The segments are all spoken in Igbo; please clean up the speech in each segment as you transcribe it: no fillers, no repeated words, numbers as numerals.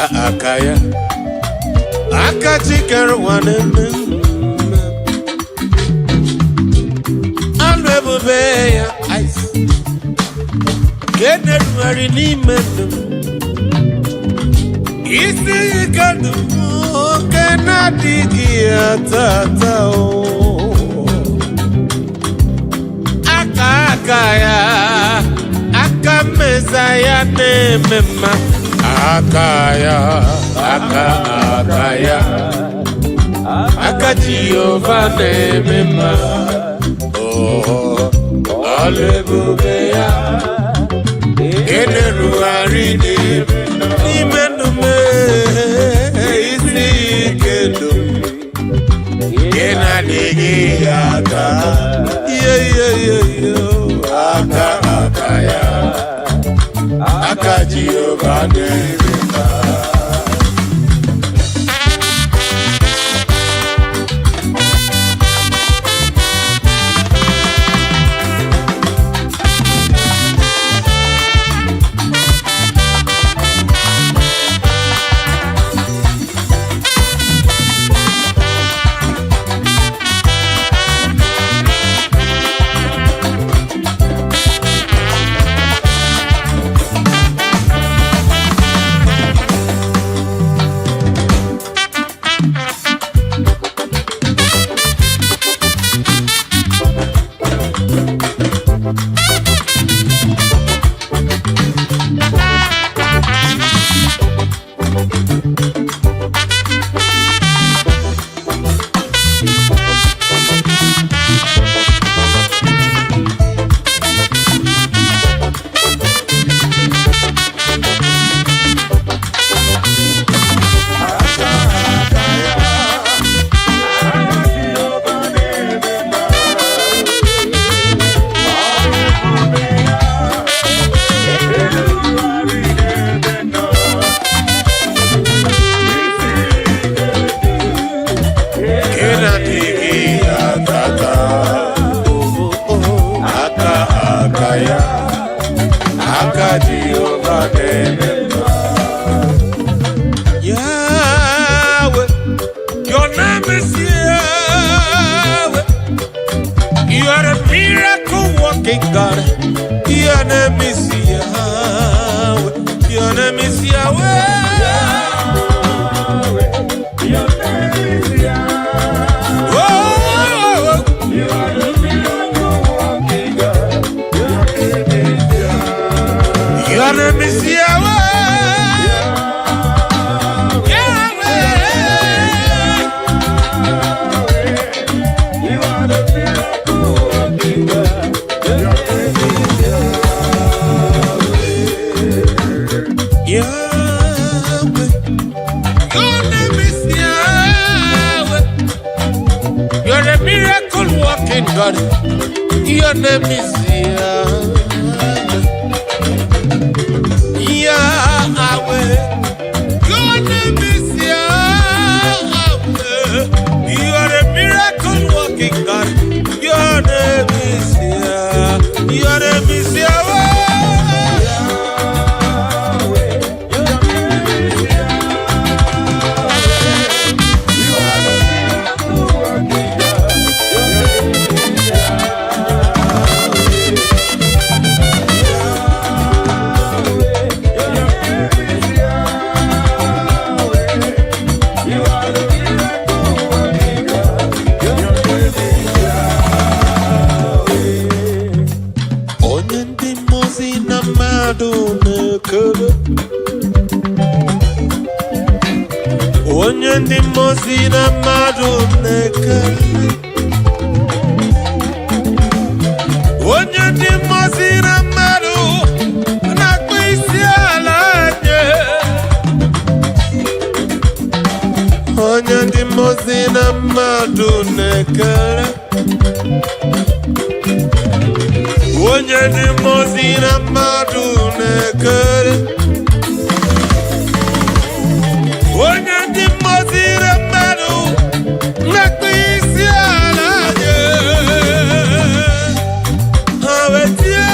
Aka ya, aka chikere ụwa na-eme mma. Anụ ebube ya ice ka e na-erugharị n'ime ndụ m. Isi ike ndụ m oke na-adịghị ata o. Aka aka ya, aka mmeza ya na-eme mma. Aka ya, aka aka ya, aka Jehova na-eme mma. Oh, ọlụ ebube ya na-erugharị n'ime ndụ m. Isi ike ndụ nke na-adịghị aka ihe ihe ihe ihe, aka aka ya, aka Jehova na-eme mma. Nke na-adịghị aka aka, aka aka ya, aka Jehova na-eme mma. Yahweh, your name is Yahweh. You are a miracle working God. Your name is Yahweh. Your name is Yahweh. Your name is Yahweh. Oh, You are the miracle working God. Your name is Yahweh. your name is Yahweh. Yahweh. You are the miracle working God. Your name is Yahweh. Your name is Yahweh. You're a miracle working God. Your name is Yahweh. Yahweh. Your name is Yahweh. You are a miracle working God. Your name is Yah. Your name is Yahweh. Yahweh. Your name is Yahweh. You are the miracle working God. Your name is Yahweh. Yahweh. Your name is Yahweh. You are the miracle working God. Your name is Yahweh. Onye ndị mmụọ ozi na mmadụ na-ekele, onye ndị mmụọ ozi na mmadụ na-ekele, onye ndị mmụọ ozi na mmadụ na-akpọ isi ala nye, onye ndị mmụọ ozi na mmadụ na-ekele, onye ndị mmụọ ozi na mmadụ na-ekele, onye ndị mmụọ ozi na mmadụ na-akpọ isi ala nye. Ha wee tie.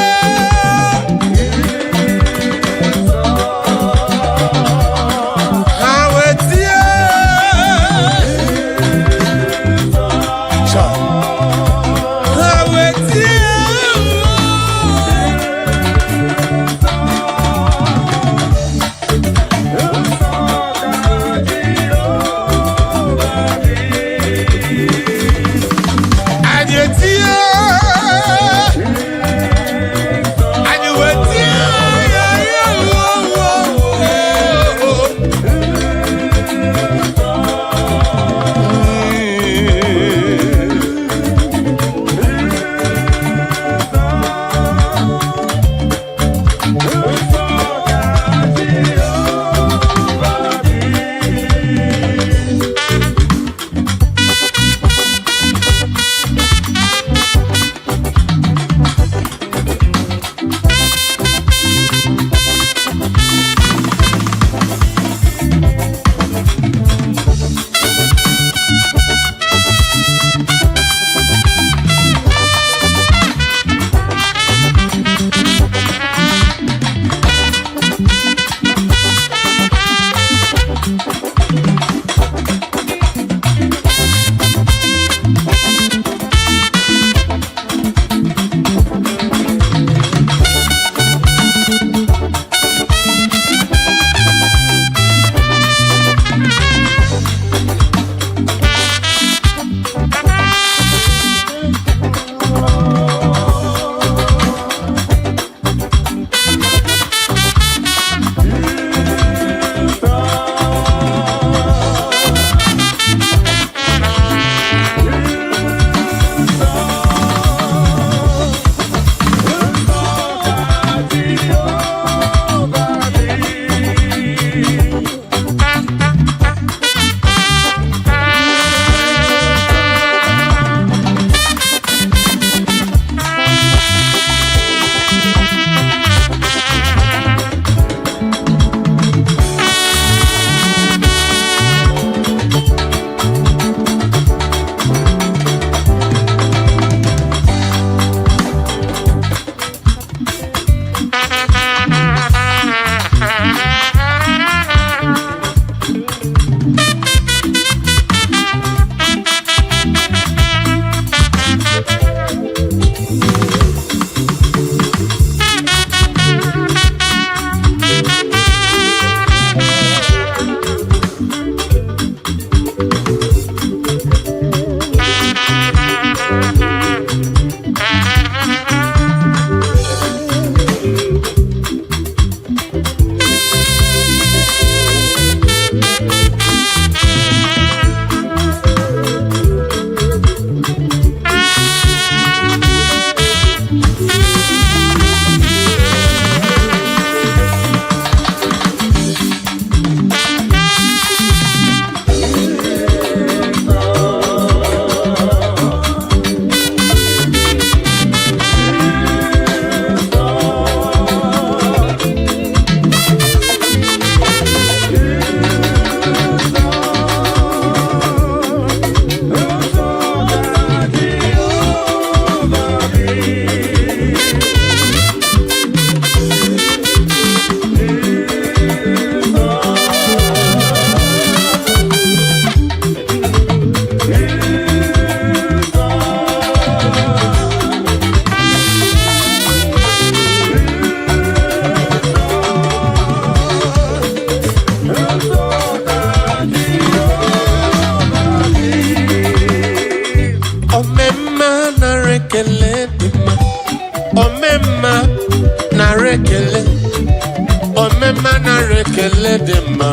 Omemma, nara ekele dị mma.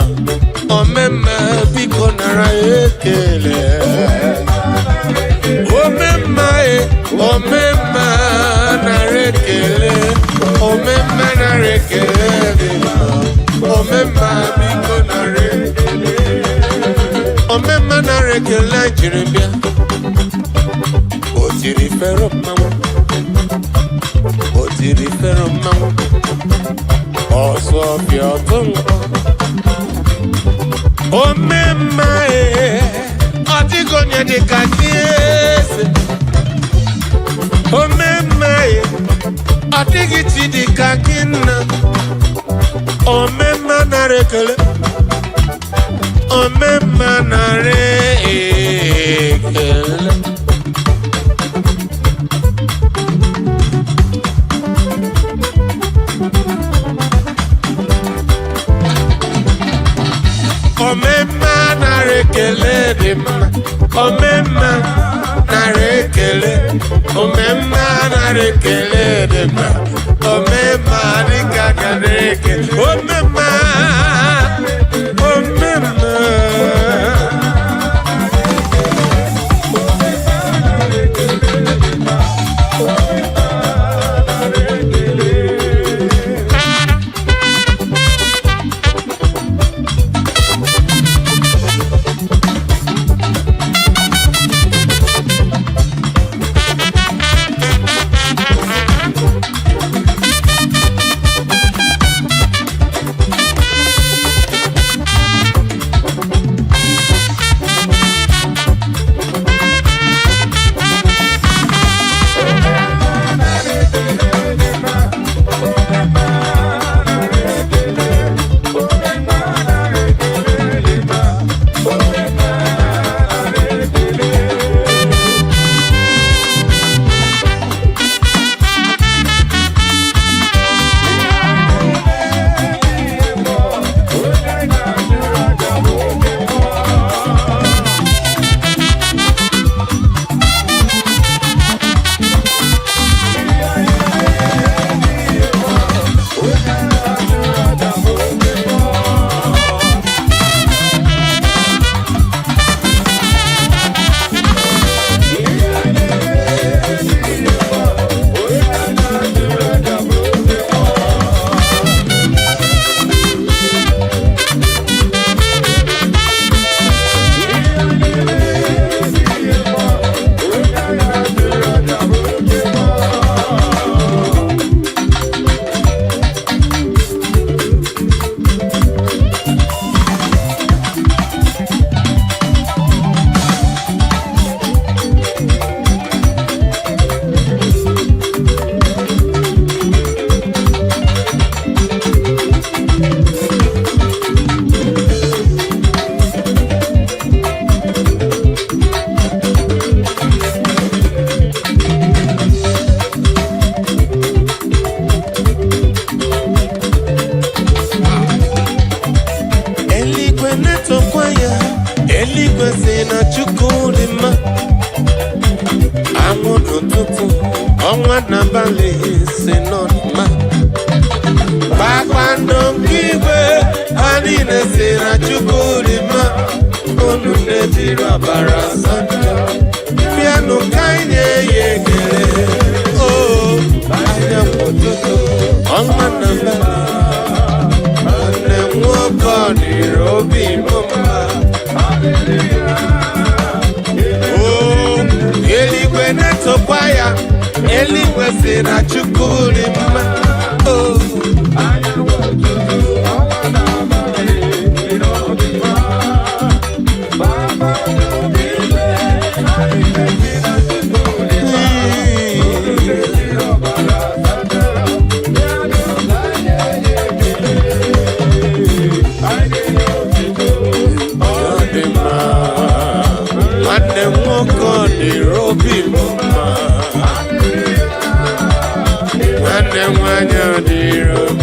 Omemma, biko nara ekele. Omemma e, omemma, nara ekele. Omemma, nara ekele dị mma. Omemma, biko nara ekele. Omemma, nara ekele jiri bịa. O tiri fero mmanwụ, o tiri fero mmanwụ, ọsọ ọfịa ọtụ mkpọ. Omemma e, ọ dịghị onye dị ka gị, eze. Omemma e, ọ dịghị chi dị ka gị, nna. Omemma, nara ekele. Omemma, nara ekele. Omemma, nara ekele dị mma. Omemma, nara ekele. Omemma, nara ekele dị mma. Omemma, dịka nara ekele. Omemma, omemma. Eluigwe na-etokwa ya. Eluigwe si na Chukwu dị mma. Anwụ n'ụtụtụ, ọnwa n'abalị si nọ dị mma. Kpakpando nke igwe, ha niile si na Chukwu dị mma. Unu na-ejiri ọbara asatọ bịanụ ka anyị nye ya ekele. O anyanwụ ụtụtụ, ọnwa n'abalị, nwanne m nwoke, ọ dịrị obi m mma. O eluigwe na-etokwa ya. Eluigwe si na Chukwu dị mma. O Anyanwụ ụtụtụ, ọnwa n'abalị, dị n'obi mma. Kpakpando nke igwe, anyị na-esi na Chukwu dị mma. Unu na-ejiri ọbara asatọ, bịanụ ka anyị nye ya ekele. Anyị ga-enye otito, ọ ọ dị mma. Nwanne m nwoke, ọ dịrị obi m mma. Nwanne m nwanyị, ọ dịrị obi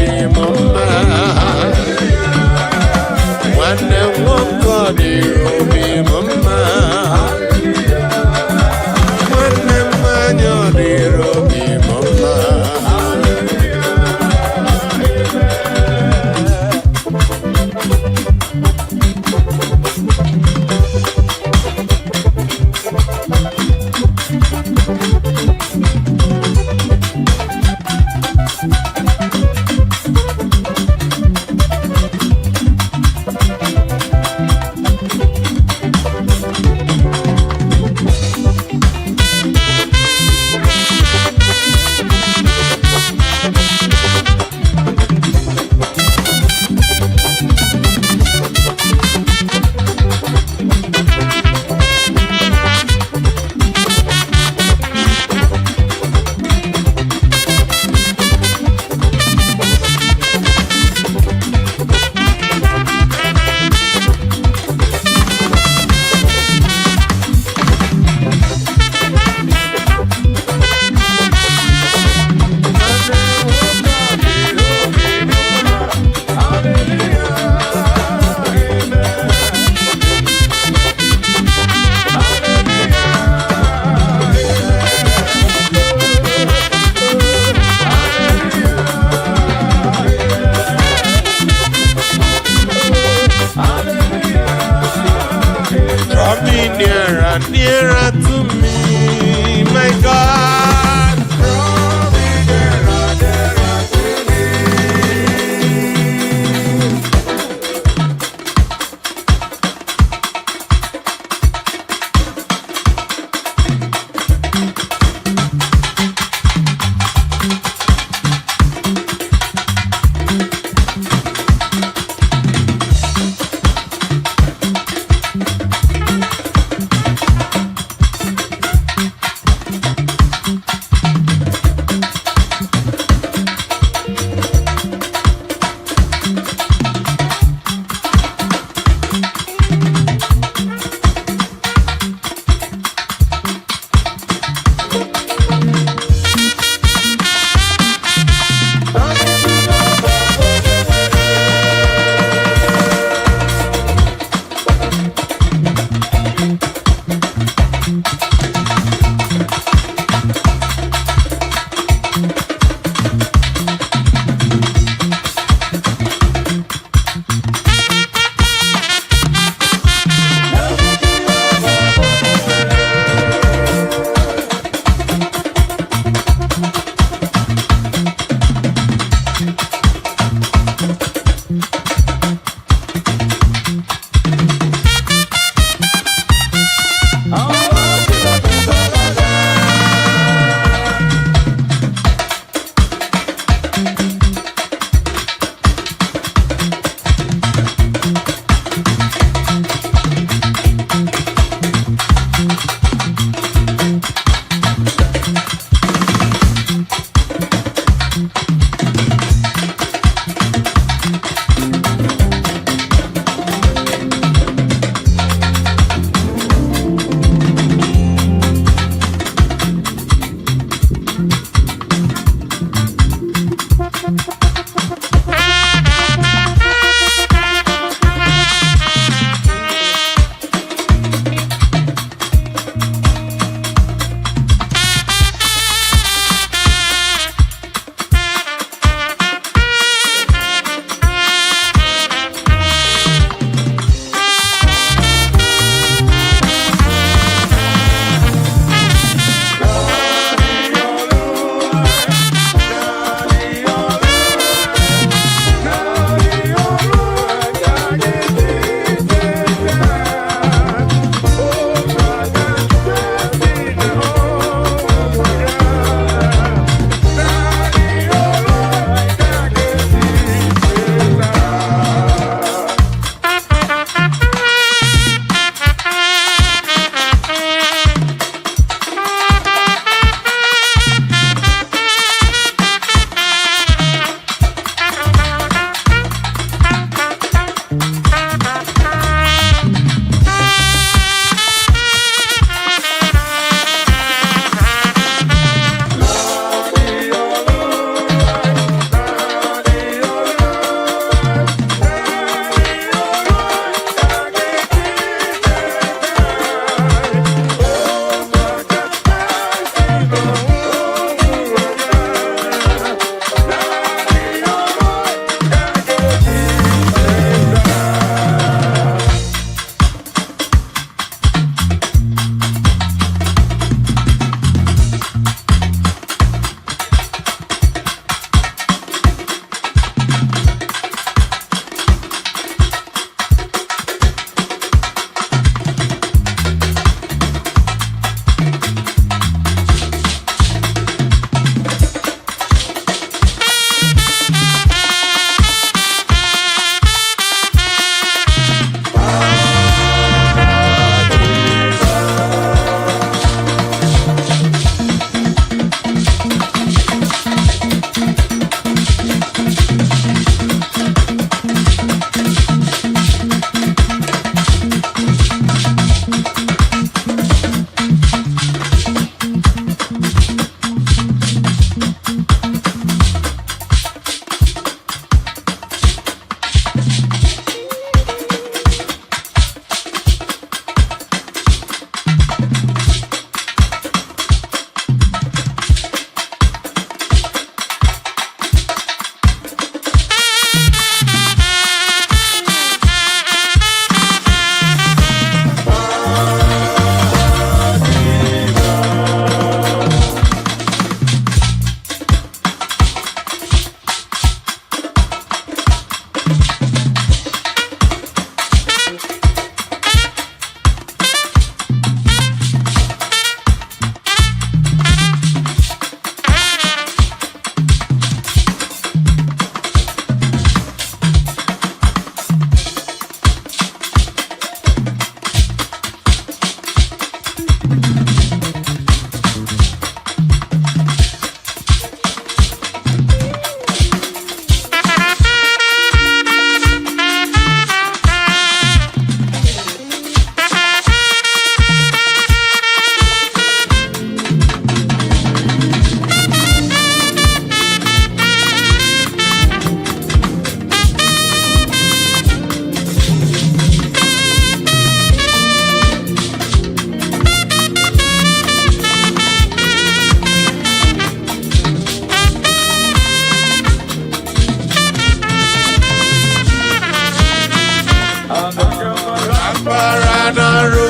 n'arụ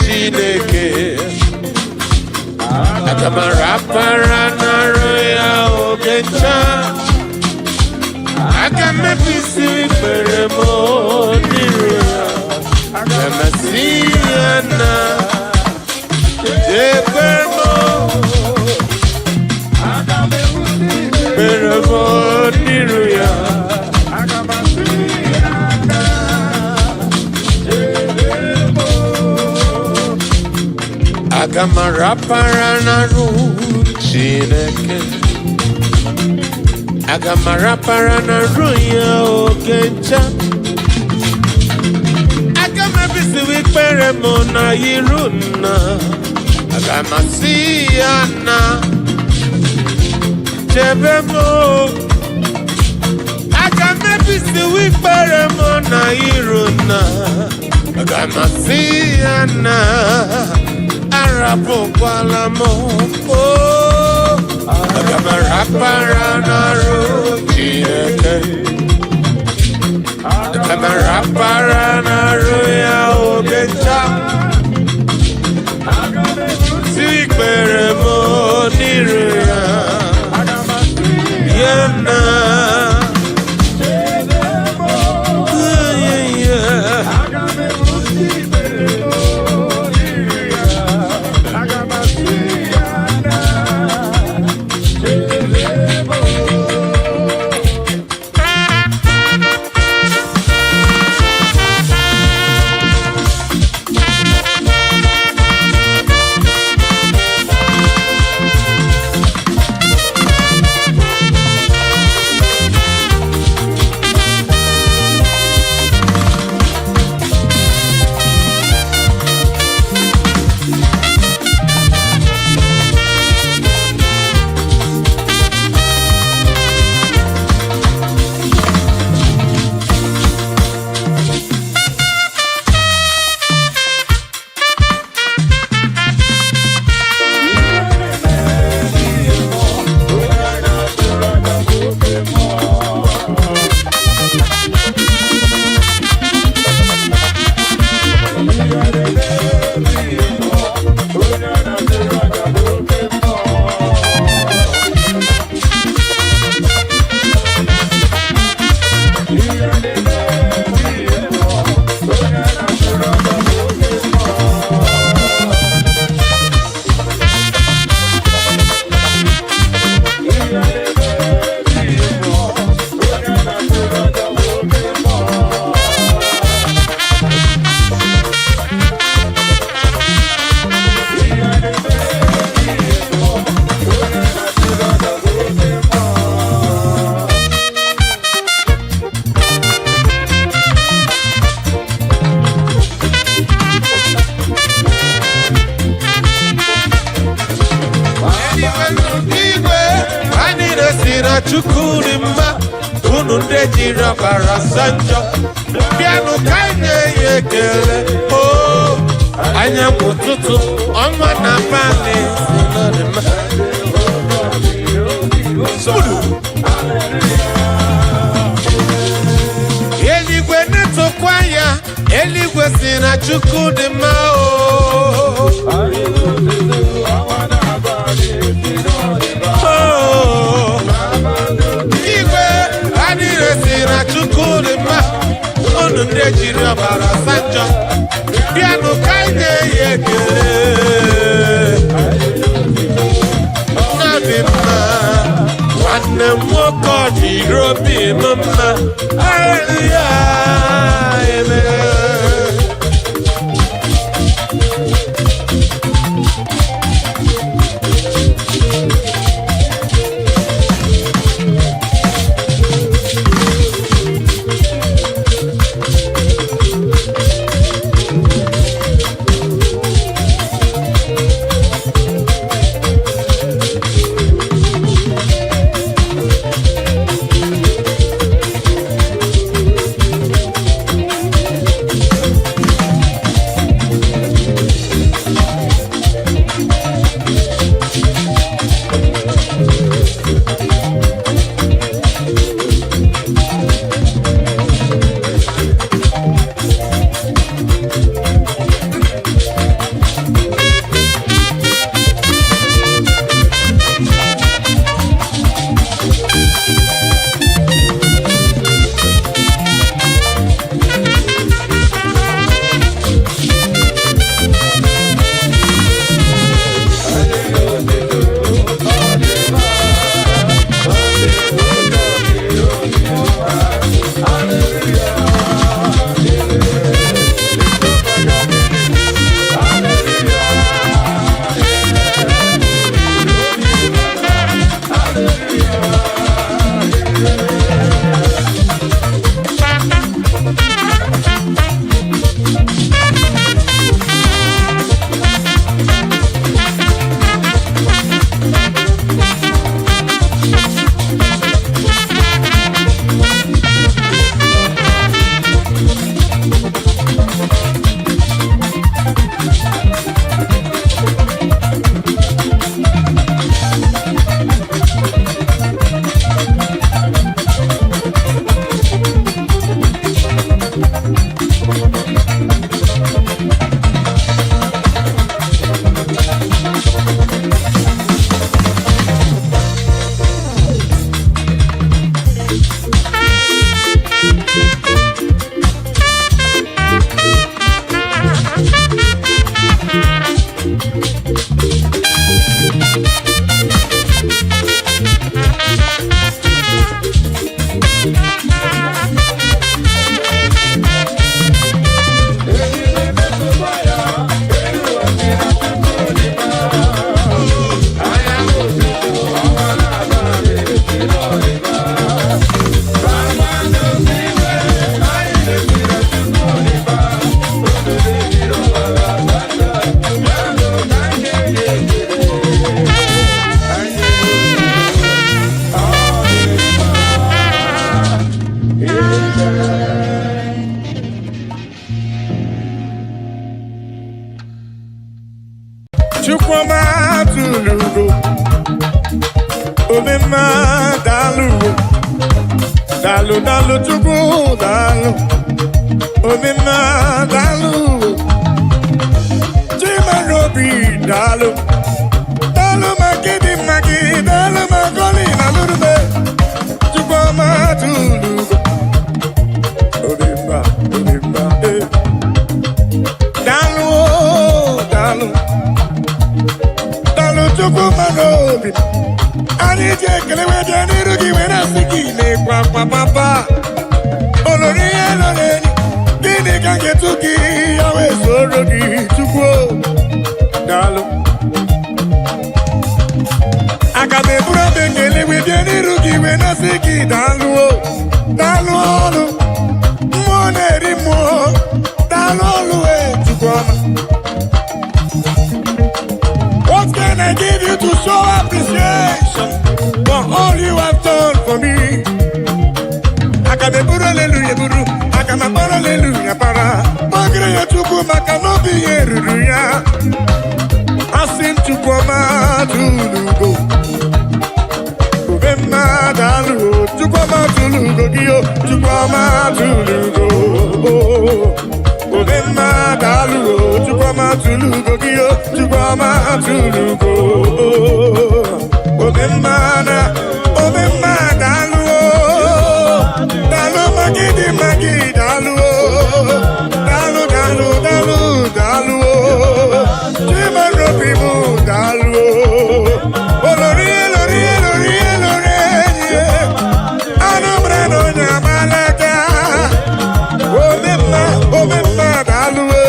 Chineke. Aga m arapara n'arụ ya oge ncha. Aga m ebisi ikpere m n'iru ya. Aga m asị ya na ekwe m ikpere m n'iru ya. Aga m asị ya na chebe m. Aga m arapara n'arụ Chineke. Aga m arapara n'arụ ya oge ncha. Aga m ebisiwe ikpere m na iru nna. Aga m asị ya na chebe m. Aga m ebisiwe ikpere m na iru nna. Aga m asị ya na arapụkwala m o. Aga m arapara n'arụ Chineke. Aga m arapara n'arụ ya oge ncha. Aga m ebusi Si ikpere m n'iru ya. Aga m asị Ya na chebe m. yeah. Aga m ebusi ikpere m n'iru ya. Aga m asị ya na chebe m. Igwe anyị na-esi na Chukwu dị mma. Unu ndị jiri ọbara asa njọ, bịanụ ka anyị na-enye ekele. O anyanwụ ụtụtụ, ọnwa na abalị si na dị mma. Smudu. Eluigwe na-etokwa ya. Eluigwe si na Chukwu dị mma o. Oh. Igwe adịghị si na Chukwu dị mma. Unu ndị jiri ọbara asa njọ, bịanụ ka anyị na-enye ekele. Nna dị mma, nwanne m nwoke, ọ dịrị obi m mma. Haleluya, amen. ekele. Chukwuma tụrụ ugo, omemma daalụ ugo, daalụ daalụ Chukwu daalụ, omemma daalụ ugo, Chimarobi daalụ, daalụ maka ịdị mma gị, daalụ maka ọlị na lụrụme, Chukwuma tụrụ ugo, omemma omemma eh. Daalụ o, daalụ. Daalụ Chukwu mara obi anyị ji ekele wee bịa n'iru gị were asị gị na-ekwe akwa papa olori ihe lọrọ enyi gịnị ka m ga-etu gị ya wee soro gị Chukwu o? Daalụ aga m eburu obi ekele wee bịa n'iru gị wee na-asị gị daalụ o daalụ ọlụ mmụọ na-eri mmụọ daalụ ọlụ e Chukwu ọma. What can I give you to show appreciation for all you have done for me? Aga m eburu aleluya eburu, aga m akpara aleluya para. Kpọgịrị ya Chukwu maka na obi ya ruru ya. Asị m Chukwu ọma tụlụ ugo. Ube mmadụ alụ o, Chukwu ọma tụlụ ugo gị o, Chukwu ọma tụlụ ugo. Ube mmadụ alụ o, Chukwu ọma tụlụ ugo gị o, Chukwu ọma tụlụ ugo. Ube mmadụ, ube mmadụ alụ o, daalụ maka ịdị mma gị daalụ o, daalụ daalụ daalụ daalụ o, Chimarobi m daalụ o. Olórí olórí olórí olórí enyi Anambra na onye amalaka omemma omemma daalụ o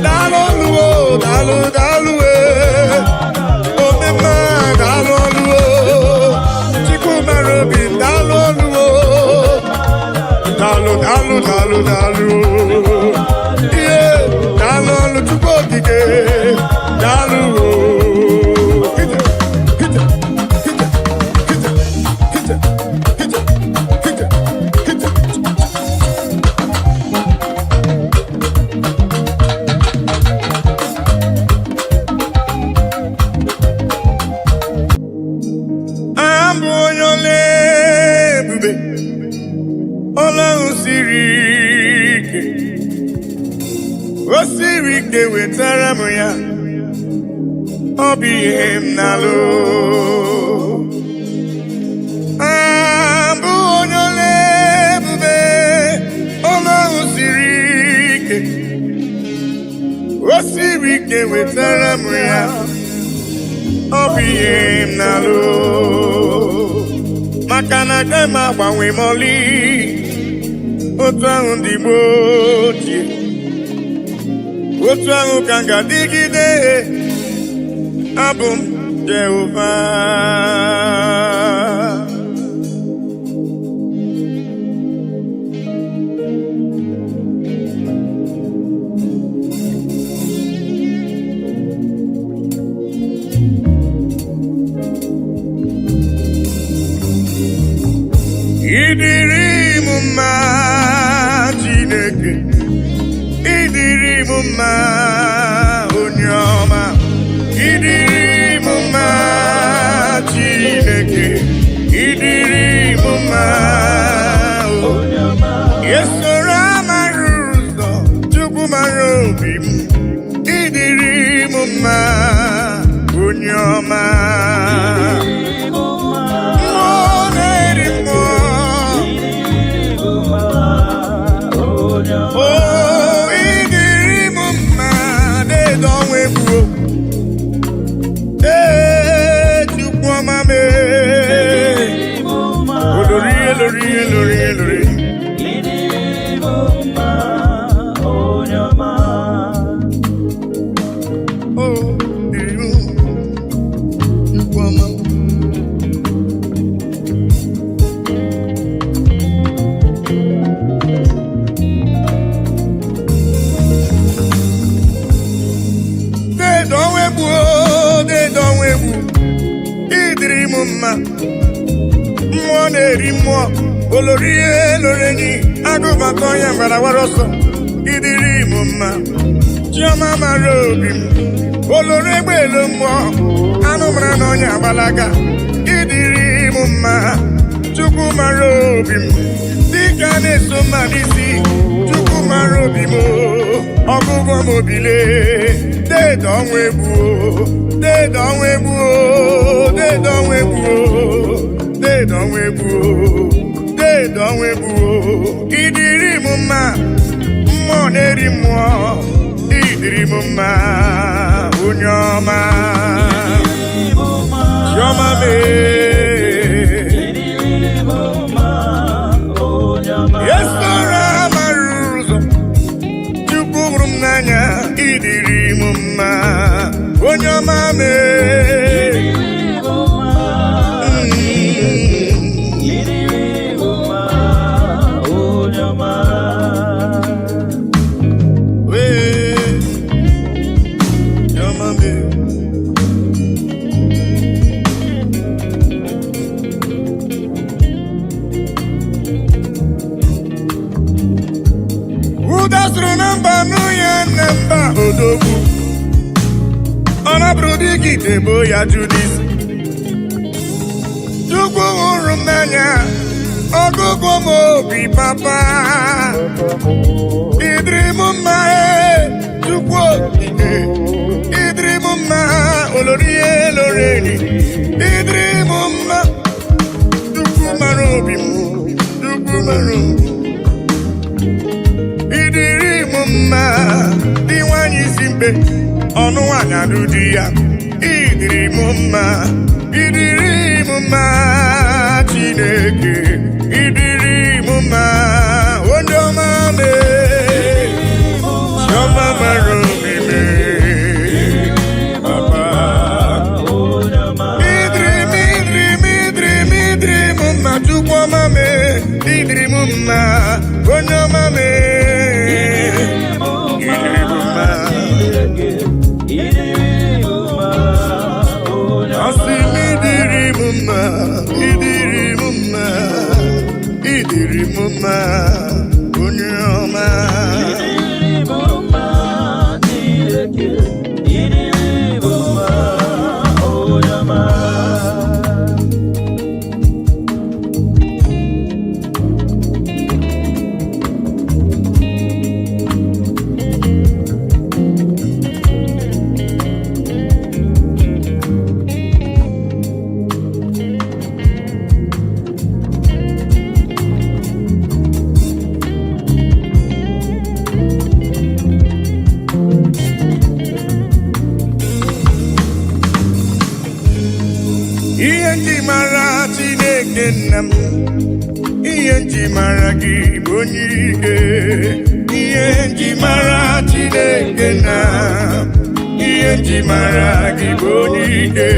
daalụ ọlụ o daalụ daalụ e omemma daalụ ọlụ o Chukwu mara obi daalụ ọlụ o daalụ daalụ daalụ daalụ ihe daalụ ọlụ Chukwu okike daalụ o. Ije, ije, ije, ije, ije, ije, ije, ije. Abụ onye ọla ebube, ọla ahụ siri ike, o siri ike wetara m ya, ọ bụ ihe m na-alụ. Abụ onye ọla ebube, ọla ahụ siri ike, o siri ike wetara m ya, ọ bụ ihe m na-alụ. Maka na aga m agbanwe m ọlị otu ahụ ndị gboo ochie, otu ahụ ka m ga-adịgide, abụ m Jehova. Ịdịrị m mma Chineke, ịdịrị m mma onye ọma, ịdịrị m mma Chineke, ịdịrị m mma o. Esoro amara ụzọ, Chukwu mara obi m, ịdịrị m mma onye ọma. Mmụọ na-eri mmụọ. O ịdịrị m mma na-edo ọnwa egbuo. Ee, Chukwu ọma mee. Olori elori elori elori. O ịdịrị m, Chukwu ọma. Dedo ọnwa egbuo, dedo ọnwa egbu. Ịdịrị m mma. Mmụọ na-eri mmụọ, olori elori enyi. Ọgbakọ ya gbara wara ọsọ. Ịdịrị m mma. Chiọma mara obi m. Oloro egbe elu mmụọ. Anụ mara na ọnya agbalaga. Ịdịrị m mma. Chukwu mara obi m. Dịka na-eso mma n'isi. Chukwu mara obi m. Ọgụgụ m obile. Deede ọnwa egbuo. Deede ọnwa egbuo. Deede ọnwa egbuo. Deede ọnwa egbuo. Deede ọnwa egbuo. Ịdịrị m mma. Mmụọ na-eri mmụọ. Ịdịrị m mma. Onye ọma. Chiọma mee. Esora mara ụzọ. Chukwu hụrụ m n'anya. Ịdịrị m mma. Onye ọma mee. Wee. Chiọma mee. Ụda sụrụ na mba nụ ya na mba odogwu. Ọ nabụrụ dịka ite bo ya jụ n'isi. Chukwu hụrụ m n'anya, ọgụgụ m obi papa. Ịdịrị m mma ee, Chukwu okike. Ịdịrị m mma olori elori enyi. Ịdịrị m mma, Chukwu mara obi m, Chukwu mara obi m. Ịdịrị m mma dị nwanyị isi mkpe ọnụ nwanyị adụ di ya. Ịdịrị m mma, ịdịrị m mma Chineke, ịdịrị m mma onye ọma mee. Chiọma mara obi mee papa. Ịdịrị m, ịdịrị m, ịdịrị m, ịdịrị m mma Chukwu ọma mee. Ịdịrị m mma onye ọma mee. Ịdịrị m mma. Asị m ịdịrị m mma, ịdịrị m mma, ịdịrị m mma, onye ọma. Ihe nji mara Chineke nna m, ihe nji mara gị bụ onye ike. Ihe nji mara Chineke nna m, ihe nji mara gị bụ onye ike.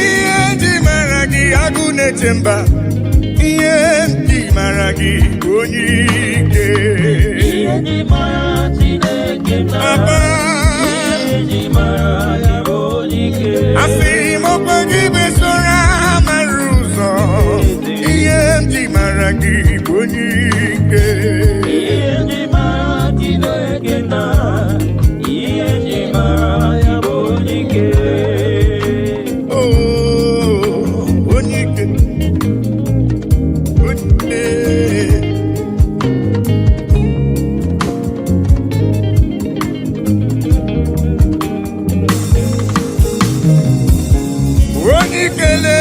Ihe nji mara gị agụ na-eche mba, ihe nji mara gị bụ onye ike. Papa, asị m ọkwa gị besoro mara ụzọ, ihe m ji mara gị bụ onye ike. Oh, onye ike, onye ike. Onye ikele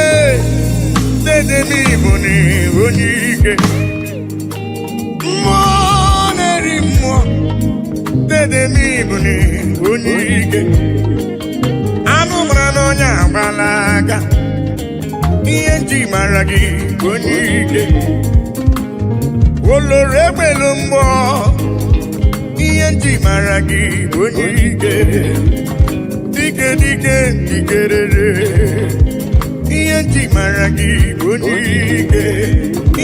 dede m Igbo ni onye ike. Mmụọ na-eri mmụọ, dede m Igbo ni onye ike. Anụ mara n'ọnya agbala aga, ihe nji mara gị bụ onye ike. Oloro egbelu mgbọ, ihe nji mara gị bụ onye ike. Dike dike dikerere, ihe nji mara gị bụ onye ike.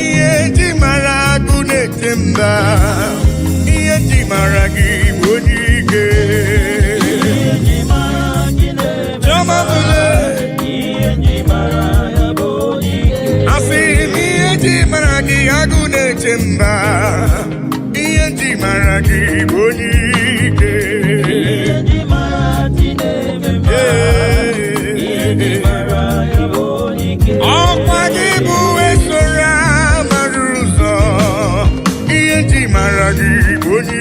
Ihe nji mara agụ na-eche mba, ihe nji mara gị bụ onye ike. Chiọma bụle, asị m ihe nji mara gị agụ na-eche na-eche mba, ihe nji mara gị bụ onye ike. Ihe ji mara chi na-eme mma, ihe ji mara ya bụ onye ike. Ọkwa gị bụ esoro mara ụzọ, ihe nji mara gị bụ onye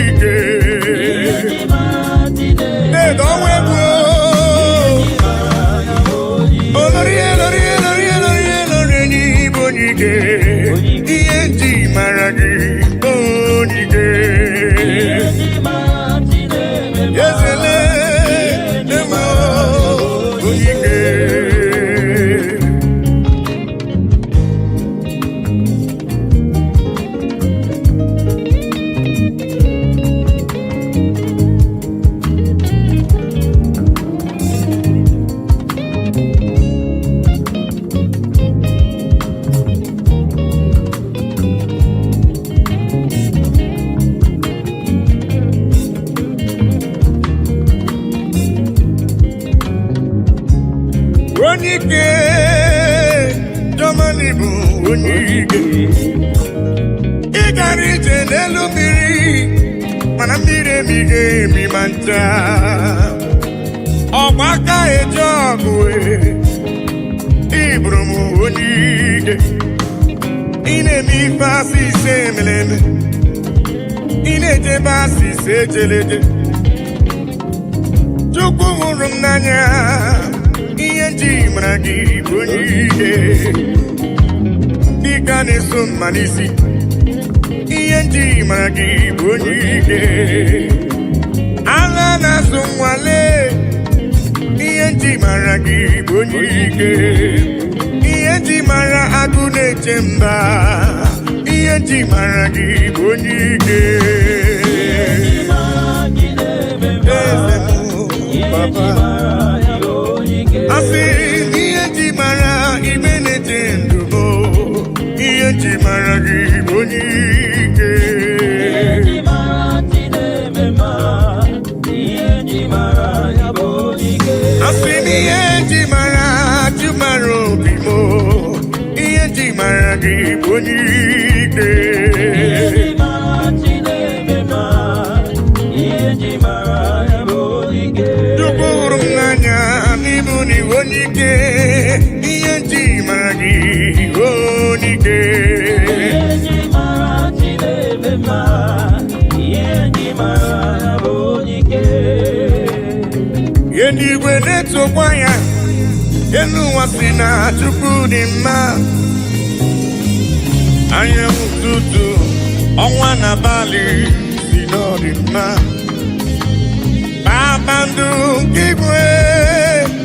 ike. Ihe ji mara chi na-eme Dedo ọnwa egwu. mara ya bụ onye ike. Olori elori elori elori elori enyi bụ onye ike. Ihe nji mara gị bụ onye ike. Ihe ji mara chi na-eme mma, Ezele emo onye ike. Onye ike, Germany bụ onye ike. Ị gara ije n'elu mmiri, mana mmiri emighị emi ma ncha. Ọgba aka eji ọgụ e, ị bụrụ m onye ike. Ị na-eme ife asị ise emeleme, ị na-ejebe asị ise ejeleje. Chukwu hụrụ m n'anya, ihe nji mara gị bụ onye ike. Dịka na-eso mma n'isi, ihe nji mara gị bụ onye ike. Agha na-azụ nwale, ihe nji mara gị bụ onye ike. Ihe nji mara agụ na-eche mba, ihe nji mara gị bụ onye ike. Ihe ji mara chi na-eme mma, Eze m, ihe ji papa. mara ya bụ onye ike. Asị ihe ji mara ime na-eche ndụ m, ihe ji mara gị bụ onye ike. Ihe ji mara chi na-eme mma, ihe ji mara ya bụ onye ike. Asị m ihe ji mara chụ mara obi m, ihe ji mara gị bụ onye ike. Ihe ji mara chi na-eme mma, ihe ji mara ya bụ onye ike. Chukwu hụrụ m n'anya n'ịbụ na iwe onye ike, ihe ji mara gị onye ike. Ihe ji mara chi na-eme mma, ihe ji mara ya bụ onye ike. Eluigwe na-etokwa ya, elu ụwa si na Chukwu dị mma. Anyanwụ ụtụtụ, ọnwa na abalị si n'ọdị mma. Kpakpando nke igwe,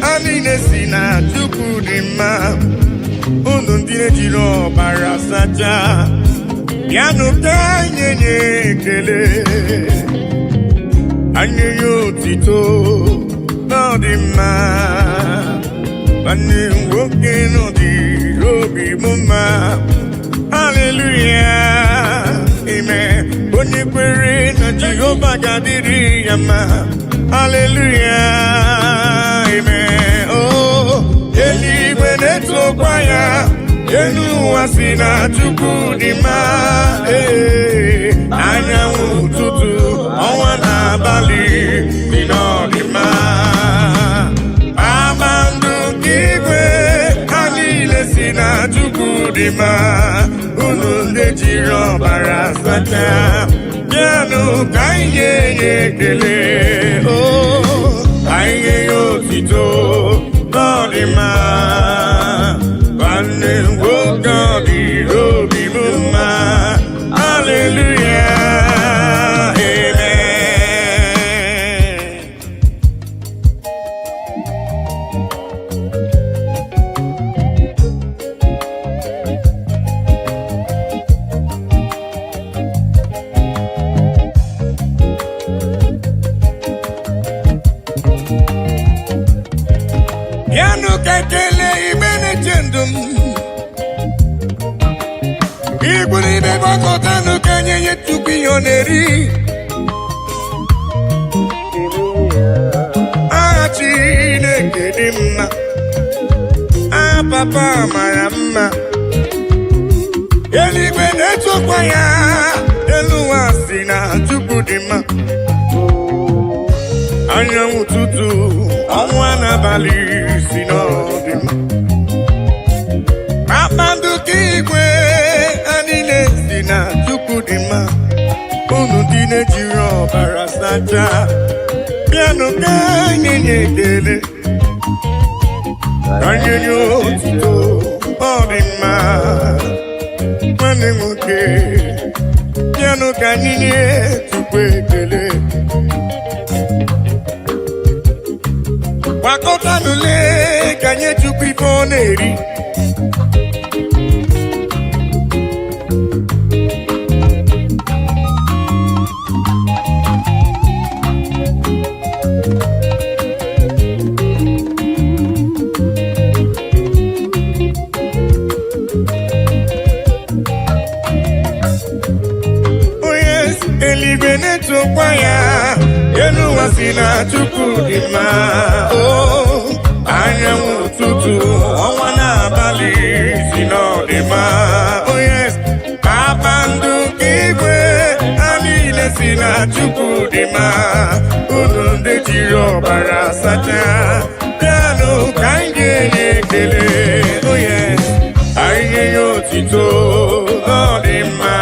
ha niile si na Chukwu dị mma. Unu ndị ejiri ọbara sacha, bịanụ ka anyị nye ekele. Anyị nye otito n'ọdị mma. Nwanne m nwoke n'ọdị obi m mma. Haleluya, amen. Onye kwere na Jehova ga-adịrị ya mma. Haleluya, amen. Oh, eluigwe na-etokwa ya, elu ụwa si na Chukwu dị mma. Ee, anyanwụ ụtụtụ, ọnwa na abalị dị n'ọdị mma. Kpakpando nke igwe, ha niile si na Chukwu dị mma. Unu ndị jiri ọbara sacha, bịanụ ka anyị nye ya ekele. O, ka anyị nye ya otito n'ọdị mma. Nwanne m nwoke, ọ dị obi m mma. Haleluya, amen. Bịanụ ka ekele igbe na-eche ndụ m. Igwuru ibe gbakọtanụ ka nye ya tupu ihe ọ na-eri. Aha Chineke dị mma. Aha papa mara mma. Eluigwe na-etokwa ya, elu ụwa si na Chukwu dị mma. Anyanwụ ụtụtụ, ọnwa n'abalị si na ọ dị mma. Kpakpando nke igwe, ha niile si na Chukwu dị mma. Unu ndị na-ejiri ọbara sacha, bịanụ ka anyị nye ekele, ka anyị nye otuto. Ọ dị mma. Nwanne m nwoke, bịanụ ka anyị nye Chukwu ekele. Gbakọtanụle ka nye Chukwu ife ọ na-eri. Onye eluigwe na-etokwa ya, elu ụwa si na Chukwu dị mma. O anyanwụ ụtụtụ, ọnwa n'abalị si na ọ dị mma. Oh yes, kpakpando nke igwe, ha niile si na Chukwu dị mma. Unu ndị jiri ọbara sacha, bịanụ ka anyị ga-enye ekele. Oh yes, anyị ga-enye otito. Ọ dị mma.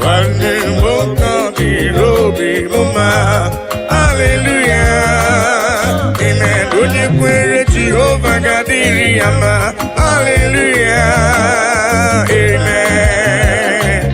Nwanne m nwoke, ọ dịrị obi m mma. Haleluya, amen. Onye kwere Jehova ga-adịrị ya mma. Haleluya, amen.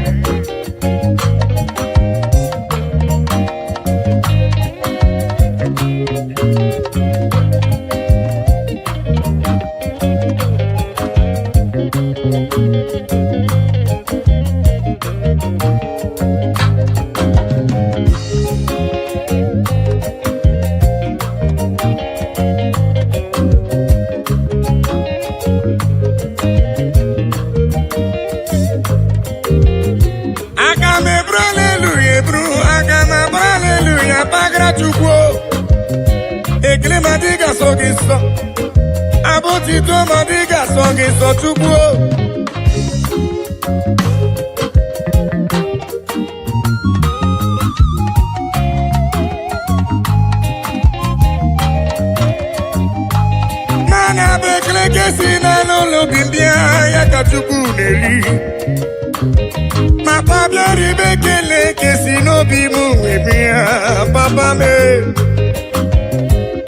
Aga m eburu aleluya eburu, aga m abụ aleluya bagara Chukwu. Ekele ma dị ga-asọ gị nsọ, abụtito ma dị ga-asọ gị nsọ, Chukwu. Mana bụ ekele ka esi n'ala ụlọ obi bịa ya ka Chukwu na-eri. Papa, bịara ibe ekele ka si n'obi m wee bịa. Papa m,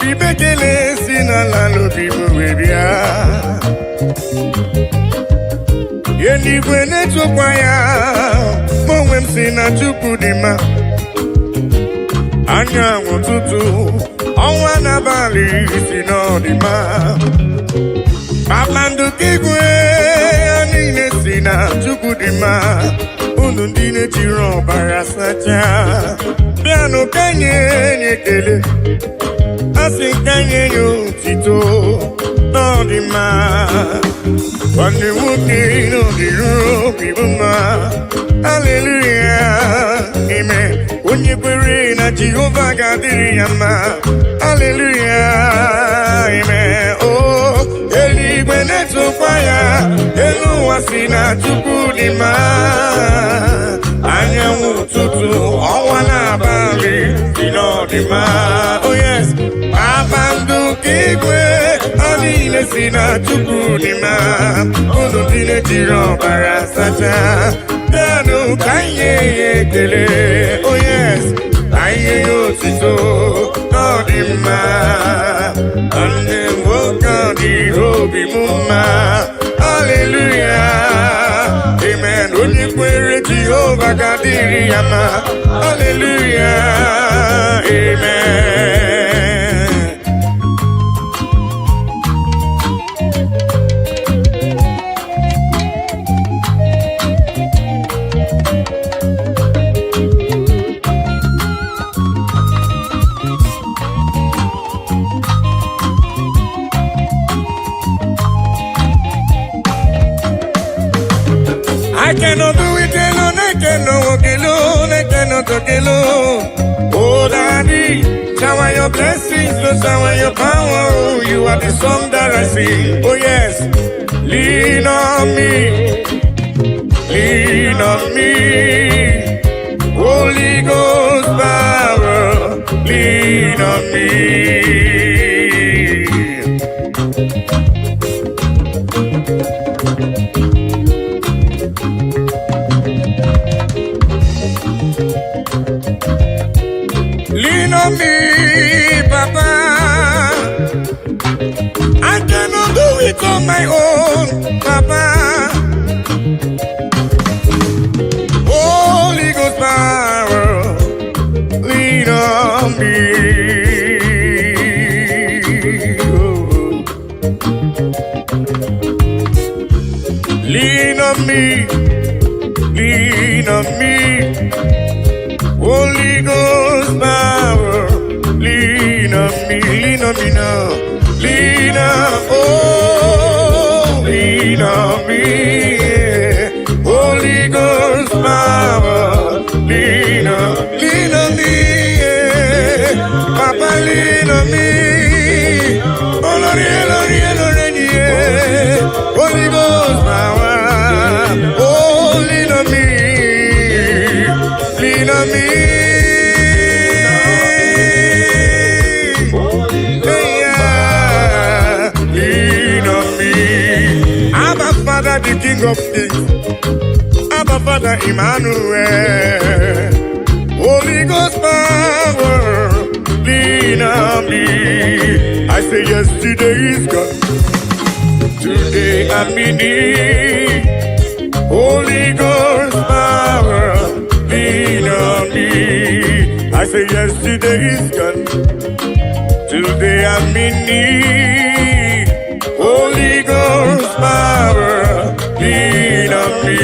ibe ekele si n'ala n'obi m wee bịa. Eluigwe na-etokwa ya, mụ onwe m si na Chukwu dị mma. Anyanwụ ụtụtụ, ọnwa n'abalị si na ọ dị mma. Kpakpando nke igwe, ha niile si na Chukwu dị mma. Unu ndị na-ejiri ọbara sacha, bịanụ ka nye nye ekele, a sị ka nye nye otito na ọ dị mma. Nwanne nwoke, na ọ dịrị obi m mma. Haleluya, amen. Onye kwere na Jehova ga-adịrị ya mma. Haleluya, amen. O eluigwe na-etokwa ya, elu ụwa si na Chukwu dị mma. Anyanwụ ụtụtụ, ọnwa n'abalị si na ọ dị mma. Oh yes, kpakpando nke igwe, ha niile si na Chukwu dị mma. Unu ndị na-ejiri ọbara sacha, bịanụ ka anyị nye ya ekele. Oh yes, ka anyị nye ya otito na ọ dị mma. Nwanne m nwoke, ọ dị obi m mma. Haleluya, amen. Onye kwere Jehova ga-adịrị ya mma. Haleluya, amen. I cannot do it alone, I cannot walk alone, I cannot talk alone. Oh, Daddy, shower your blessings, Lord, shower your power. Oh, you are the song that I sing. Oh, yes, lean on me. Lean on me. Holy Ghost power, lean on me. Lean on me, Papa. I cannot do it on my own, Papa. Holy Ghost power, lean on me. Oh. Lean on me, lean on me. Holy Ghost power, lean on me, lean on me now. Lean on, oh, lean on me. Yeah. Holy Ghost power, lean on me. Yeah. Papa, lean on me. Oh, Lord, yeah, Lord, yeah, Lord, yeah. Holy Ghost power, oh, lean on me. Lean on me. Hey, yeah. Lean on me. Abba Father, the King of Kings. Abba Father, Emmanuel. Holy Ghost power, lean on me. I say yesterday is gone. Today I'm in need. Holy Ghost power, lean on me. I say yesterday is gone. Today I'm in need. Holy Ghost power, lean on me.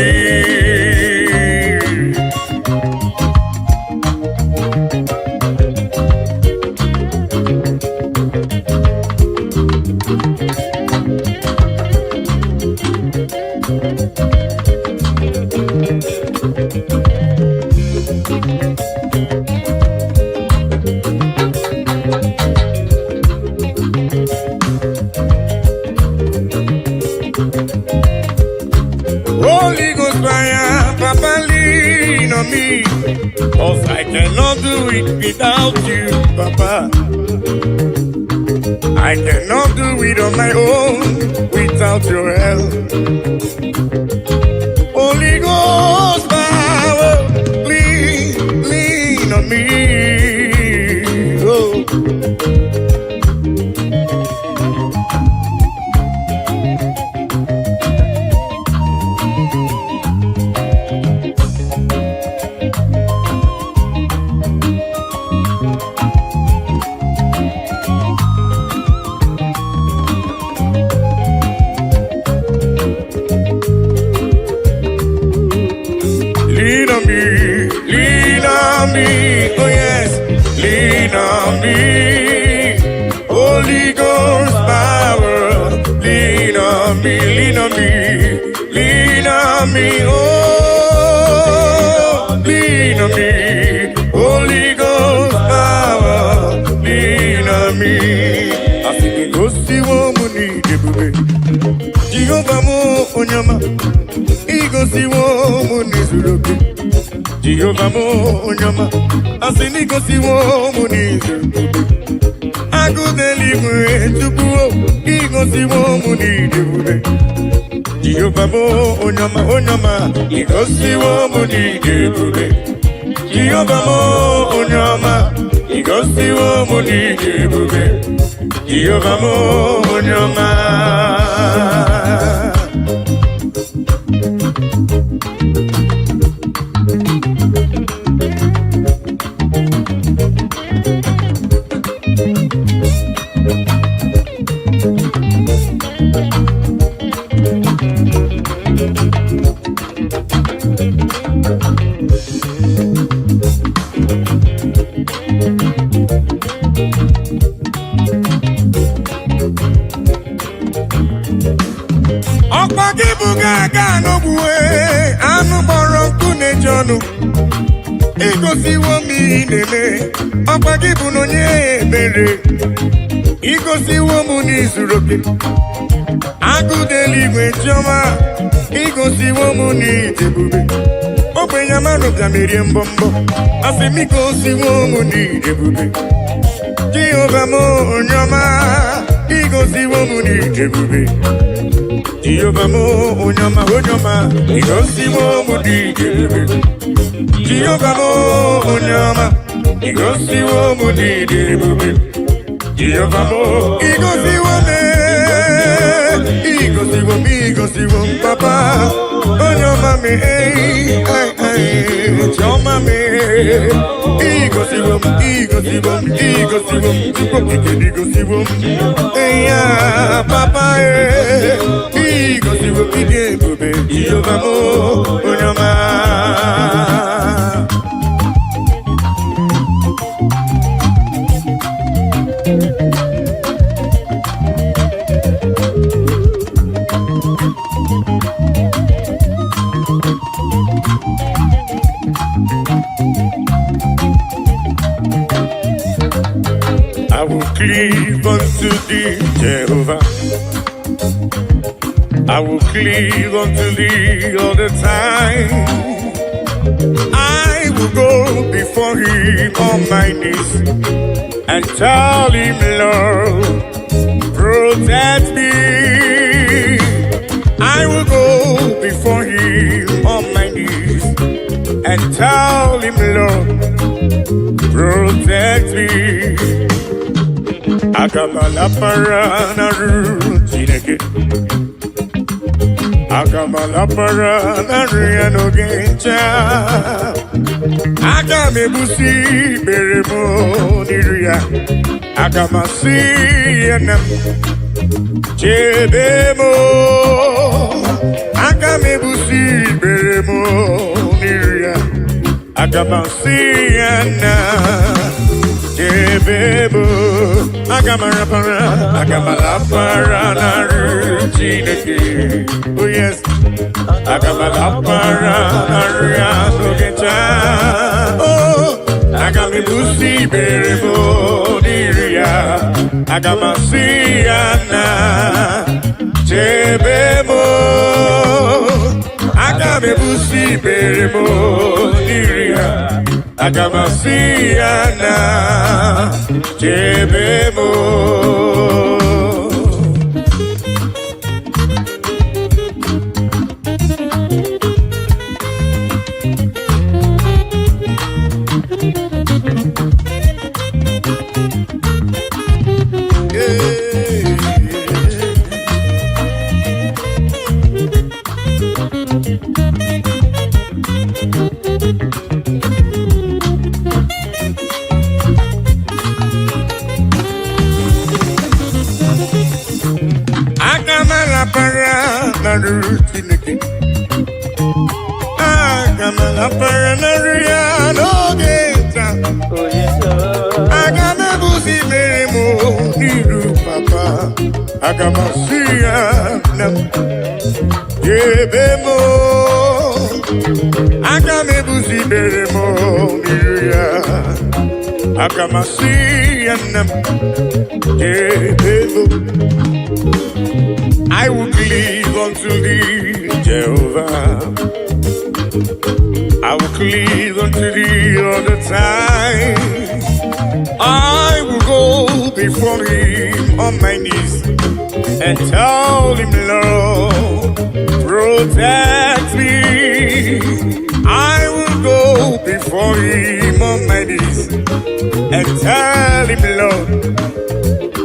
Holy Ghost fire, Papa, lean on me. 'Cause I cannot do it without you, Papa. I cannot do it on my own without your help. Holy Ghost power, lean, lean on me. Oh. Lean on me, lean on me, oh yes, lean on me. Holy Ghost power, lean on me, lean on me, lean on me, oh, lean on me. Holy Ghost power, lean on me. Asị gị gosiwo m n'ịdị ebube, Jehova m onye ọma, igosiwo m n'izuru oke. Jehova m onye ọma, asị na igosiwo m n'izuru oke. Agụ n'eluigwe, Chukwu o, igosiwo m n'ịdị ebube. Jehova m onye ọma, onye ọma, igosiwo m n'ịdị ebube. Jehova m onye ọma, igosiwo m n'ịdị ebube. Jehova m onye ọma. Ọkwa gị bụ ga-aga n'ogbuwe anụ kpọrọ nkụ na-eji ọnụ, igosiwo m ihe ị na-eme. Ọkwa gị bụ na onye ebere. Igosiwo m n'izuru oke. Agụ dị eluigwe, chiọma, igosiwo m n'ije ebube. Ogbenye amanụ bịa merie mbọ mbọ. Asị m, igosiwo m n'ije ebube. Jehova m, onye ọma, igosiwo m n'ije ebube. Jehova m, onye ọma, onye ọma, igosiwo m n'ije ebube. Jehova m, onye ọma, igosiwo m n'ije ebube. Jehova m, igosiwo m, igosiwo m, igosiwo m, papa, onye ọma m, ei, ai, ai, chiọma m, igosiwo m, igosiwo m, igosiwo m, Chukwu okike, igosiwo m, eya, papa, e, igosiwo m, ịdị ebube, Jehova m, onye ọma. I will cleave unto thee, Jehovah. I will cleave unto thee all the time. I will go before him on my knees and tell him, "Lord, protect me." I will go before him on my knees and tell him, "Lord, protect me." Aga m alapara n'arụ Chineke. Aga m alapara n'arụ ya n'oge ncha. Aga m ebusi ikpere m n'iru ya. Aga m asị ya na m chebe m. Aga m ebusi ikpere m n'iru ya. Aga m asị ya na chebe m. Aga m arapara, aga m alapara n'arụ Chineke. Oh yes. Aga m alapara n'arụ ya n'oge taa. Oh, aga m ebusi ikpere m n'iru ya. Aga m asị ya na chebe m. Aga m ebusi ikpere m n'iru ya. Aga m asị ya na chebe m. Yeah. Aga m alapara n'arụ Chineke. Aga m alapara n'arụ ya n'oge taa. Aga m ebusi ikpere m n'iru papa. Aga m asị ya na m ebe m. Aga m ebusi ikpere m n'iru ya. Aga m asị ya na m ebe m. I will cleave unto thee, Jehovah. I will cleave unto thee all the time. I will go before him on my knees and tell him, "Lord, protect me." I will go before him on my knees and tell him, "Lord,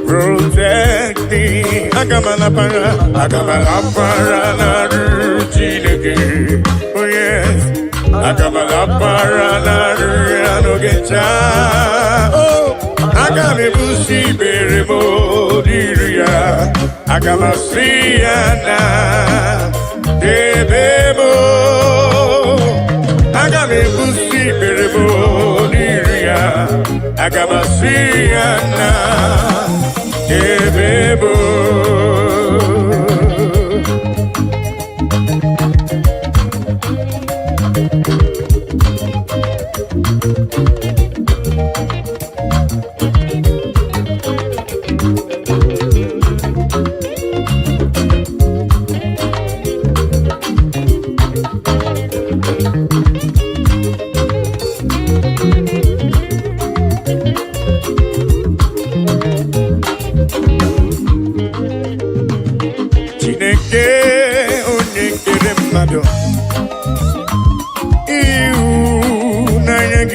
protect me." Aga m alapara, aga m alapara n'arụ Chineke. Oh yes. Aga m alapara n'arụ ya n'oge ncha. Oh, aga m ebusi ikpere m n'iru ya. Aga m asị ya na debe m. Aga m ebusi ikpere m n'iru ya. Aga m asị ya na debe m.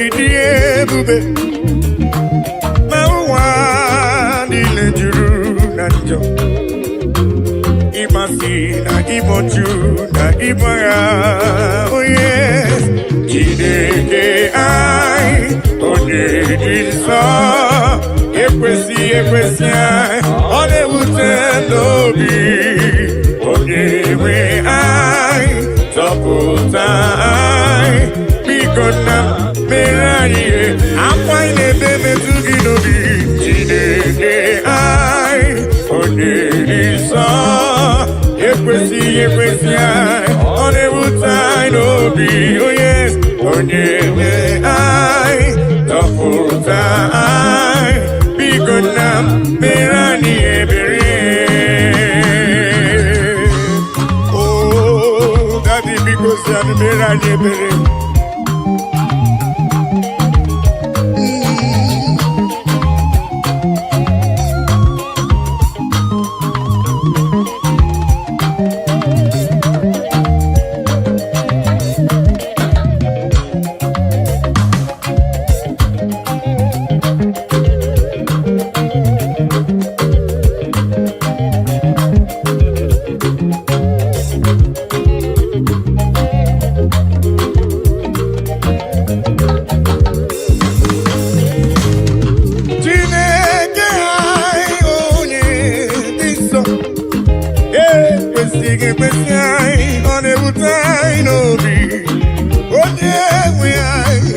gị dị ebube, ma ụwa niile juru na njọ. Ịmasị na ịmọchu na ịgbagha onye Chineke anyị, onye dị nsọ, ekwesị ekwesị anyị, ọ na-ewute n'obi. Onye nwe anyị, zọpụta anyị, biko nna m, mere anyị ihe. Akwa anyị na-ebe metụ gị n'obi. Chineke anyị, onye dị nsọ, ekwesịghị ekwesị anyị, ọ na-ewute anyị n'obi. Onye nwe anyị, zọpụta anyị, biko nna m, mere anyị ebere. Oh, Daddy, biko si anyị mere anyị ebere. Chineke anyị, onye dị nsọ, ekwesịghị ekwesị anyị, ọ na-ewute anyị n'obi. Onye nwe anyị,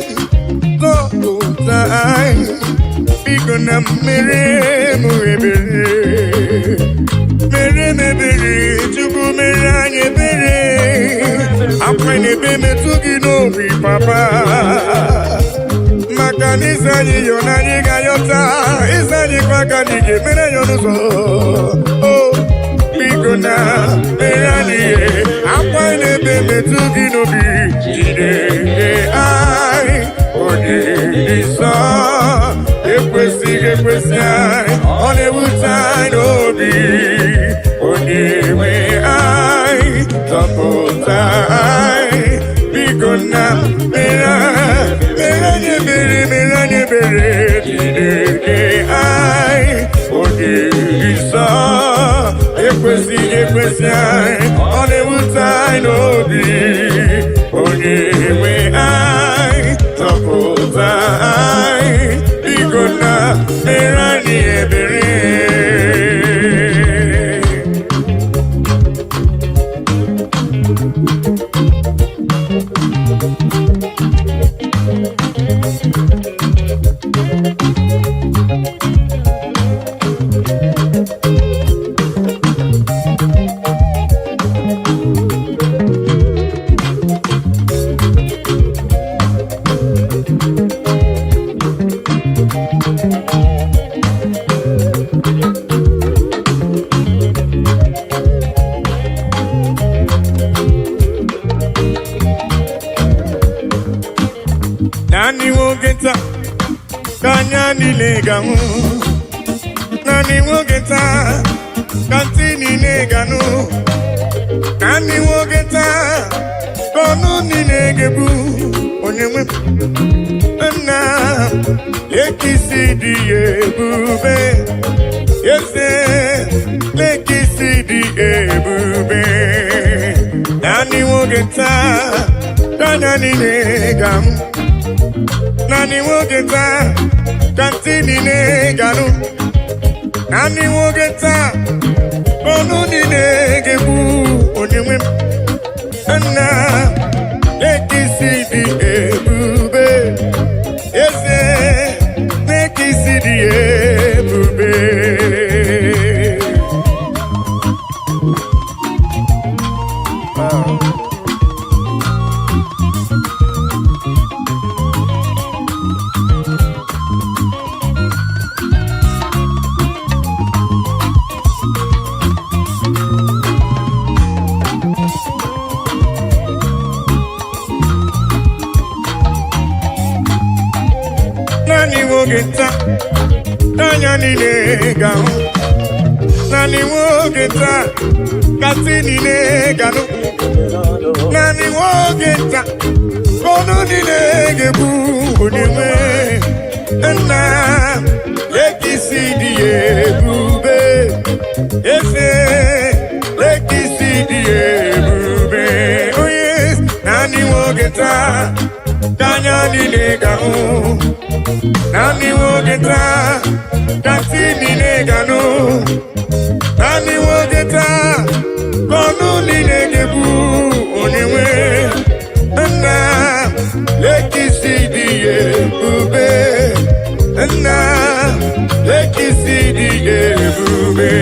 zọpụta anyị, biko na mmere m ebere, mere m ebere. Chukwu, mere anyị ebere. Akwa na-ebe metụ gị n'obi, Papa, maka na isi anyị yọ na anyị ga-ayọta, isi anyị kwa ka anyị ga-emere ya ọnụ ụzọ. O biko na mere anyị ihe. Akwa anyị na-ebe metụ gị n'obi. Chineke anyị, onye dị nsọ, ekwesịghị ekwesị anyị, ọ na-ewute anyị n'obi. Onye nwe anyị, zọpụta anyị, biko nna, mere anyị ebere, mere anyị ebere. Chineke anyị, onye dị nsọ, ekwesịghị ekwesị anyị, ọ na-ewute anyị n'obi. Onye nwe anyị, zọpụta anyị, biko na mere anyị ebere. Naanị nwoke nta ka anya niile ga-ahụ, naanị nwoke taa ka ntị niile ga-anụ, naanị nwoke taa ka ọnụ niile ga-ebu. Onye nwe m, nna, lekisi dị ya ebube, eze, lekisi dị ebube. Naanị nwoke taa ka anya niile ga-ahụ, naanị nwoke taa ka ntị niile ga-anụ, naanị nwoke taa ka ọnụ niile ga-ekwu. Onye nwe m, nna, lekisi dị ebube, eze, lekisi dị ebube. Ah. Naanị nwoke nta n'anya niile ga-ahụ, naanị nwoke nta ka ntị niile ga-anụ, naanị nwoke nta ka ọnụ niile ga-ekwu. Onye niile ga-ahụ. Naanị nwoke taa ka ntị niile ga-anụ. Naanị nwoke taa ka ọnụ niile ga-ekwu onye nwe nna lekisi dị ya ebube, nna lekisi dị ya ebube.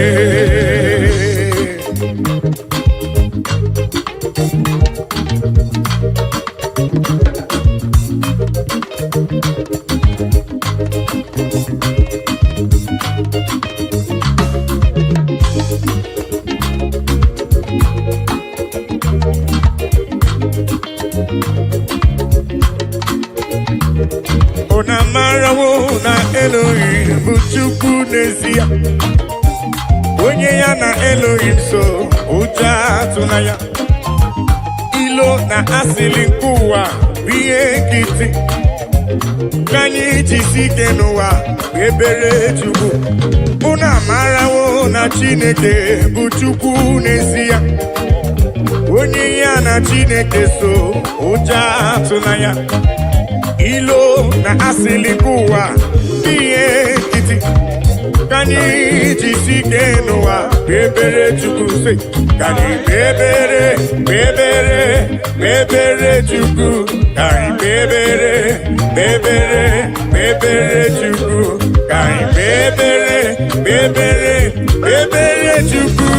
Unu amarawo na Elohim bụ Chukwu n'ezie. Onye ya na Elohim so, ụjọ atụla ya. Ilo na asịlị nke ụwa bụ ihe nkịtị. Ka anyị jisi ike n'ụwa ebere Chukwu. Unu amarawo na Chineke bụ Chukwu n'ezie. Onye ya na Chineke so, ụjọ atụla ya. Ilo na asịlị nke ụwa bụ ihe nkịtị. Ka anyị jisi ike n'ụwa kpebere Chukwu sị. Ka anyị kpebere, kpebere, kpebere Chukwu. Ka anyị kpebere, kpebere, kpebere Chukwu. Ka anyị kpebere, kpebere, kpebere Chukwu.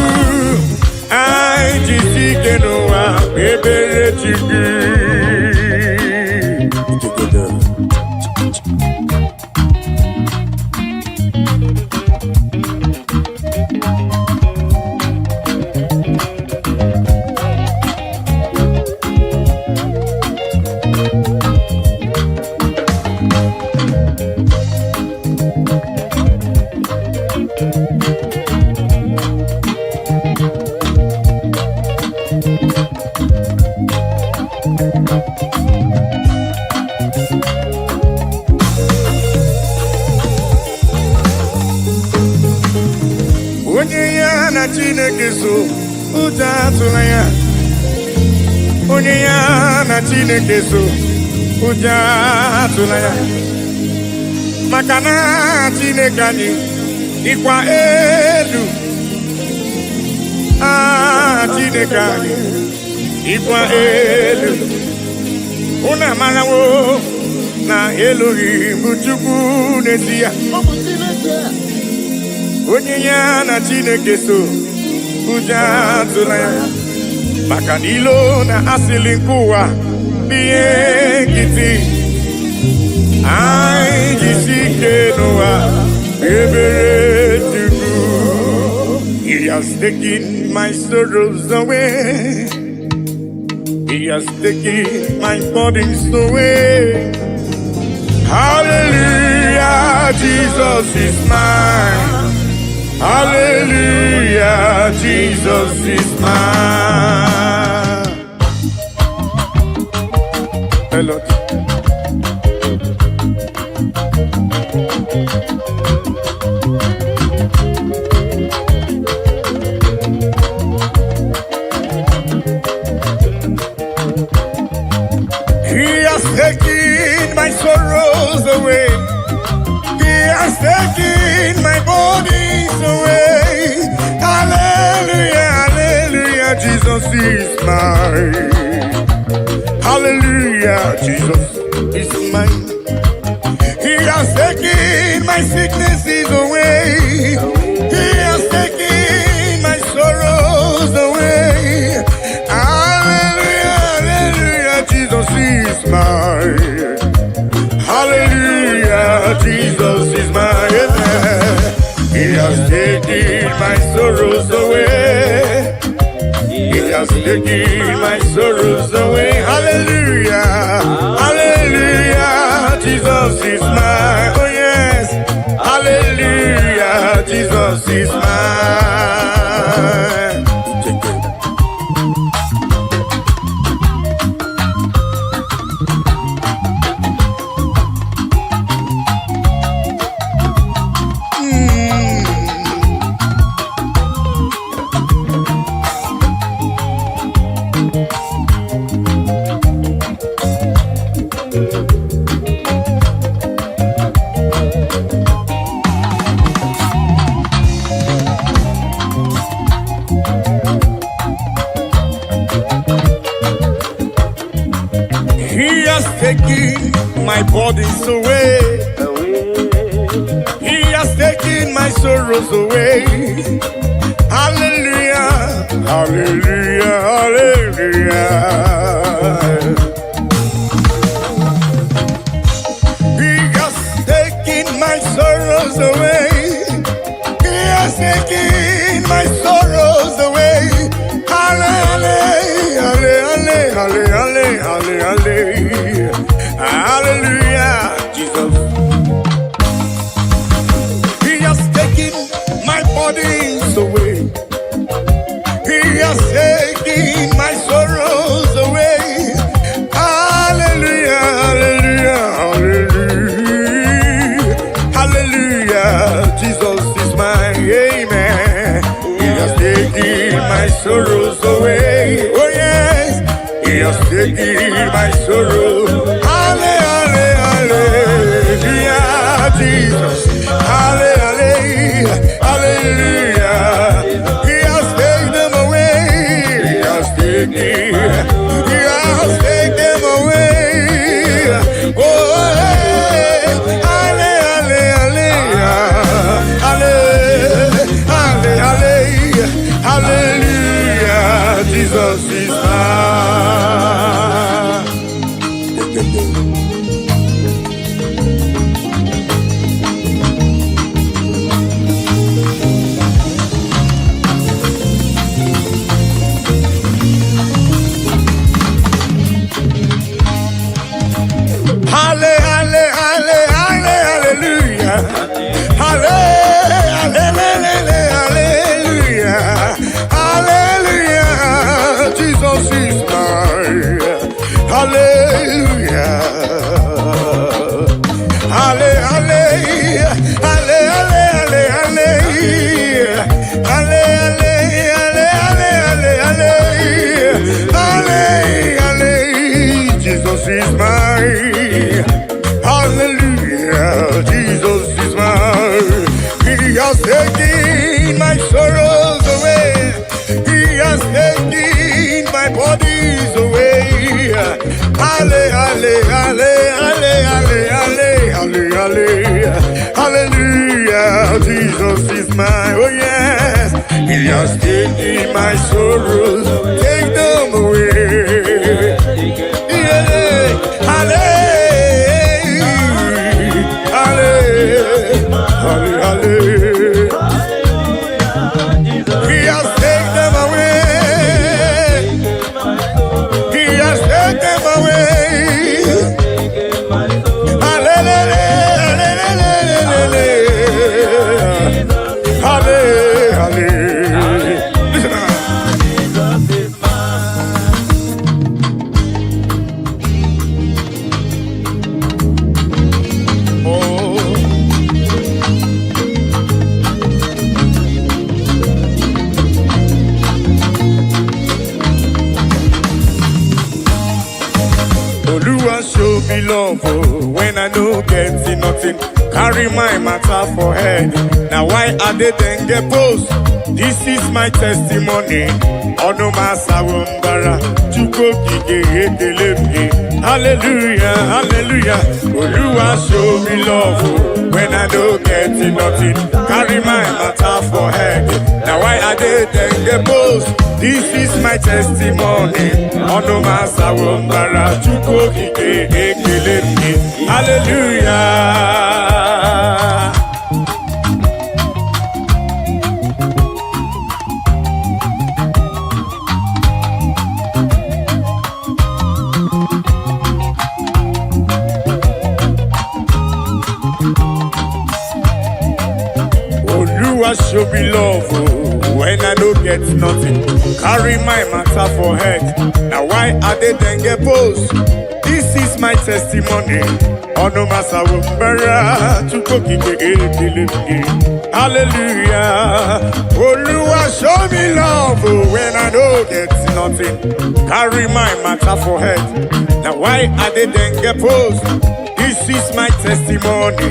Anyị jisi ike n'ụwa kpebere Chukwu. Together. Onye ya na Chineke so, ụjọ atụla ya. Onye ya na Chineke so, ụjọ atụla ya. Maka na Chineke anyị dịkwa elu. Ah, Chineke anyị dịkwa elu. Unu amarawo na Elohim bụ Chukwu n'ezie. Ọ bụ Chineke. Onye ya na Chineke so, ụjọ atụla ya. Maka na ilo na asịlị nke ụwa bụ ihe nkịtị. Anyị jisi ike n'ụwa ebere Chukwu. He has taken my sorrows away. He has taken my burdens away. Hallelujah, Jesus is mine. Hallelujah, Jesus is mine. Melody. He has taken my sorrows away. He has taken my burdens away. Hallelujah, hallelujah, Jesus is mine. Hallelujah, Jesus is mine. He has taken my sicknesses away. He has taken my sorrows away. Hallelujah, hallelujah, Jesus is mine. Hallelujah, Jesus is mine. He has taken my sorrows away. He has taken my sorrows away. Hallelujah, hallelujah, Jesus is mine. Oh yes, hallelujah, Jesus is mine. Take it. taken my burdens away. He has taken my sorrows away. Hallelujah, hallelujah, hallelujah. He has taken my sorrows away. He has taken my sorrows away. Hallelujah, hallelujah, hallelujah, hallelujah, hallelujah, Jesus. He has taken my burdens away. He has taken my sorrows away. Hallelujah, hallelujah, hallelujah, hallelujah. Jesus is mine, amen. He has taken my sorrows away. Oh yes, He has taken my sorrow. Hallelujah, hallelujah, Jesus. Hallelujah, hallelujah. He has taken them away. He has taken, He has taken them away. Oh, hey. Hallelujah, hallelujah, hallelujah, hallelujah. Jesus is mine. Halle, halle, halle, halle, hallelujah. Halle, halle, hallelujah. Hallelujah. Jesus is mine. Hallelujah. Halle, halle, halle, halle, halle, halle. Halle, halle, halle, halle, halle, halle. Halle, Jesus is mine. Hallelujah, Jesus is mine. He has taken my sorrows away. He has taken my burdens away. Halle, halle, halle, halle, halle, halle, halle, halle, hallelujah. Jesus is mine. Oh yes, He has taken my sorrows, take them away. Yeah, halle, halle, halle, halle. He has taken them away. He has taken them away. Hallelujah, hallelujah, hallelujah. Listen now. Jesus is mine. Oh. Oluwa show me love, oh, when I no get nothing. Carry my matter for head. Now why I dey then get post? This is my testimony. Ọnụ m asawo mbara, Chukwu okike ekele m gị. Hallelujah, hallelujah. Oluwa show me love, oh, when I no get nothing. Carry my matter for head. Now why I dey then get post? This is my testimony. Ọnụ m asawo mbara, Chukwu okike ekele m gị. Hallelujah. Oluwa show me love, oh, when I no get nothing. Carry my matter for head. Now why I dey then get post? This is my testimony. Ọnụ m asawo mbara, Chukwu okike ekele m gị. Hallelujah. Oluwa show me love, oh, when I no get nothing. Carry my matter for head. Now why I dey then get post? This is my testimony. Testimony.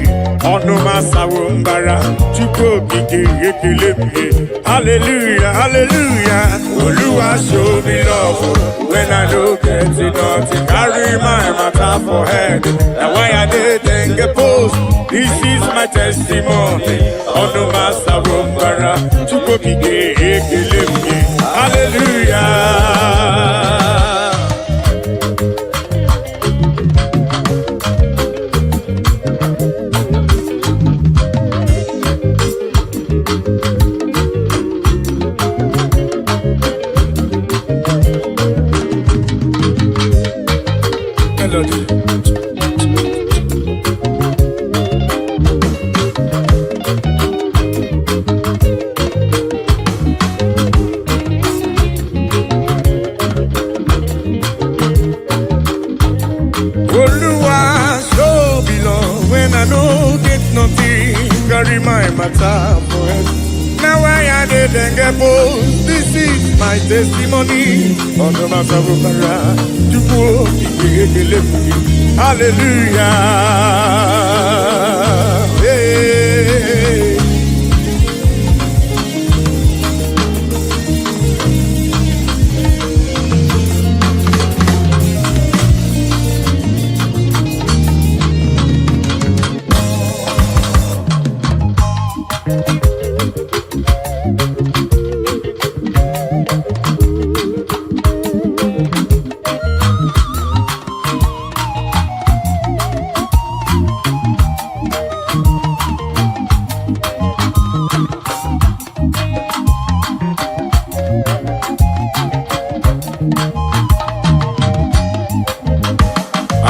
Ọnụ m asawo mbara. Chukwu Okike, ekele m gị. Hallelujah, hallelujah. Oluwa show me love when I no get it, nothing. Carry my matter for head. Na why I dey dengue post. This is my testimony. Ọnụ m asawo mbara. Chukwu Okike, ekele m gị. Hallelujah. Melody. Oluwa show me love when I no get nothing. Carry my matter for head. Now why I dey dengue post? This is my testimony. Ọ̀nà Masabubara, Chukwu Okike, ekele m gị. Hallelujah. Hey.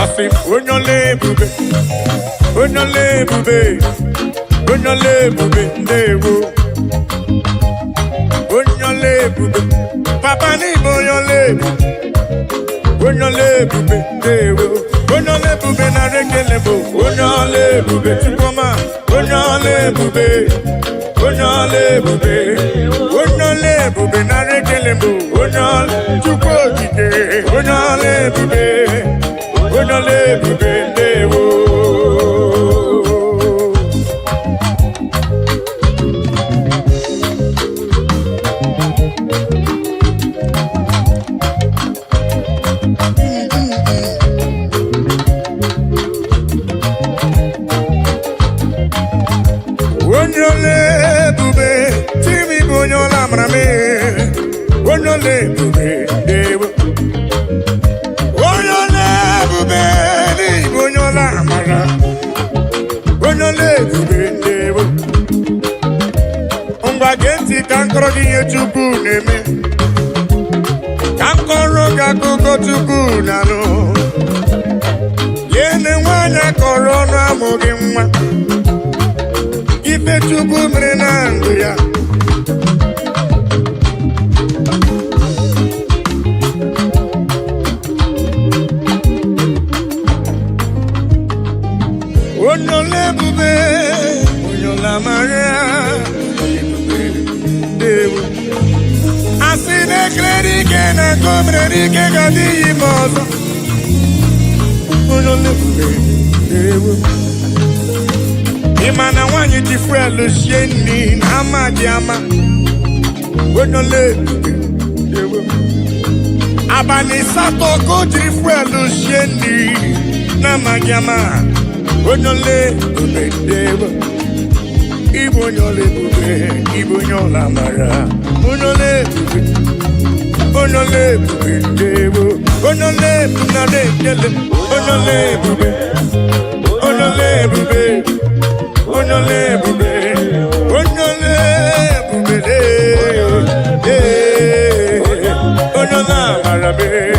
Asị m, onye ọla ebube, onye ọla ebube, onye ọla ebube, ndewo. Onye ọla ebube, papa n'ịbụ onye ọla ebube, onye ọla ebube, ndewo. Onye ọla ebube, nara ekele bụ onye ọla ebube, Chukwuma, onye ọla ebube, onye ọla ebube, onye ọla ebube, nara ekele bụ onye ọla Chukwu Okike, onye ọla ebube, onye ọla ebube, ndewo. Onye ọla ebube, timi bụ onye ọla amara m. Onye ọla ebube, ndewo. Onye ọla ebube, n'ịbụ onye ọla amara. Onye ọla ebube, ndewo. Ngwa, gee ntị ka nkọrọ gị ihe Chukwu na-eme, ka nkọrọ gị akụkọ Chukwu na-alụ. Yene nwaanyị akọrọ ọnụ amụghị nwa, ife Chukwu mere na ndụ ya. Onye ọla ebube, onye ọla amara, ebube, ndewo. Asị na ekele ike na nke o mere n'ike ga-adịghị ime ọzọ. Onye ọla ebube, ndewo. Ị ma na nwaanyị ji fuel sie nri na ama dị ama? Onye ọla ebube, ndewo. Abalị 8 ka o jiri fuel sie nri na-amaghị ama. Onye ọla ebube, ndewo. Ịbụ onye ọla ebube, ịbụ onye ọla amara, onye ọla ebube, onye ọla ebube, ndewo. Onye ọla ebube, nara ekele. Onye ọla ebube, onye ọla ebube, onye ọla ebube, onye ọla ebube, ee, onye ọla amara mee.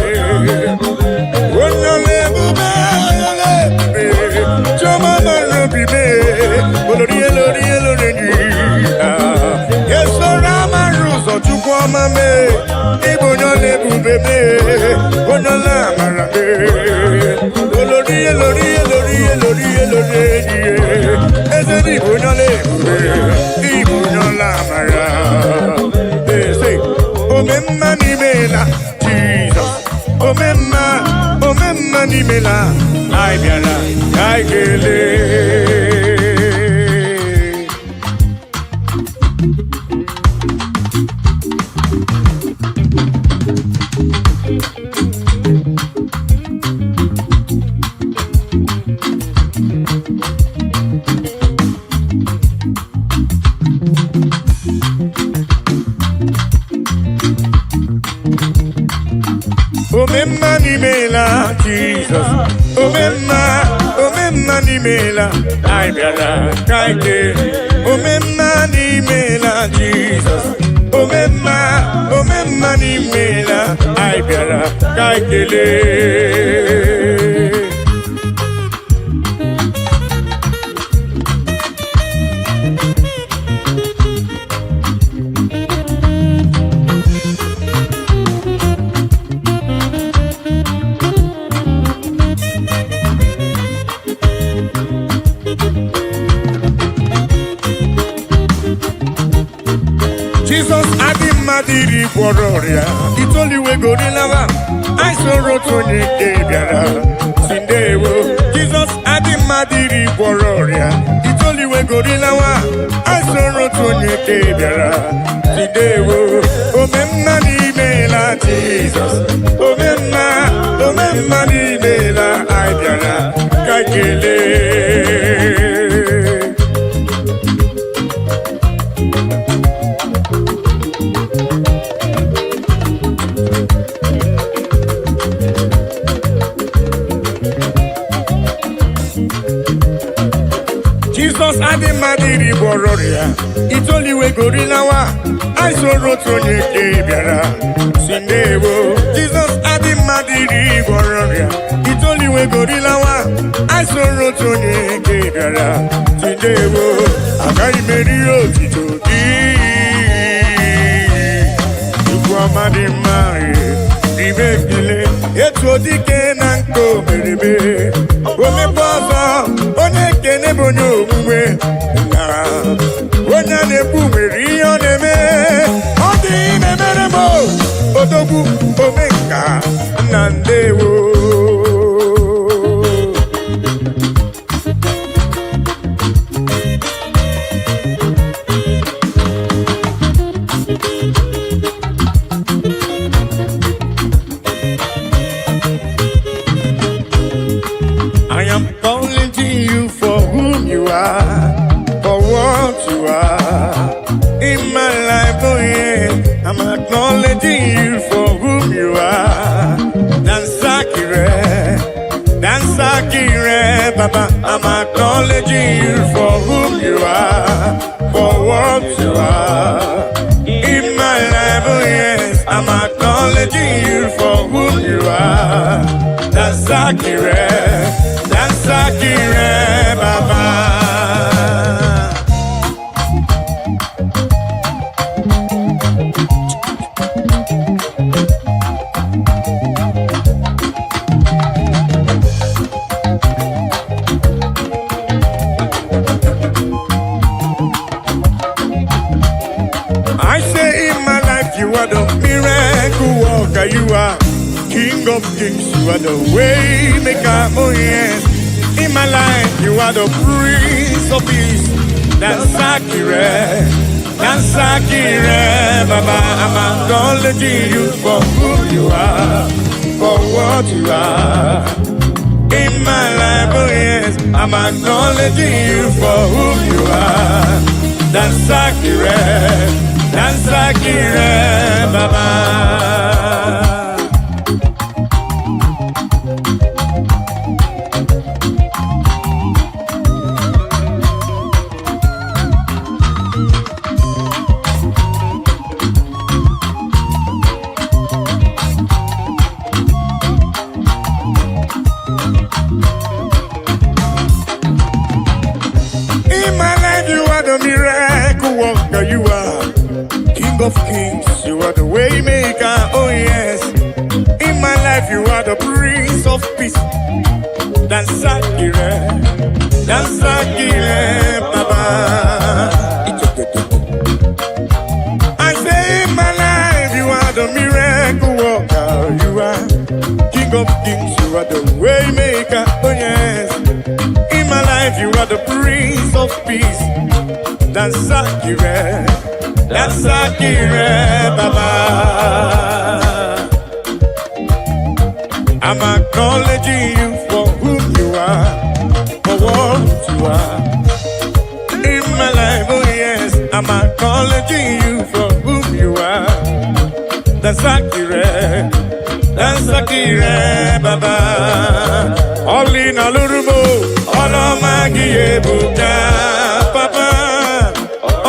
Onye ọla ebube, onye ọla ebube, chioma mara obi mee. Olori elori elori enyi esoro amara ụzọ. Chukwu ọma mee, ịbụ onye ọla ebube mee, onye ọla amara mee. Olori elori elori elori elori enyi, eze n'ịbụ onye ọla ebube, ịbụ onye ọla amara. Eze omemma n'imela, Jizọs omemma, omemma n'imela. Anyị bịara ka anyị kelee. Omemma, omemma n'imela, anyị bịara ka anyị kee. Omemma n'imela, Jizọs. Omemma, omemma n'imela, anyị bịara ka anyị kelee. Jizọs adị mmadụ iri gwọrọ ọrịa itoliwegorilawa anyị soro otu onye nke bịara si ndewo. Jizọs adị mmadụ iri gwọrọ ọrịa itoliwegorilawa anyị soro otu onye nke bịara si ndewo. Omemma n'imela, Jizọs, omemma, omemma n'imela, anyị bịara ka anyị kelee. Jizọs adị mmadụ iri gwọrọ ọrịa itoliwegorilawa anyị soro otu onye nke bịara si ndewo. Jizọs adị mmadụ iri gwọrọ ọrịa itoliwegorilawa anyị soro otu onye nke bịara si ndewo. Agaghị m eri otito gị, Chukwu ọma dị mma, ribe ekele etu dike na nke omereme omekwa ọzọ. Onye ekene bụ onye omume na onye a na-ekwu nwere ihe ọ na-eme, ọ dị na-emere m odogwu omenka na ndewo. I am calling to you for whom you are, for what you are. In my life, oh yeah, I'm acknowledging you for whom you are. Dansakire, Dansakire, Baba, I'm acknowledging you for whom you are, for what you are. In my life, oh yes, I'm acknowledging you for whom you are. Dansakire, Dansakire, Baba. I say in my life you are the miracle worker, you are King of kings, you are the way maker, oh yes. In my life you are the Prince of Peace. Dansakire, Dansakire, Baba, I'm acknowledging you for who you are, for what you are. In my life, oh yes, I'm acknowledging you for who you are. Dansakire, Dansakire, Baba. In my life, you are the miracle worker. You are King of kings. You are the way maker. Oh yes. In my life, you are the Prince of Peace. Dansakire, Dansakire, Baba. I say in my life, you are the miracle worker. You are King of kings. You are the way maker. Oh yes. In my life, you are the Prince of Peace. Dansakire, Dansakire, Baba. I'm acknowledging you for whom you are, for what you are. In my life, oh yes, I'm acknowledging you for whom you are. Dansakire, Dansakire, Baba. All in ebuka, papa.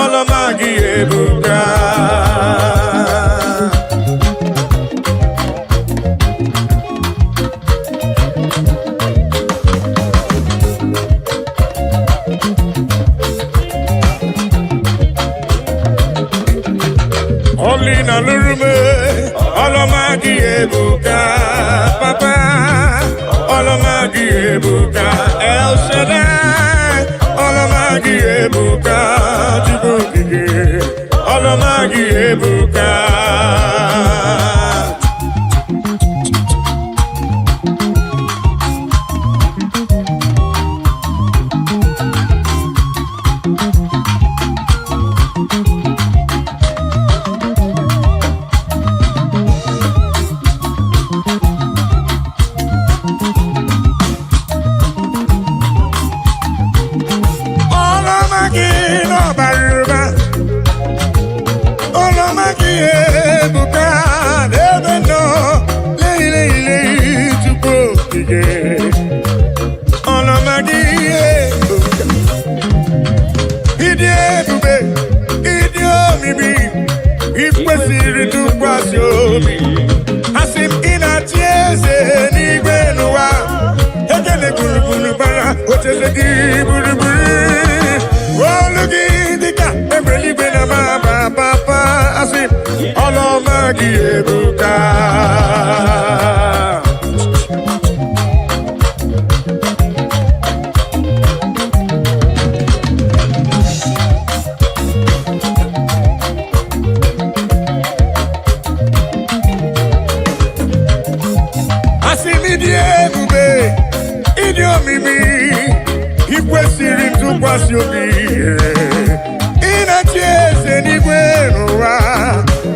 Ọlụ ọma gị ebuka. Ọlụ ị na-alụrụ m, ọlụ ọma gị ebuka, papa. Ọlụ ọma gị ebuka, El Shaddai. Ọlụ ọma gị ebuka, Chukwu okike. Ọlụ ọma gị ebuka. Ọlụ ọma gị n'ọbara ụba. Ọlụ ọma gị ebuka n'ebe nọ. Lei, lei, lei, Chukwu okike. Ọlụ ọma gị ebuka. Ịdị ebube, ịdị omimi, ị kwesịrị ntụkwasị obi. Asị m ị na-achị eze n'igwe n'ụwa. Ekele gburugburu bara ocheeze gị gburugburu. Olu gị dịka egbe eluigwe na mama papa. Asị m ọlụ ọma gị ebuka. Asị m ịdị ebube, ịdị omimi, ị kwesịrị ntụkwasị obi. Ị na-achị eze n'igwe n'ụwa.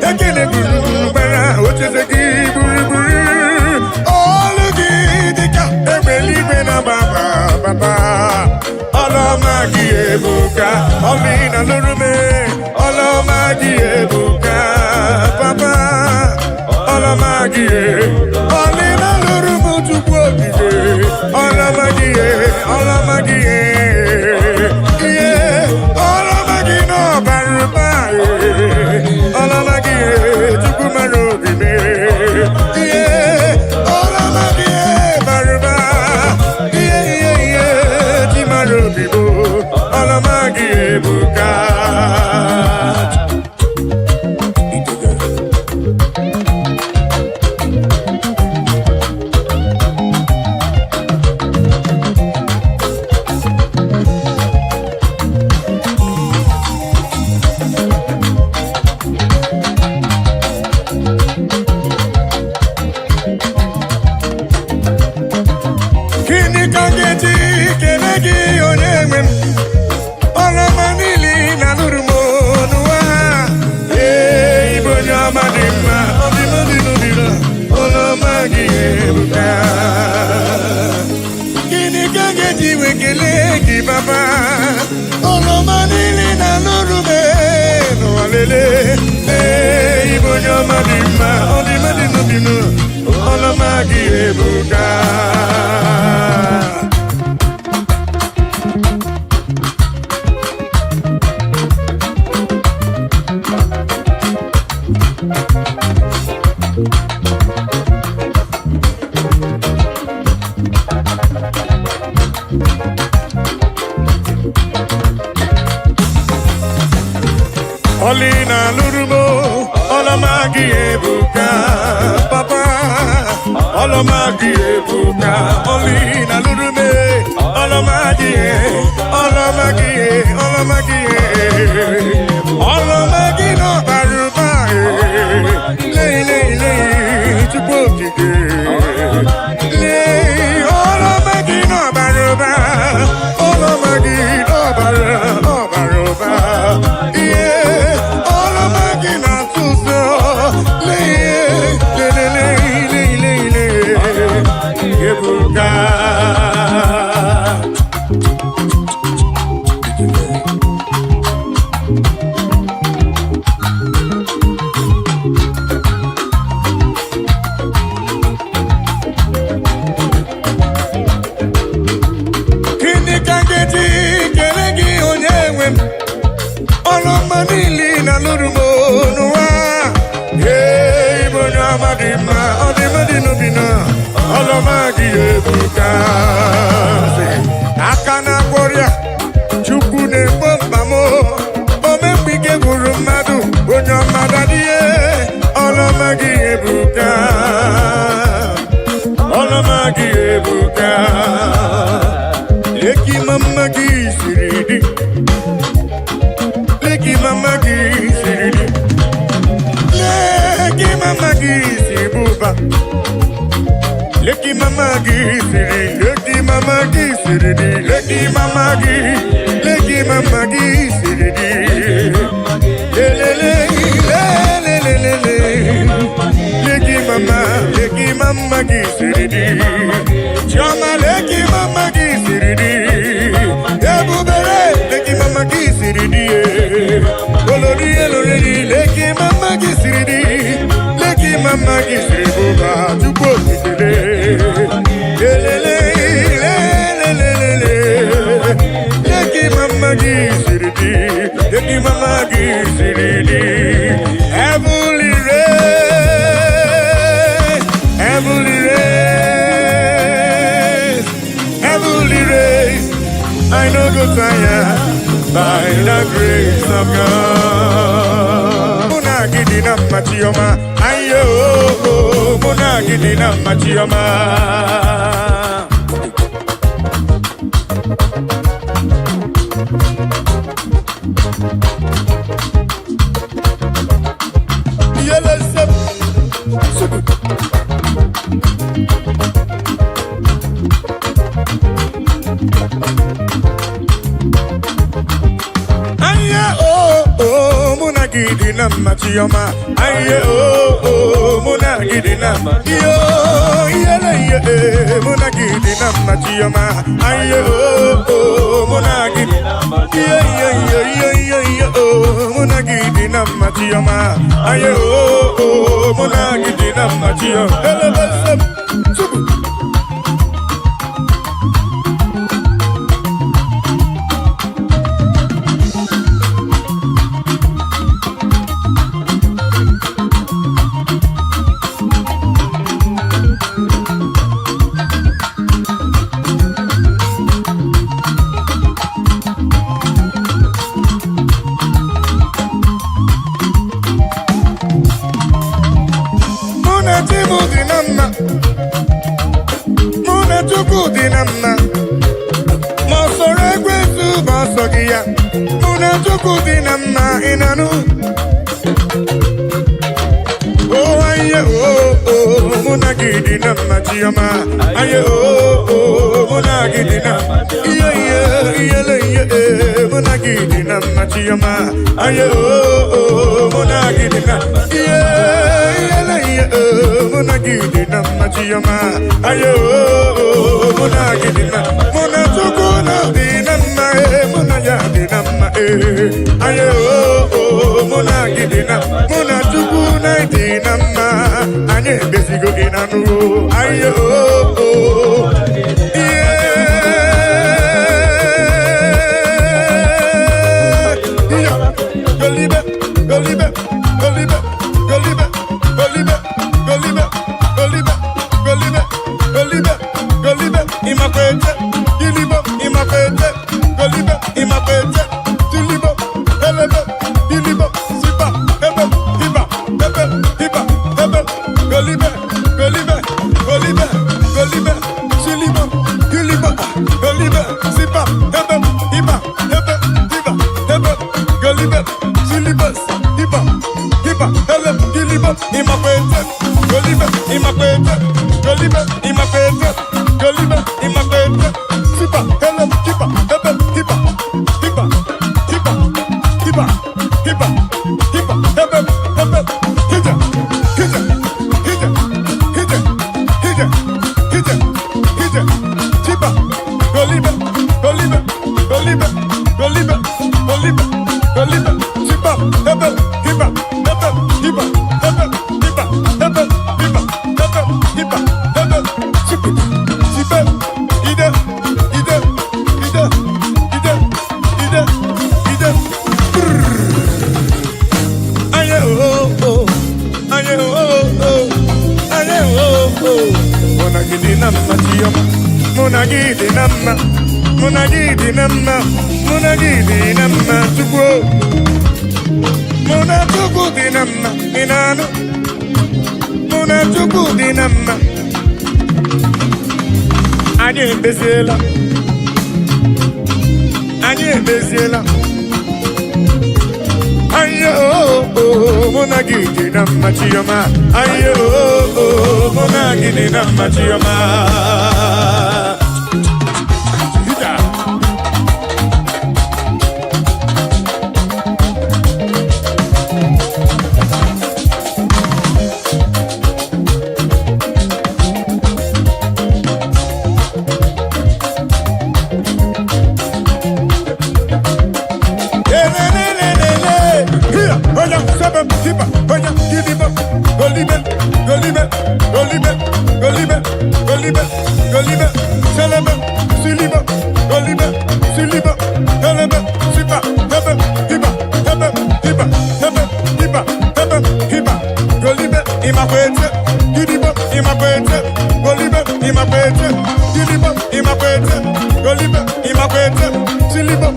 Ekele gburugburu gbara ocheeze gị gburugburu. Olu gị dịka egbe eluigwe na baba baba. Ọlụ ọma gị ebuka, ọlụ ị na-alụrụ m. Ọlụ ọma gị ebuka, papa. Ọlụ ọma gị, ọlụ ị na-alụrụ m, Chukwu okike. Ọlụ ọma gị, ọlụ ọma gị, ihe ọlụ ọma gị n'ọbara ụba. Ọlụ ọma gị, Chukwu mara obi m. Ihe ọlụ ọma gị bara ụba. Ihe ihe ihe chi mara obi m. Ọlụ ọma gị ebuka. Gịnị ka m ga-eji kele gị, onye nwe m? Ọlụ ọma niile ị na-alụrụ m n'ụwa. Ee, ịbụ onye ọma dị mma. Obi m dị n'obi m. Ọlụ ọma gị ebuka. Gịnị ka m ga-eji wee kelee gị, Baba? Ọlụ ọma niile ị na-alụrụ m n'ụwa lele. Ee, ịbụ onye ọma dị mma. Obi m dị n'obi m. Ọlụ ọma gị ebuka. Ọlụ ị na-alụrụ m, ọlụ ọma gị ebuka, papa. Ọlụ ọma gị ebuka. Ọlụ ị na-alụrụ m, ọlụ ọma gị, ọlụ ọma gị, ọlụ ọma gị, ọlụ ọma gị n'ọbara ụba. Lei, lei, lei, Chukwu okike. Lei, ọlụ ọma gị n'ọbara ụba. Ọlụ ọma gị n'ọbara ọbara ụba. Ihe ọlụ ọma gị na-atụ ụzọ. Lei, lei, lei, lei, lei, lei, ebuka. Ọlụọma niile ị na-alụrụ m n'ụwa. Ee, ịbụ onye ọma dị mma, ọ dị mma dị n'obi na ọlụọma gị ebuka. Aka na-agwọ ọrịa, Chukwu na-egbo mkpa m. Omemgbe ike gwụrụ mmadụ, onye ọma dadie, ọlụọma gị ebuka. Ọlụọma gị ebuka. Leki mama gị siri dị. Leki mama gị siri dị. Leki mama gị si bụba. Leki mama gị siri, leki mama gị siri dị. Leki mama gị, leki mama gị siri dị. Lelele, lelelelele. Leki mama gị siri dị. Chioma, leki mama gị siri dị. Ebubere, leki mama gị siri dị. Olori eloriri, leki mama gị siri dị. Leki mama gị siri bụba, Chukwu okikere. Lelele, lelelelele. Leki mama gị siri dị. Leki mama gị siri dị. Heavenly race, heavenly race, heavenly race. I no go tire by the grace of God. Mụ na gị dị na mma, Chioma, ayo, mụ na gị dị na mma, Chioma. Yele sep, suku. Aye oh oh, mụ na gị dị na mma, Chioma. Aye oh oh, mụ na gị dị na mma. Iyo iyele iye eh, mụ na gị dị na mma, Chioma. Aye oh oh, mụ na gị. Iye iye iye iye iye iye oh, mụ na gị dị na mma, Chioma. Aye oh oh, mụ na gị dị na mma, Chioma. Elebe sep, suku. Mụ na chi m dị na mma, mụ na Chukwu dị na mma. Ma ọ sọrọ ekwensu bụ ọsọ gị ya. Mụ na Chukwu dị na mma, ị na-anụ? Oh, aye, oh, oh, mụ na gị dị na mma, Chioma. Aye, oh, oh, mụ na gị dị na iye iye iyele iye eh, mụ na gị dị na mma, Chioma. Aye, oh, oh, mụ na gị dị na iye iyele iye eh, mụ na gị dị na mma, Chioma. Aye, oh, oh, mụ na gị dị na mụ na Chukwu na dị na mma eh, mụ na ya dị na mma eh. Aye, oh, oh, mụ na gị dị na mụ na Chukwu na dị na mma. Anyị emezigo gị na nụ. Aye, oh, oh. Yeah. Golibe, golibe, golibe, golibe, golibe, golibe, golibe, golibe, golibe, golibe, imakwete, gilibo, imakwete, golibe, imakwete, tulibo, elebe, gilibo, sipa, ebe, hiba, ebe, hiba, ebe, golibe, golibe, golibe, golibe, silibo, gilibo, golibe, sipa, ebe, hiba, ebe, hiba, ebe, golibe, silibus, hiba, hiba, ele, gilibo, imakwete, golibe, imakwete, golibe, imakwete, golibe, imakwete, sipa, ele, hiba, ebe, hiba, hiba. Mụ na gị dị na mma, mụ na gị dị na mma, Chukwu. Mụ na Chukwu dị na mma, ị na-anụ? Mụ na Chukwu dị na mma. Anyị emeziela. Anyị emeziela. Ayo, mụ na gị dị na mma, Chioma. Ayo, mụ na gị dị na mma, Chioma. Hida. Lelelelele. Here, oya, sebe, tiba, oya, gidibo, golibe, golibe, golibe, golibe, golibe, golibe, selebe, silibo, golibe, silibo, helebe, sipa, hebe, hiba, hebe, hiba, hebe, hiba, hebe, hiba, golibe, imakwete, gidibo, imakwete, golibe, imakwete, gidibo, imakwete, golibe, imakwete, silibo,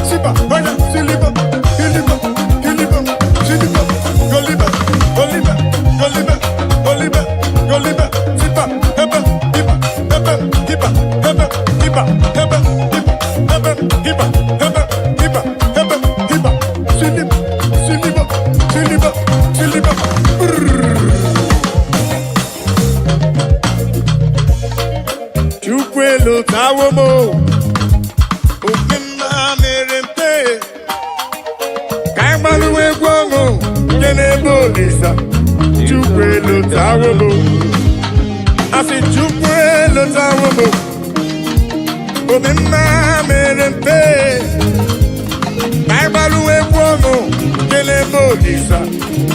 sipa, oya, silibo, gilibo, gilibo, silibo, golibe, golibe, golibe, golibe, golibe, sipa, hebe, hiba, hebe, hiba, hebe, hiba, hebe, hiba, hebe, hiba, hebe, hiba, hebe, hiba, silibo, silibo, silibo, silibo. Brrr. Chukwu elotawo m o, oke mma mere mpe. Ka anyị gbalụwa egwu ọṅụ nke n'ebe Olisa. Chukwu elotawo m o. Asị Chukwu elotawo m o, obi mma mere mpe. Ka anyị gbalụwa egwu ọṅụ nke n'ebe Olisa.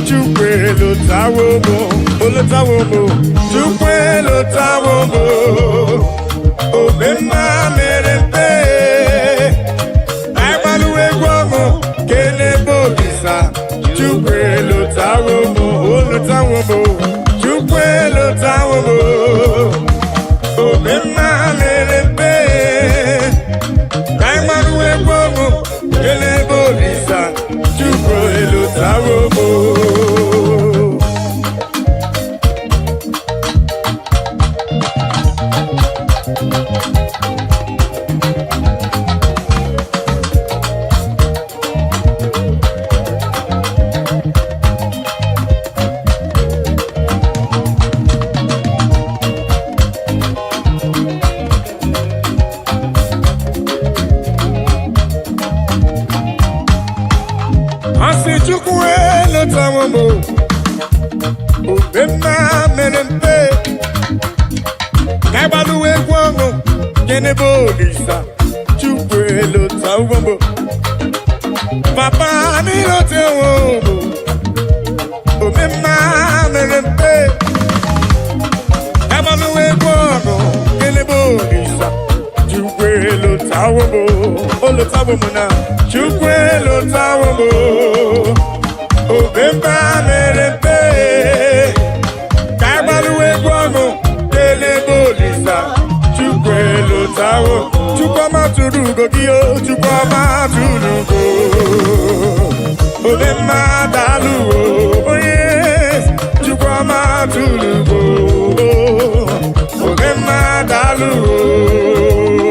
Chukwu elotawo m o, olotawo m o. Chukwu elotawo m o, obi mma mere mpe. Anyị gbalụwa egwu ọṅụ kele ebe Olisa. Chukwu elotawo m o, olotawo m o. Chukwu elotawo m o, obi mma mere mpe. Ka anyị gbalụwa egwu ọṅụ kele ebe Olisa. Chukwu elotawo m o. Asị Chukwu elotawo m o, obe mma mere mpe. Ka anyị gbalụwa egwu ọṅụ gịnị bụ Olisa. Chukwu elotawo m o. Papa n'ilotewo m o, obe mma mere mpe. Ka anyị gbalụwa egwu ọṅụ gịnị bụ Olisa. Chukwu elotawo m o, olotawo m na Chukwu elotawo m o, obe mma mere mpe. Ka anyị gbalụwa egwu ọṅụ kelee ebe Olisa. Chukwu elotawo. Chukwu ọma tụrụ ugo gị o, Chukwu ọma tụrụ ugo. Obe mma daalụ o, onye Chukwu ọma tụrụ ugo. Obe mma daalụ o.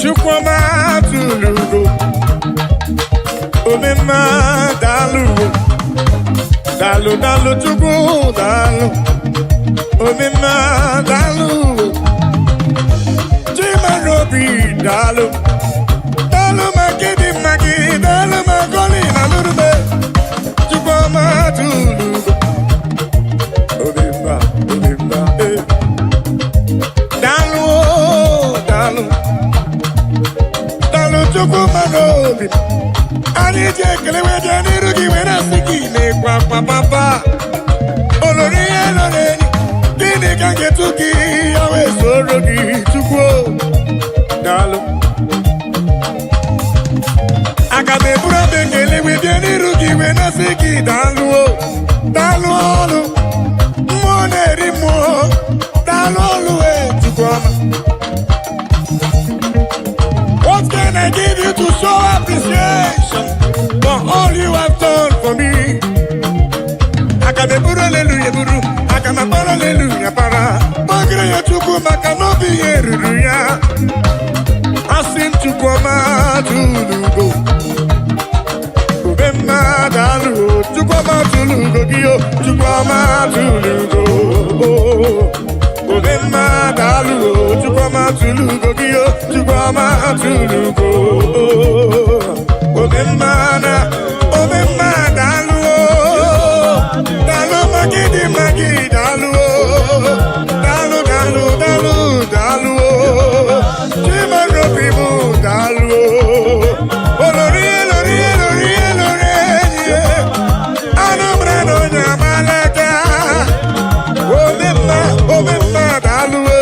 Chukwuma tụrụ ugo, omemma daalụ o. Daalụ daalụ Chukwu daalụ, omemma daalụ o. Chimarobi daalụ, daalụ maka ịdị mma gị, daalụ maka ọlị na lụrụme. Chukwuma tụrụ ugo, omemma, omemma, eh. Daalụ o, daalụ. Daalụ Chukwu mmadụ obi. Anyị ji ekele wee bịa n'iru gị wee na-asị gị na-ekwe akwa papa. Olori ihe nọ n'enyi, gịnị ka m ga-etu gị ya wee soro gị Chukwu o? Daalụ. tụrụ ugo. Omemma na omemma, daalụ o. Daalụ maka ịdị mma gị, daalụ o. Daalụ, daalụ, daalụ, daalụ o. Chimarobi m, daalụ o. Olori, olori, olori, olori enyi ya. Anụ mara na onye amalaka. Omemma, omemma, daalụ o.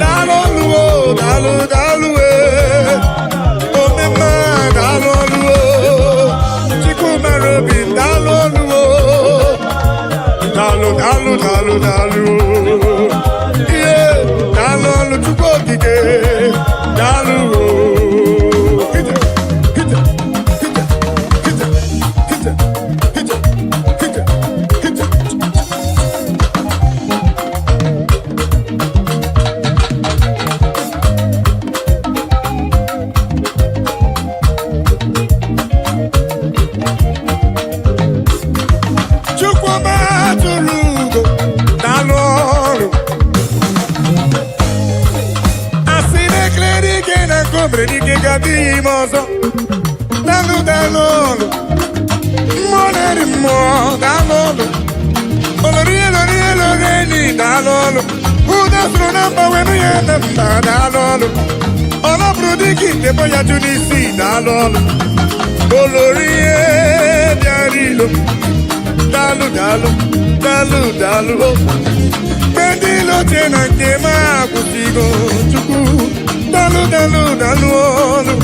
Daalụ ọlụ o, daalụ, daalụ e. Omemma, daalụ ọlụ o. Chukwumarobi, daalụ ọlụ o. Daalụ, daalụ, daalụ, daalụ o. Ihe, daalụ ọlụ Chukwu okike, daalụ o. Ije, ije, ije, ije, ije, ije, ije, ije. Chukwuma tụrụ ugo, daalụ ọrụ. Asị na ekele dike na nke o mere dike ga-adịghị ime ọzọ. Daalụ, daalụ ọrụ. Mmụọ na-eri mmụọ, daalụ ọrụ. Olori, olori, olori enyi, daalụ ọrụ. Ụda soro na mba wee nụ ya na mba, daalụ ọrụ. Ọ napụrụ dike ite bo ya jụ n'isi, daalụ ọrụ. Olori ihe bịara ilo. Daalụ, daalụ, daalụ, daalụ o. Mgbe ndị ilo che na nke m akwụsịgo, Chukwu, daalụ, daalụ, daalụ ọlụ.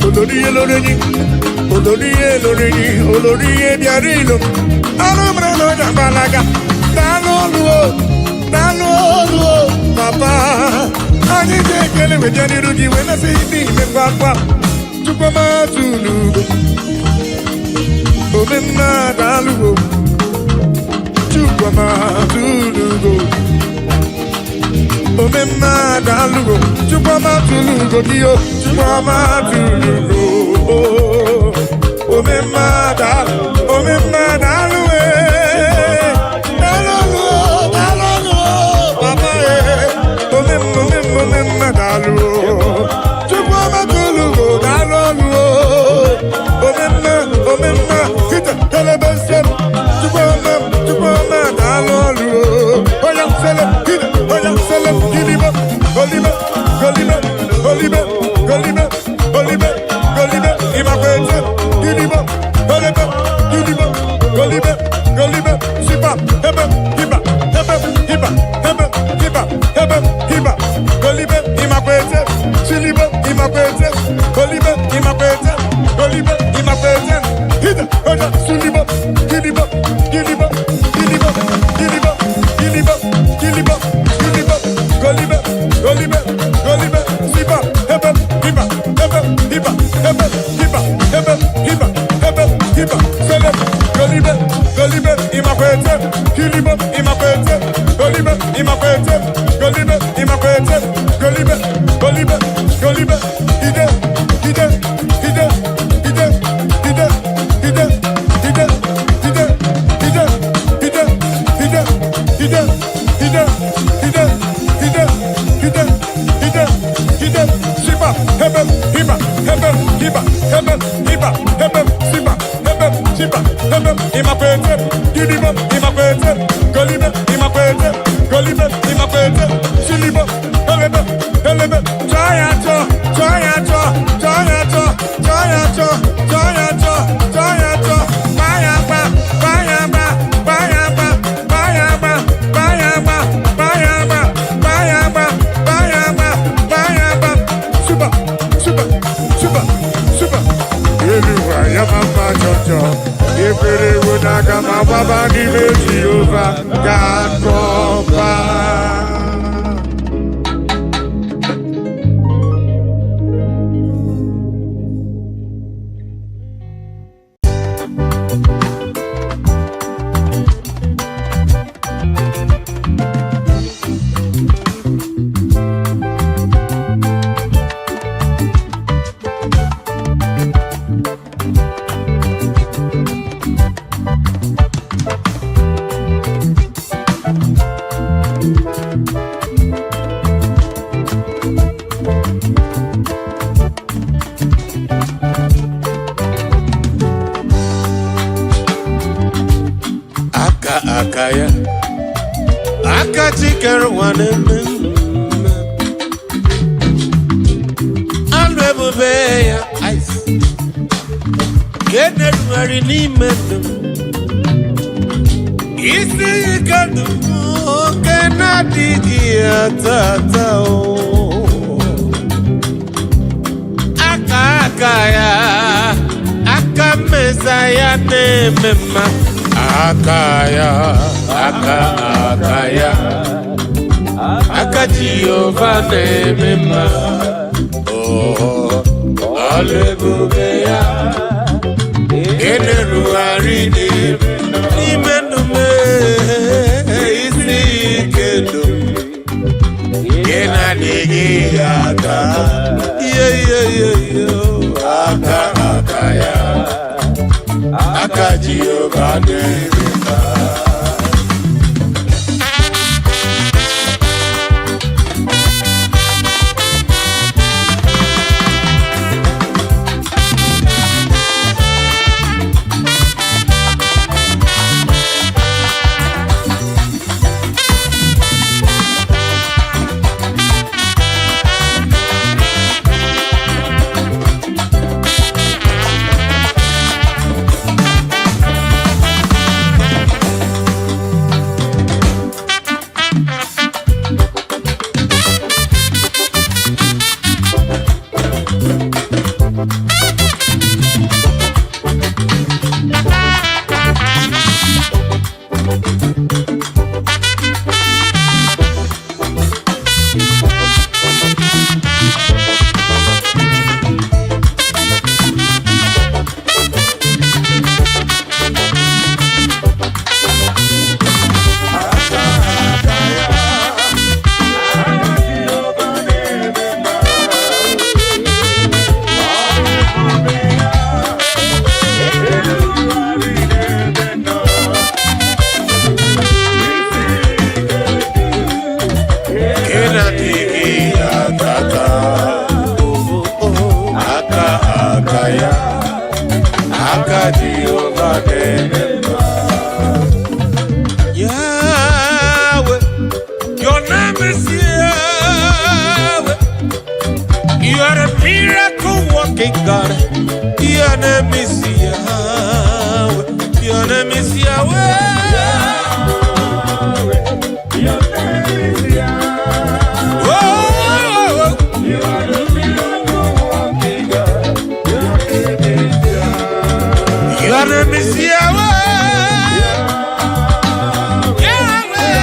Olori ihe lori enyi, olori ihe lori enyi, olori ihe bịara ilo. Anụ mara na ọnya gbalaga. Daalụ ọlụ o, daalụ ọlụ o, papa. Anyị ji ekele wee bịa n'iru gị wee na-asị ndị ime gbagba. Chukwu ọma tụrụ ugo. Omemma, daalụ o. Chukwuma tụrụ ugo. Omemma, daalụ o. Chukwuma tụrụ ugo gị o. Chukwuma tụrụ ugo. Omemma, daalụ. Omemma, daalụ e. Daalụ o, daalụ o, papa e. Omemma, omemma, omemma, daalụ o. Chukwuma tụrụ ugo, daalụ o. Omemma, omemma, kita telebese. Chukwuma, Chukwuma, daalụ ọlụ o. Oya sele, kita, oya sele, kilibo, olibe, golibe, olibe, golibe, olibe, golibe, imakwete, kilibo, olibe, kilibo, golibe, golibe, sipa, ebe, hiba, ebe, hiba, ebe, hiba, ebe, hiba, golibe, imakwete, silibo, imakwete, golibe, imakwete, golibe, imakwete, hida, oya, sulibo, kilibo, kilibo, kilibo, kilibo, kilibo, kilibo, kilibo, golibe, golibe, golibe, sipa, ebe, hiba, ebe, hiba, ebe, hiba, ebe, hiba, ebe, hiba, sele, golibe, golibe, imakwete, kilibo, imakwete, golibe, imakwete, golibe, imakwete, golibe, golibe, golibe, ide, ide, ide, ide, ide, ide, ide, ide, ide, ide, ide, ide, ide, ide, ide, ide, ide, ide, sipa, ebe, hiba, ebe, hiba, ebe, hiba, ebe, sipa, ebe, sipa, ebe, imakwete, gidibo, imakwete, golibe, imakwete, golibe, imakwete, silibo, elebe, elebe, chọọ chọọ, chọọ ya chọọ, chọọ ya chọọ, chọọ ya chọọ, chọọ ya chọọ, chọọ ya chọọ, gbaa ya gba, gbaa ya gba, gbaa ya gba, gbaa ya gba, gbaa ya gba, gbaa ya gba, gbaa ya gba, gbaa ya gba, gbaa ya gba, suba, suba, suba, suba. Elu ụwa ya ma mma jọjọ, ekwere ewu n'aka ma gbaba n'ime Jehova ga-akọba. Thank Aka aka ya, aka chikere ụwa na-eme mma. Alụ ebube ya ice ka e na-erugharị n'ime ndụ m. Isi ike ndụ m oke na-adịghị ata ata o. Aka aka ya, aka mmesa ya na-eme mma. Aka ya, aka aka ya, aka Jehova na-eme mma. Oh, ọlụ ebube ya ị na-erugharị n'ime ndụ m. Isi ike ndụ m ị na-adịghị aka ihe ihe ihe ihe. Aka aka ya, aka Jehova na-eme mma. Ị na-adịghị aka aka. Aka aka ya, aka Jehova na-eme mma. Yahweh, your name is Yahweh. You are a miracle working God. Your name is Yahweh. Your name is Yahweh. Your name is Yahweh. Oh, You are the miracle working God. Your name is Yahweh. your name is Yahweh. Yahweh.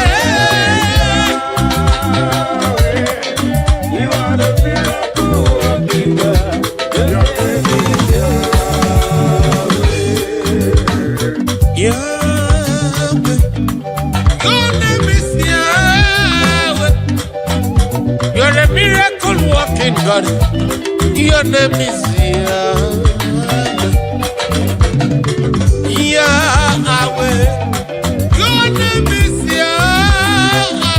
You are the miracle working God. Your name is Yahweh. Your name is Yahweh. You're a miracle working God. Your name is Yahweh. Yahweh. Your name is Yahweh.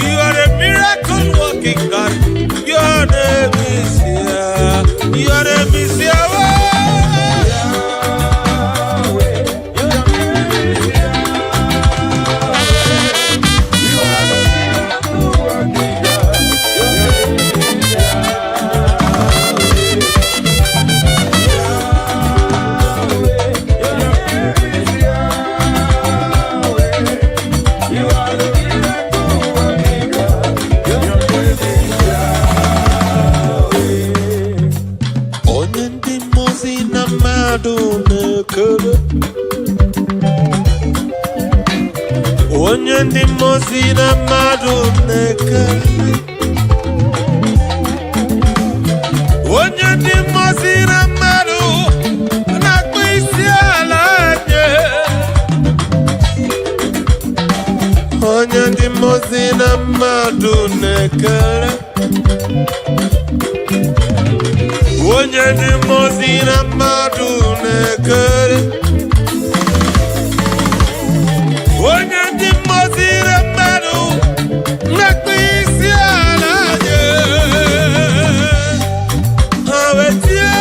You are a miracle working God. Your name is Yahweh. Your name is Yahweh. Yahweh. Your name is Yahweh. You are the miracle working God. Your name is Yahweh. Yahweh. Your name is Yahweh. You are the miracle working God. Your name is Yahweh. Onye ndị mmụọ ozi na mmadụ na-ekele, onye ndị mmụọ ozi na mmadụ na-ekele, onye ndị mmụọ ozi na mmadụ na-akpọ isi ala nye, onye ndị mmụọ ozi na mmadụ na-ekele, onye ndị mmụọ ozi na mmadụ na-ekele, onye ndị mmụọ ozi na mmadụ na-akpọ isi ala nye. Ha wee tie.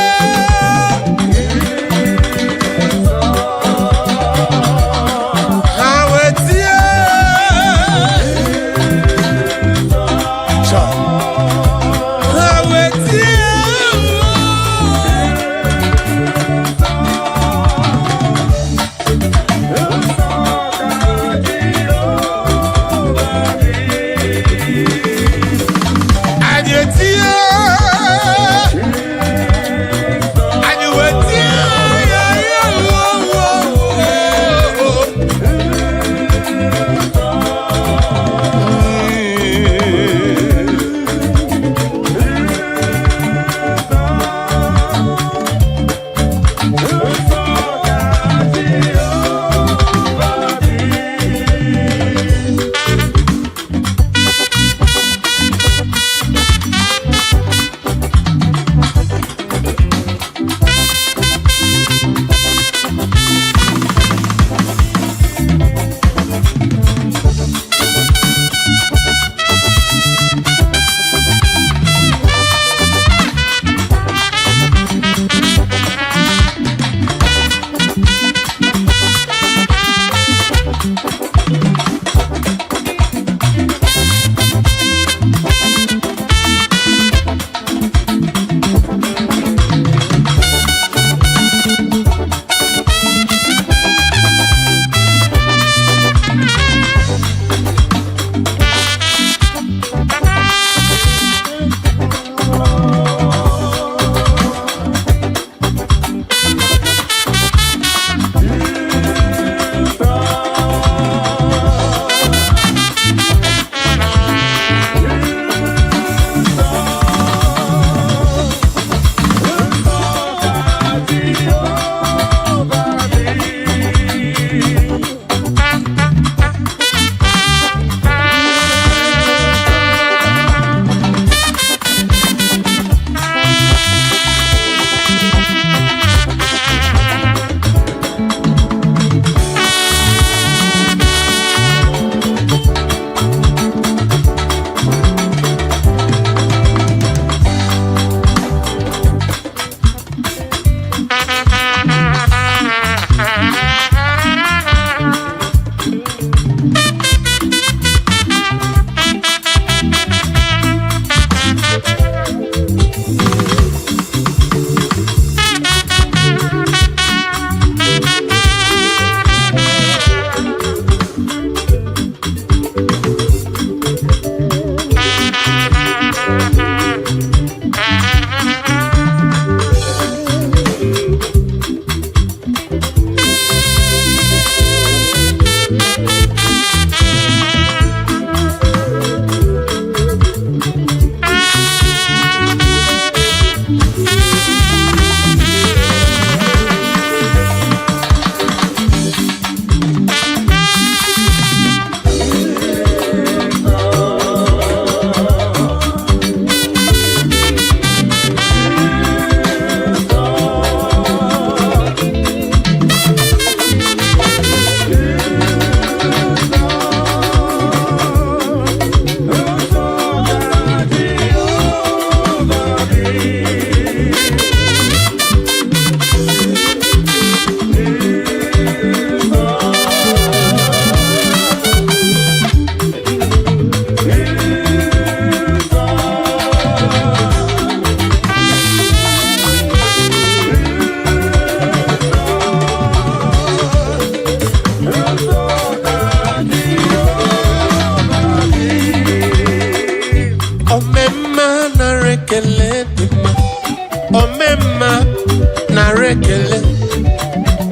Ekele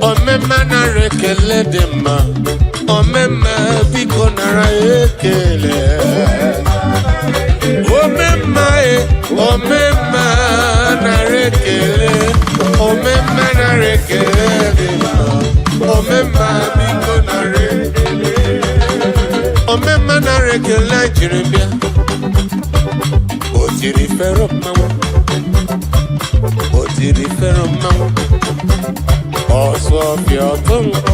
omemma, nara ekele dị mma. Omemma, biko nara ekele. Omemma e, omemma, nara ekele. Omemma, nara ekele dị mma. Omemma, biko nara ekele. Omemma, nara ekele. Anyị jiri bịa o tiri fero mmanwụ, o tiri fero mmanwụ, ọsọ ọfịa ọtụ nkọ.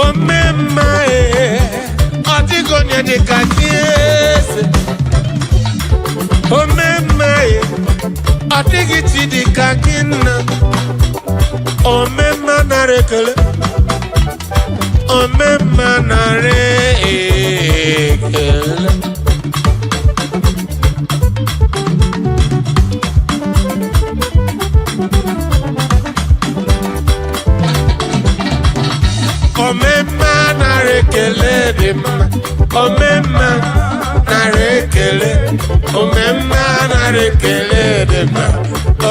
Omemma e, ọ dịghị onye dịka gị, eze. Omemma e, ọ dịghị chi dịka gị, nna. Omemma, nara ekele. Omemma, nara ekele. Omemma, nara ekele dị mma. Omemma, nara ekele. Omemma, nara ekele dị mma.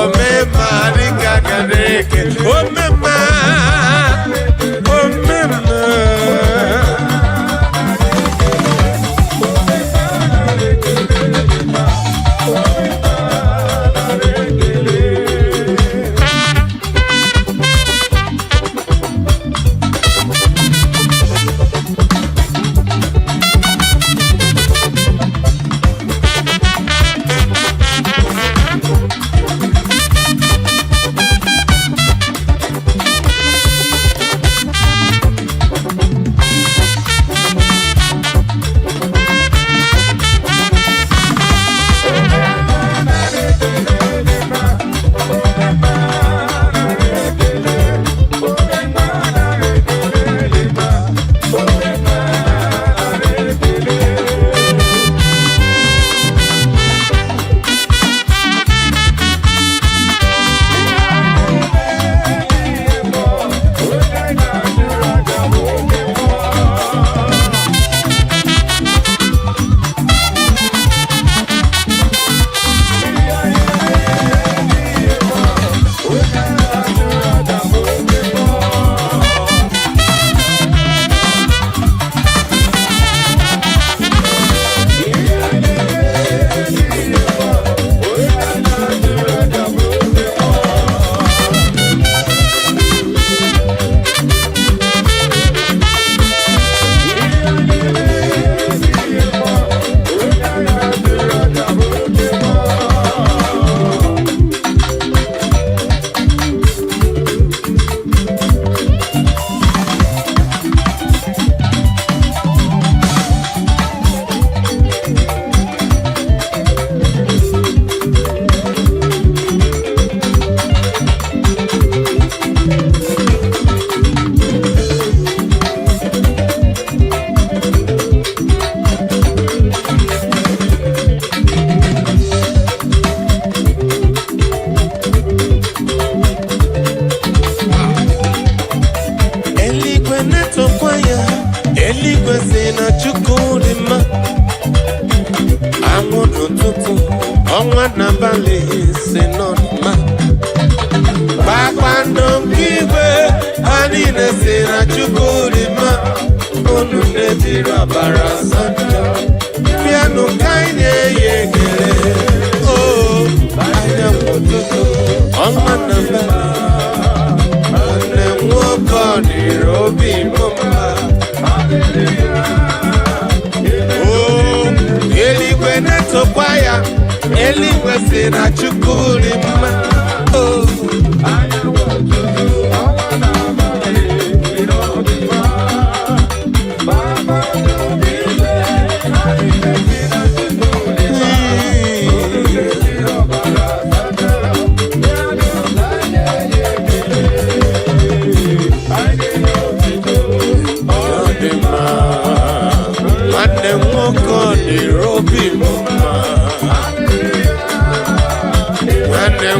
Omemma, dịka nara ekele. Omemma, omemma. Eluigwe na-etokwa ya. Eluigwe si na Chukwu dị mma. Anwụ n'ụtụtụ, ọnwa n'abalị si nọ dị mma. Kpakpando nke igwe, ha niile si na Chukwu dị mma. Unu na-ejiri ọbara sọnjọ, bịanụ ka anyị nye ya ekele. O anyanwụ ụtụtụ, ọnwa n'abalị, nwanne m nwoke, ọ dịrị obi m mma. O eluigwe na-etokwa ya. Eluigwe si na Chukwu dị mma. O Anyanwụ ụtụtụ, ọnwa n'abalị, ịnọ dị mma. Kpakpando nke igwe, ha niile si na Chukwu dị mma. Unu na-ejiri ọbara sachara, bịanụ ka anyị nye ya ekele. Anyị na-enye otito, ọ dị mma. Nwanne m nwoke, ọ dịrị obi m mma. Nwanne m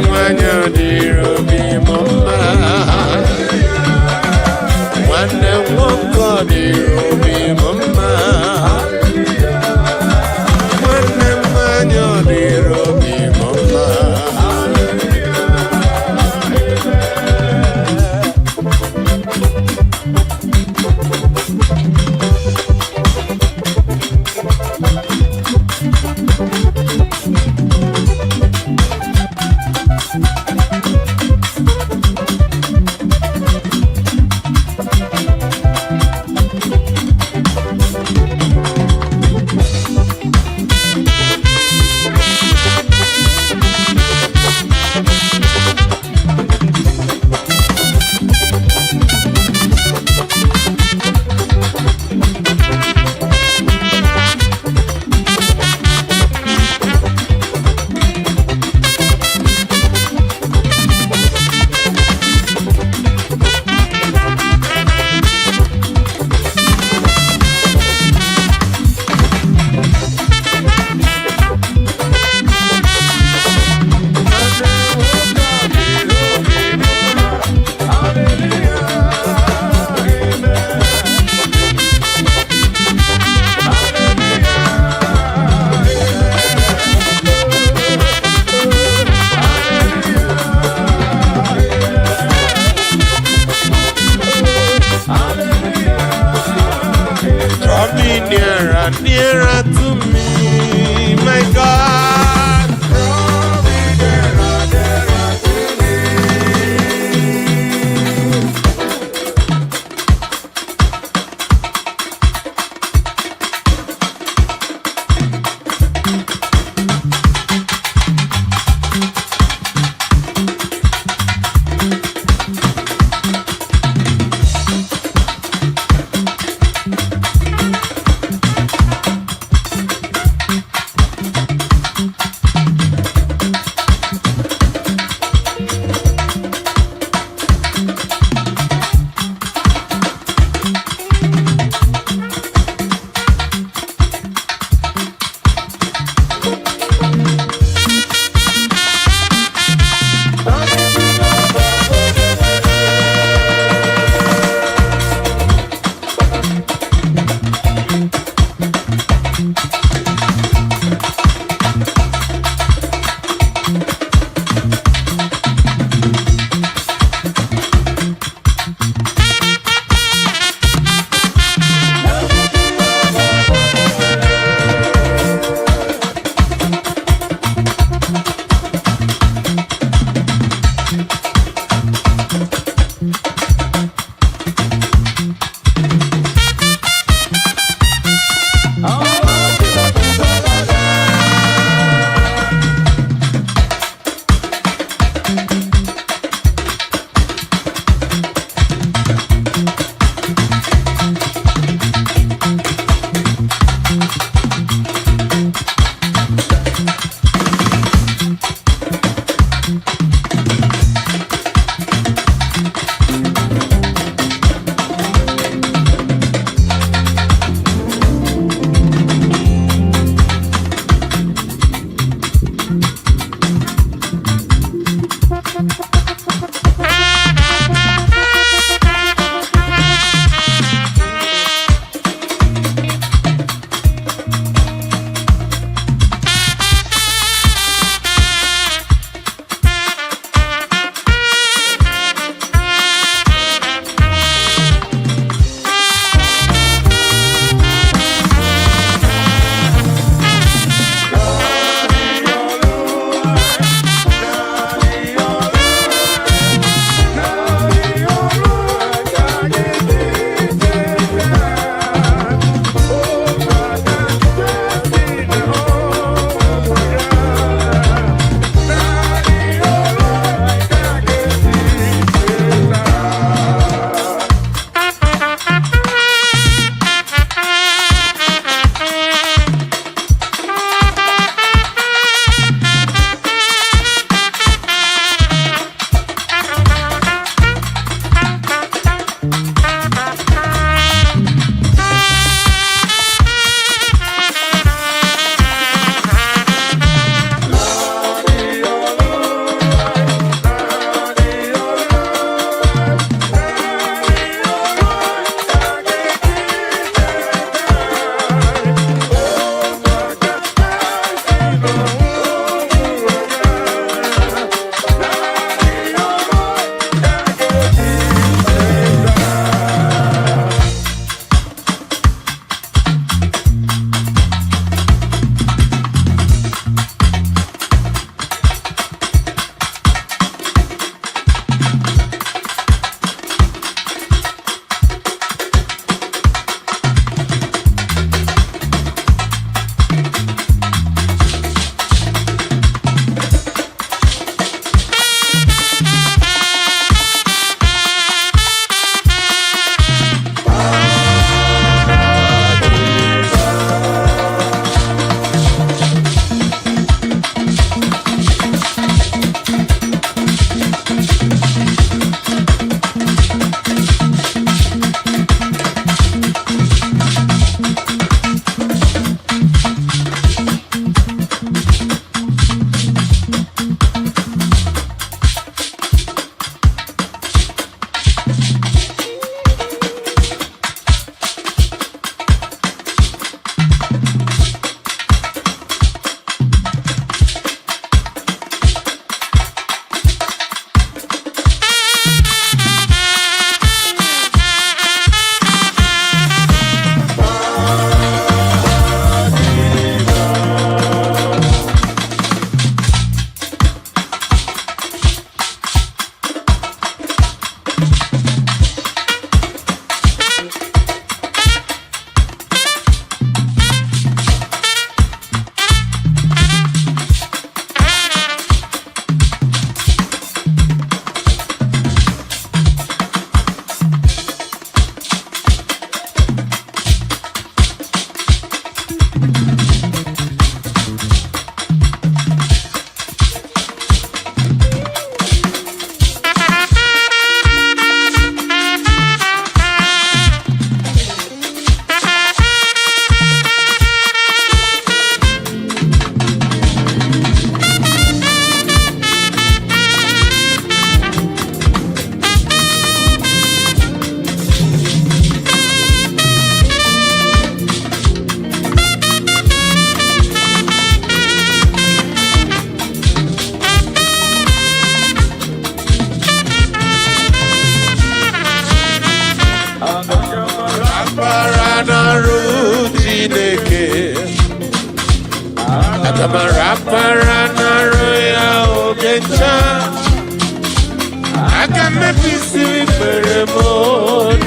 Aga m ebisi ikpere m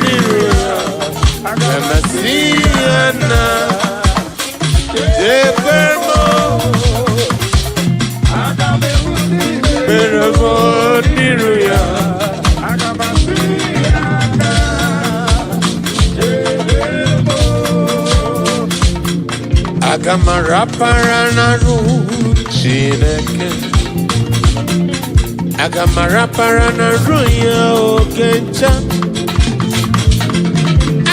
n'iru ya. Aga m asị ya na chebe m, ikpere m n'iru ya. Aga m asị ya na chebe m. Aga m arapara n'arụ Chineke. Aga m arapara n'arụ ya oge ncha.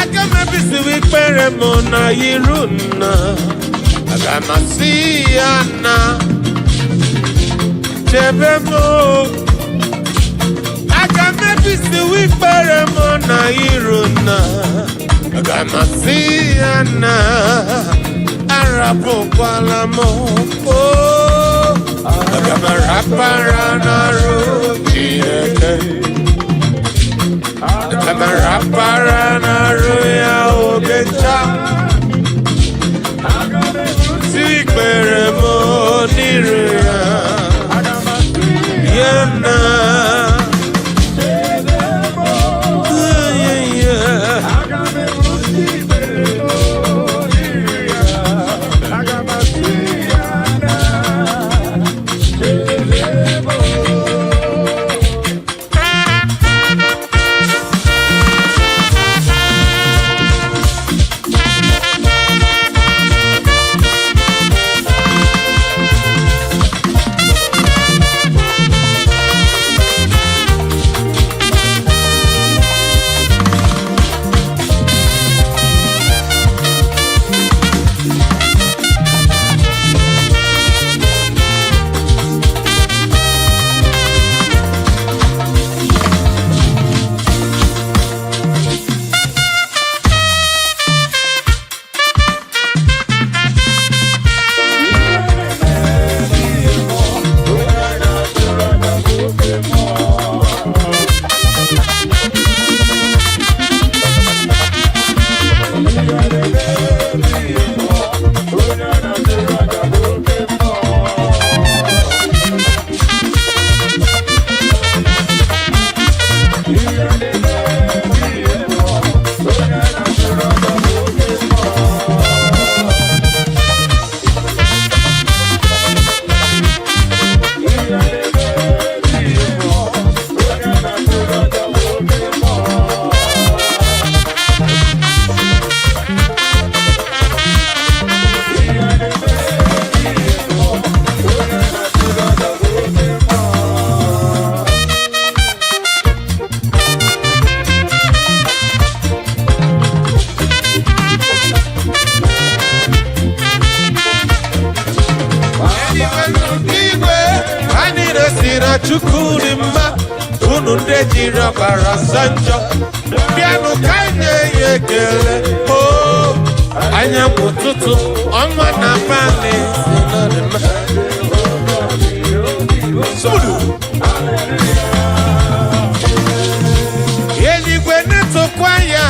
Aga m ebisiwe ikpere m na iru nna. Aga m asị ya na chebe m. Aga m ebisiwe ikpere m na iru nna. Aga m asị ya na arapụkwala m o. Aga m arapara n'arụ Chineke. Aga m arapara n'arụ ya oge ncha. Aga m ebusi Si ikpere m n'iru ya. Aga m asị Ya na chebe m. Yeah. Aga m ebusi ikpere m n'iru ya. Aga m asị ya na chebe m. Igwe ha niile si na Chukwu dị mma. Unu ndị jiri ọbara sa njọ, bịanụ ka anyị nye ya ekele. O anyanwụ, ụtụtụ, ọnwa na abalị si na ọ dị mma. Sudu. Eluigwe na-etokwa ya.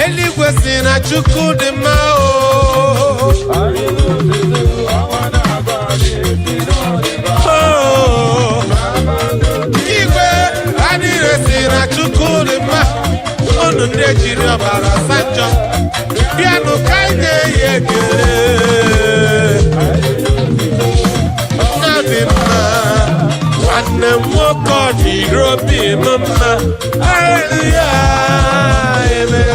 Eluigwe si na Chukwu dị mma o. Oh. Igwe ha niile si na Chukwu dị mma. Unu ndị ejiri ọbara sa njọ, bịanụ ka anyị nye ya ekele. Nna dị mma, nwanne m nwoke, ọ dịrị obi m mma. Haleluya, amen.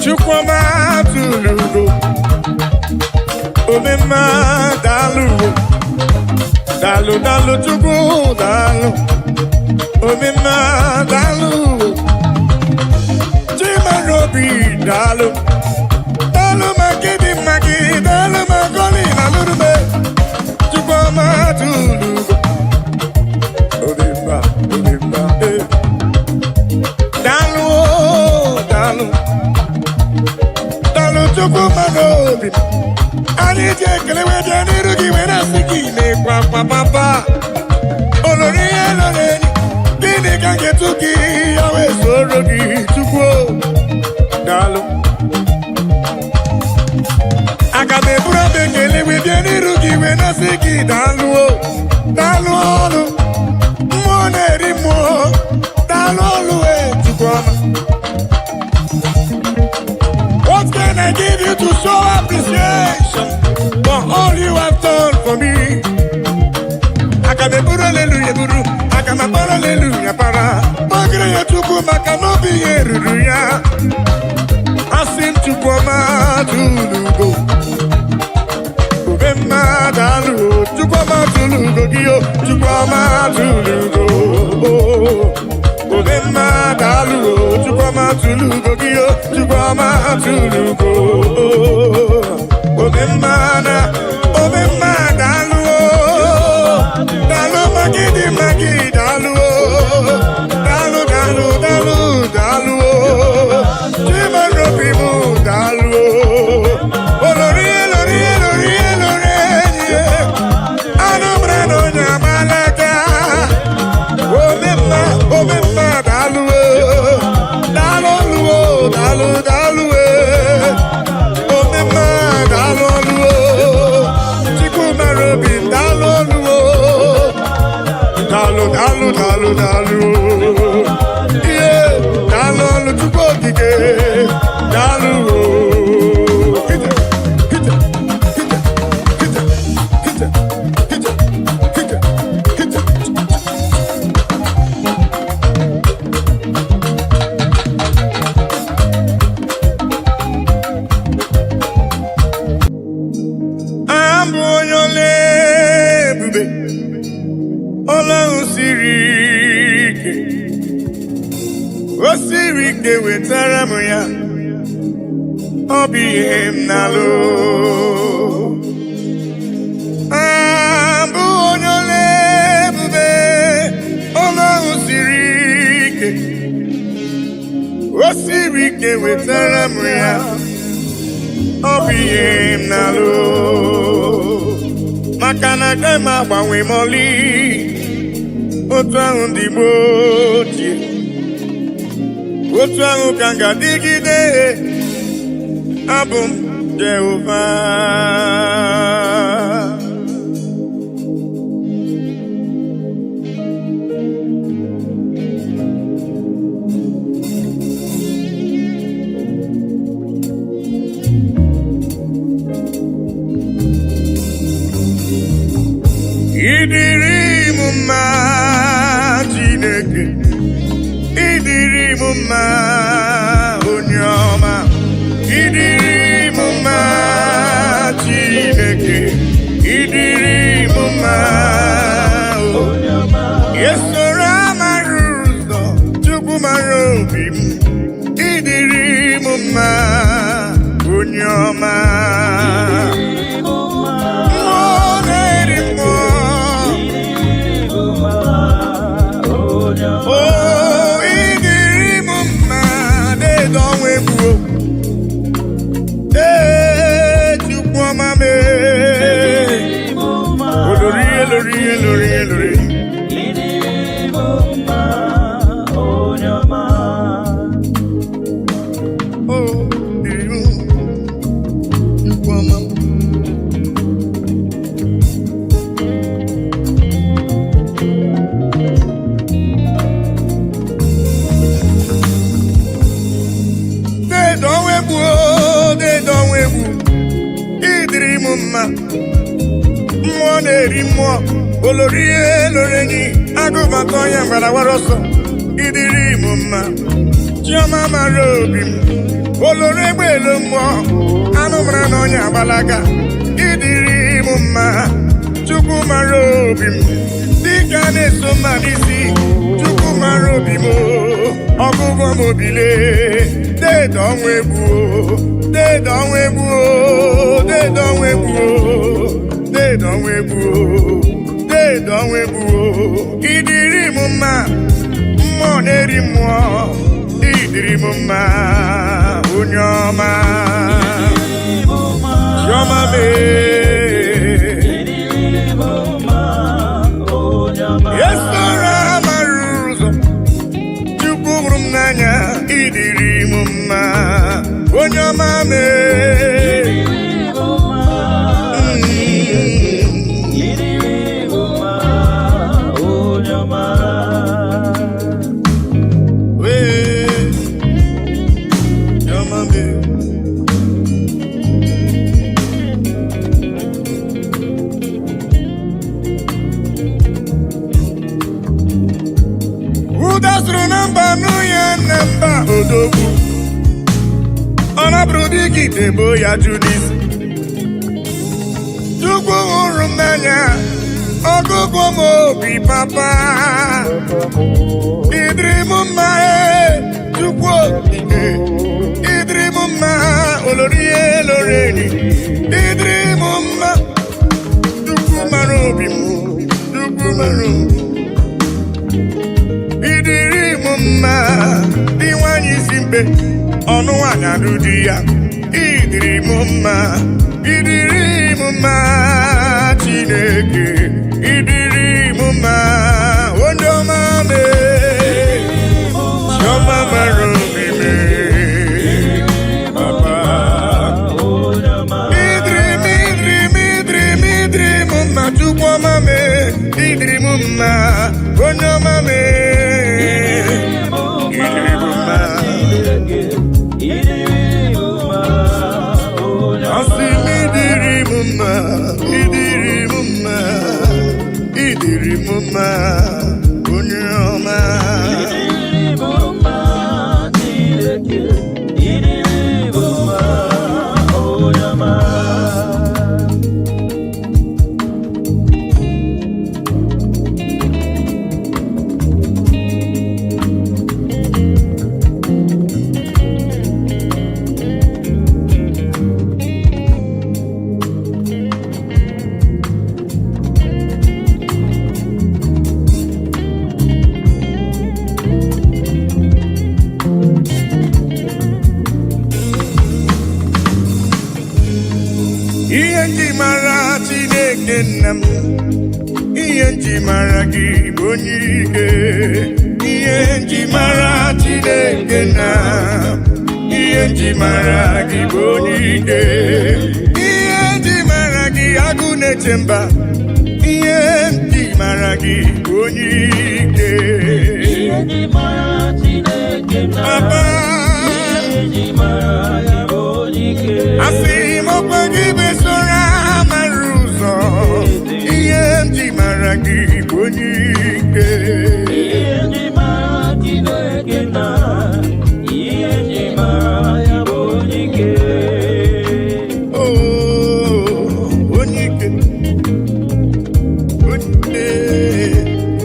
Chukwuma tụrụ ugo, omemma, daalụ, daalụ, daalụ, Chukwu, daalụ, omemma, daalụ, Chimarobi, daalụ, daalụ maka ịdị mma gị, daalụ maka ọlị na lụrụme. Chukwuma tụrụ ugo, omemma, omemma, eh. Daalụ o, daalụ, daalụ, Chukwu mmadụ obi anyị ji ekele wee bịa n'iru gị wee na-asị gị na-ekwa akwa papa olori ihe lọrọ enyi. Gịnị ka m ga-etu gị ya wee soro gị, Chukwu o? Daalụ. Aga m eburu abụ ekele wee bịa n'iru gị wee na-asị gị daalụ o, daalụ ọlụ mmụọ na-eri mmụọ, daalụ ọlụ e, Chukwu ọma. What can I give you to show appreciation for all you have done for me? Aga m eburu aleluya eburu, aga m akpọrọ aleluya para. Kpọgịrị ya Chukwu maka na obi ya eruru ya. Asị m Chukwu ọma tụlugo. Obe mma, daalụ o, Chukwu ọma tụlugo gị o, Chukwu ọma tụlugo. Obe mma, daalụ o, Chukwu ọma tụlugo gị o, Chukwu ọma tụlugo. Obe mma na obe mma, daalụ o, daalụ maka ịdị mma gị, daalụ o, daalụ, daalụ, daalụ, daalụ o, Chimarobi m, daalụ o, olori elori elori elori enyi anụ mara na onye amalaka. Omemma, omemma, daalụ o, daalụ ọlụ o, daalụ, daalụ e, omemma, daalụ ọlụ o, Chukwu mara obi, daalụ ọlụ o, daalụ, daalụ, daalụ, daalụ, ihe daalụ ọlụ, Chukwu okike, daalụ o. Hije, hije, hije, hije, hije, hije, hije, hije. Abụ onye ọla ebube, ọla ahụ siri ike, o siri ike, wetara m ya, ọ bụ ihe m na-alụ. Abụ onye ọla ebube, ọla ahụ siri ike, o siri ike, wetara m ya, ọ bụ ihe m na-alụ, maka na agaghị m agbanwe mọlị otu ahụ ndị gboo ochie, otu ahụ ka m ga-adịgide. Abụ m Jehova. Ịdịrị m mma, Chineke, ịdịrị m mma, onye ọma, ịdịrị m mma, Chineke, ịdịrị m mma o. Esoro amara ụzọ, Chukwu mara obi m, ịdịrị m mma, onye ọma. Mmụọ na-eri mmụọ. O, ịdịrị m mma, deede ọnwa egbuo. Ee, Chukwu ọma mee. Olori elori elori elori. O, dịrị m, Chukwu ọma. Deede ọnwa egbuo, deede ọnwa egbu. Ịdịrị m mma. Mmụọ na-eri mmụọ. Olori ihe loro enyi, agụbata ọnya gbarawara ọsọ. Ịdịrị m mma, Chiọma mara obi m. Olori egbe elu mmụọ, anụ mara na ọnya agbalaga. Ịdịrị m mma, Chukwu mara obi m. Dịka na-eso mma n'isi, Chukwu mara obi m. Ọgụgụ m obile, deede ọnwa egbu, deede ọnwa egbu, deede ọnwa egbu, deede ọnwa egbu, deede ọnwa egbu. Ịdịrị m mma, mmụọ na-eri mmụọ, ịdịrị m mma, onye ọma. Chiọma mee. Esoro amara ụzọ, Chukwu hụrụ m n'anya, ịdịrị m mma, onye ọma mee. Wee, chiọma mee. Ụda sụrụ na mba nụ ya na mba odogwu. Ọ napụrụ dịka ite bo ya jụ n'isi. Chukwu hụrụ m n'anya, ọgụgụ m obi papa. Ịdịrị m mma ee, Chukwu okike. Ịdịrị m mma, olori ihe loro enyi. Ịdịrị m mma, Chukwu mara obi m, Chukwu mara obi m. Ịdịrị m mma, dị nwanyị isi mkpe, ọnụ nwanyị alụ di ya. Ịdịrị m mma, ịdịrị m mma, Chineke. Ịdịrị m mma, onye ọma mee. Chiọma mara obi mee, papa. Ịdịrị m, ịdịrị m, ịdịrị m, ịdịrị m mma, Chukwu ọma mee. Ịdịrị m mma, onye ọma mee. Ịdịrị m mma. Asị m ịdịrị m mma, ịdịrị m mma, ịdịrị m mma, onye ọma. Ihe nji mara Chineke nna m, ihe nji mara gị bụ onye ike. Ihe nji mara Chineke nna m, ihe nji mara gị bụ onye ike. Ihe nji mara gị agụ na-eche mba, ihe nji mara gị bụ onye ike. Papa, asị m ọkwa gị besoro amara ụzọ, ihe m ji mara gị bụ onye ike. Oh, onye ike, onye ike.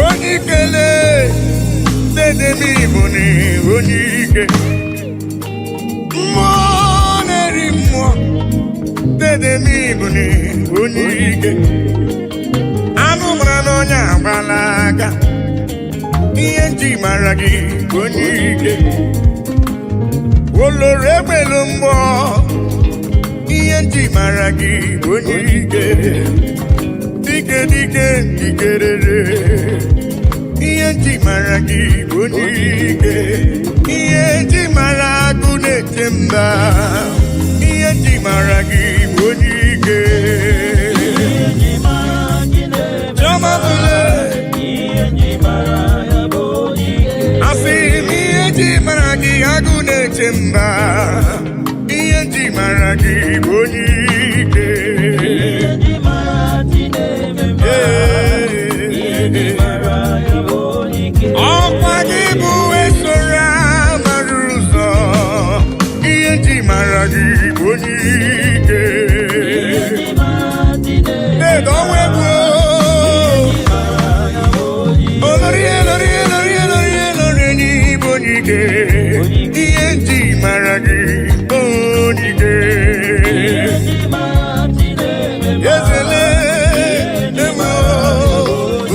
Onye ikele, dede m Igbo ni onye ike. Mmụọ na-eri mmụọ, dede m Igbo ni onye ike. Anụ mara n'ọnya agbala aka, ihe nji mara gị bụ onye ike. Oloro egbelu mmụọ, ihe nji mara gị bụ onye ike. Dike dike dikerere, ihe nji mara gị bụ onye ike. Ihe nji mara agụ na-eche mba, ihe nji mara gị bụ onye ike. Chiọma bụle, asị m ihe nji mara gị na-eche mba, ihe nji mara gị bụ onye ike. Ee. Ọkwa gị bụ esoro amara ụzọ, ihe nji mara gị bụ onye ike. Deede ọnwa egwu olori elori elori elori elori enyi bụ onye ike, ihe nji mara gị bụ onye ike. Ezele emo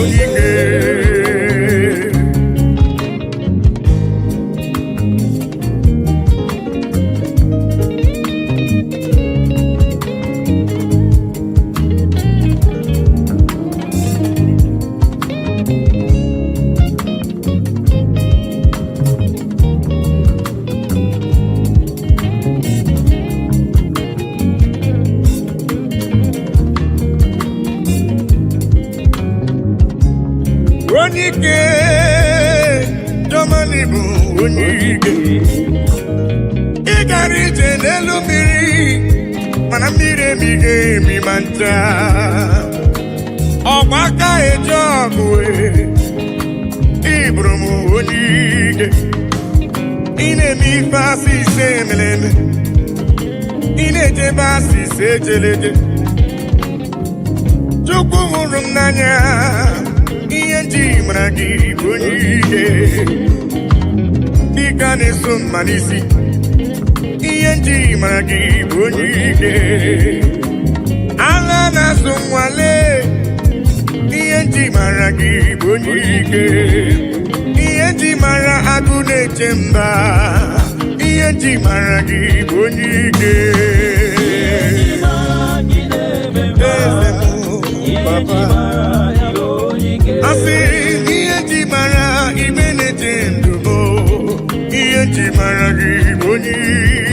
onye ike. Onye ike, Germany bụ onye ike. Ị gara ije n'elu mmiri, mana mmiri emighị emi ma ncha. Ọgba aka eje ọgụ e, ị bụrụ m onye ike. Ị na-eme ife asị ise emere eme, ị na-ejebe asị ise ejeleje. Chukwu hụrụ m n'anya, ihe nji mara gị bụ onye ike. Dịka na-eso mma n'isi, ihe nji mara gị bụ onye ike. Ala na-azụ nwale, ihe nji mara gị bụ onye ike. Ihe nji mara agụ na-eche mba, ihe nji mara gị bụ onye ike. Eze m, papa. Asị ihe ji mara ime na-eche ndụ m, ihe ji mara gị bụ onye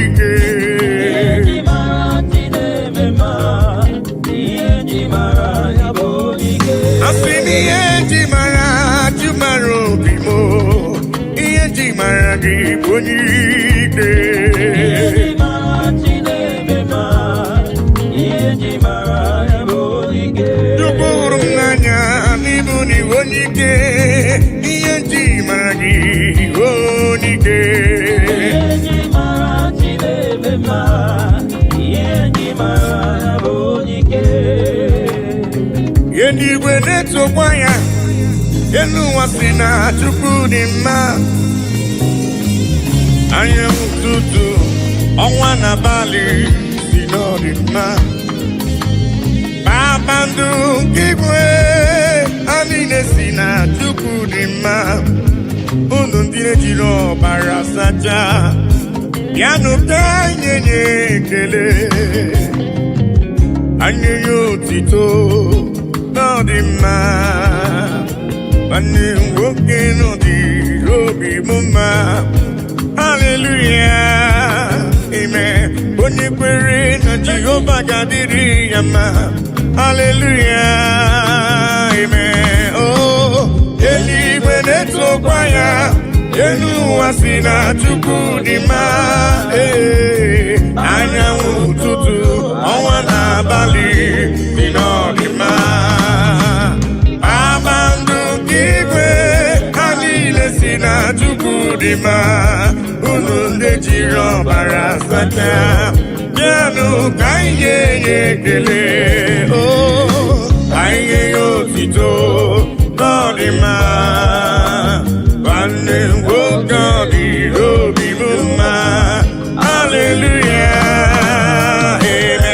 ike. Asị m ihe ji mara ji mara obi m, ihe ji mara gị bụ onye ike. Chukwu hụrụ m n'anya n'ịbụ na iwe onye ike, ihe ji mara gị onye ike. Eluigwe na-etokwa ya, elu ụwa si na Chukwu dị mma. Anyanwụ ụtụtụ, ọnwa na abalị si na ọ dị mma. Kpakpando nke igwe, ha niile si na Chukwu dị mma. Unu ndị na-ejiri ọbara sacha, bịanụ ka anyị nye ekele. Anyị nye otito n'ọdị mma. Nwanne m nwoke n'ọdị obi m mma. Haleluya, amen. Onye kwere na Jehova ga-adịrị ya mma. Haleluya, amen. Oh, eluigwe na-etokwa ya, elu ụwa si na Chukwu dị mma. Ee, anyanwụ ụtụtụ, ọnwa na abalị dị n'ọdị mma. Kpakpando nke igwe, ha niile si na Chukwu dị mma. Unu ndị jiri ọbara sacha, bịanụ ka anyị nye ya ekele. O, ka anyị nye ya otito n'ọdị mma. Nwanne m nwoke, ọ dị obi m mma. Haleluya, amen.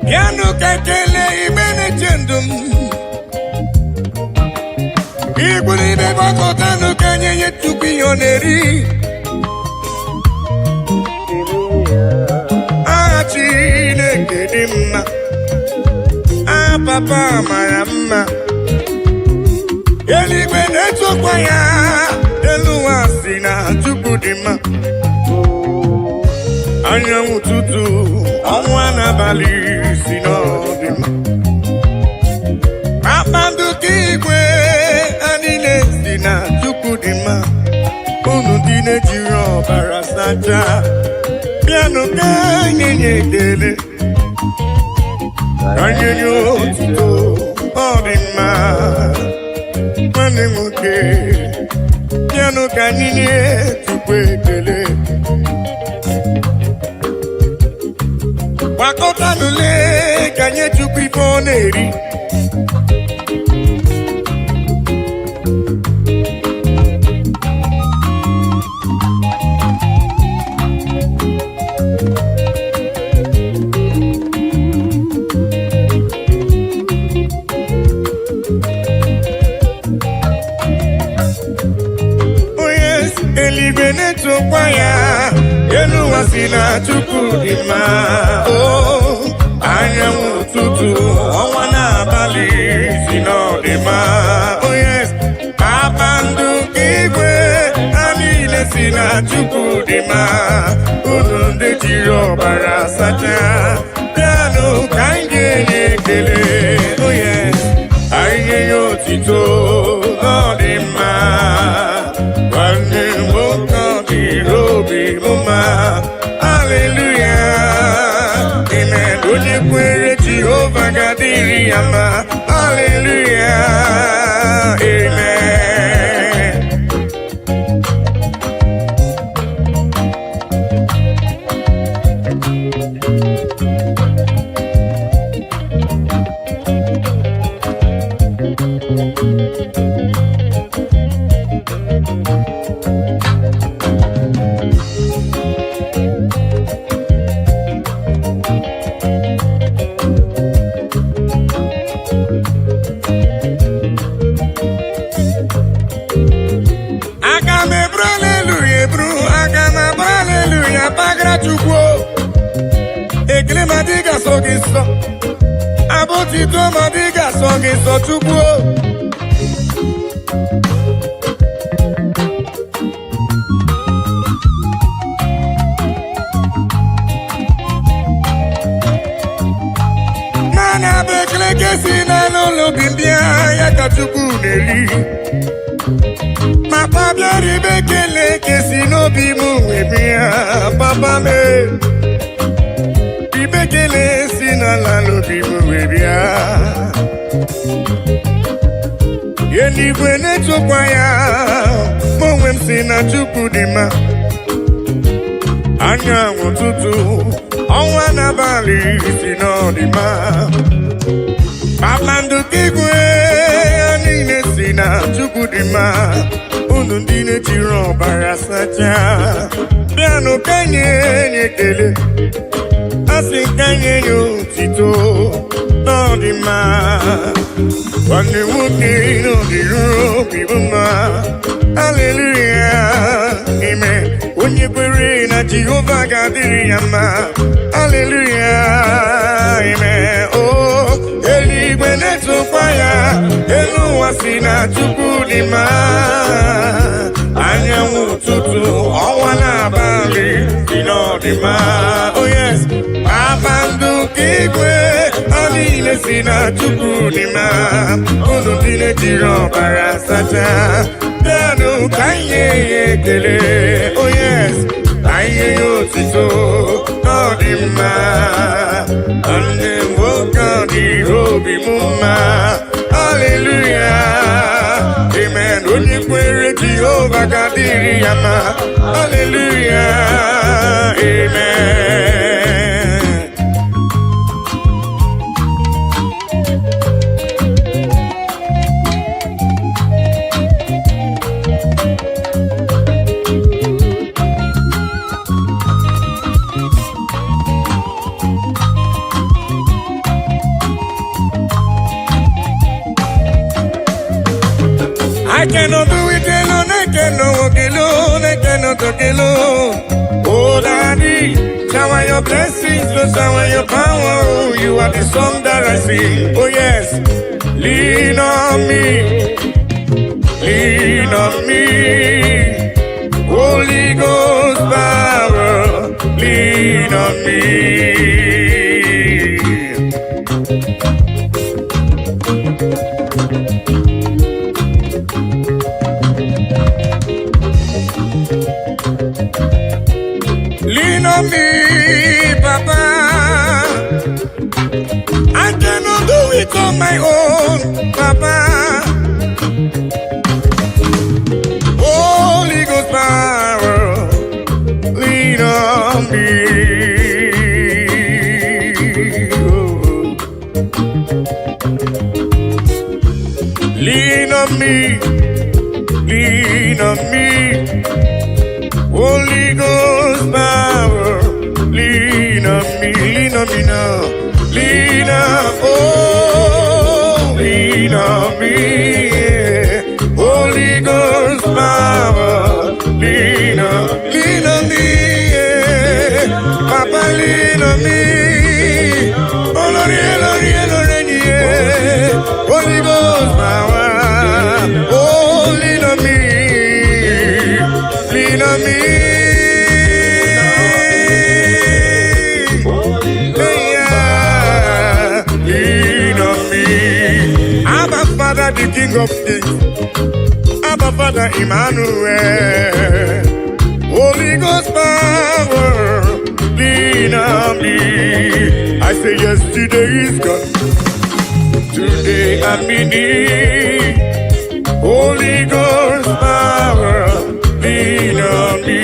Bịanụ ka ekele igbe na-eche ndụ m. Igburu ibe gbakọtanụ ka nye ya tupu ihe ọ na-eri. Aha Chineke dị mma. Aha papa mara mma. Eluigwe na-etokwa ya, elu ụwa si na Chukwu dị mma. Anyanwụ ụtụtụ, ọnwa n'abalị si na ọ dị mma. Kpakpando nke igwe, ha niile si na Chukwu dị mma. Unu ndị na-ejiri ọbara sacha, bịanụ ka anyị nye ekele, ka anyị nye otuto. Ọ dị mma. Nwanne m nwoke, bịanụ ka anyị nye Chukwu ekele. Gbakọtanụle ka nye Chukwu ife ọ na-eri. Onye eluigwe na-etokwa ya, elu ụwa si na Chukwu dị mma. O anyanwụ ụtụtụ, ọnwa n'abalị si na ọ dị mma. Oh yes, kpakpando nke igwe, ha niile si na Chukwu dị mma. Unu ndị jiri ọbara sacha, bịanụ ka anyị ga-enye ekele. Oh yes, anyị ga-enye otito. Ọ dị mma. Nwanne m nwoke, ọ dịrị obi m mma. Haleluya, amen. Onye kwere Jehova ga-adịrị ya mma. Haleluya, amen. Aga m eburu aleluya eburu, aga m abụ aleluya bagara Chukwu. Ekele ma dị ga-asọ gị nsọ, abụ otito ma dị ga-asọ gị nsọ, Chukwu. Mana bụ ekele ka esi n'ala ụlọ obi m bịa ya ka Chukwu na-eri. Papa, bịara ibe ekele ka esi n'obi m wee bịa. Papa m, ibe ekele si n'ala n'obi m wee bịa. Eluigwe na-etokwa ya, ma onwe m si na Chukwu dị mma. Anyanwụ ụtụtụ, ọnwa n'abalị si na ọ dị mma. Kpakpando nke igwe, ha niile si na Chukwu dị mma. Unu ndị na-ejiri ọbara sacha, bịanụ ka nye nye ekele, a sị ka nye ya otito na ọ dị mma. Nwanne nwoke, n'ọdịru obi bụ mma. Haleluya, amen. Onye kwere na Jehova ga-adịrị ya mma. Haleluya, amen. O eluigwe na-etokwa ya, elu ụwa si na Chukwu dị mma. Anyanwụ ụtụtụ, ọnwa n'abalị si na ọ dị mma. Oh yes, kpakpando nke igwe, ha niile si na Chukwu dị mma. Unu ndị na-ejiri ọbara sacha, bịanụ ka anyị nye ya ekele. Oh yes, ka anyị nye ya otito. Ọ dị mma. Nwanne m nwoke, ọ dịrị obi m mma. Haleluya, amen. Onye kwere Jehova ga-adịrị ya mma. Haleluya, amen. I cannot do it alone, I cannot walk alone, I cannot talk alone. Oh, Daddy, shower your blessings, Lord, shower your power. Oh, you are the song that I sing. Oh, yes, lean on me. Lean on me. Holy Ghost power, lean on me. Lean on me, Papa. I cannot do it on my own, Papa. Holy Ghost power, lean on me. Oh. Lean on me, lean on me. Holy Ghost power, lean on me, lean on me now. Lean on, oh, lean on me. Yeah. Holy Ghost power, lean on me. Yeah. Papa, lean on me. Oh, Lord, yeah, Lord, yeah, Lord, yeah. Holy Ghost power, oh, lean on me. Lean on me. Yeah, lean on me. Abba Father, the King of Kings. Abba Father, Emmanuel. Holy Ghost power, lean on me. I say yesterday is gone. Today I'm in need. Holy Ghost power, lean on me.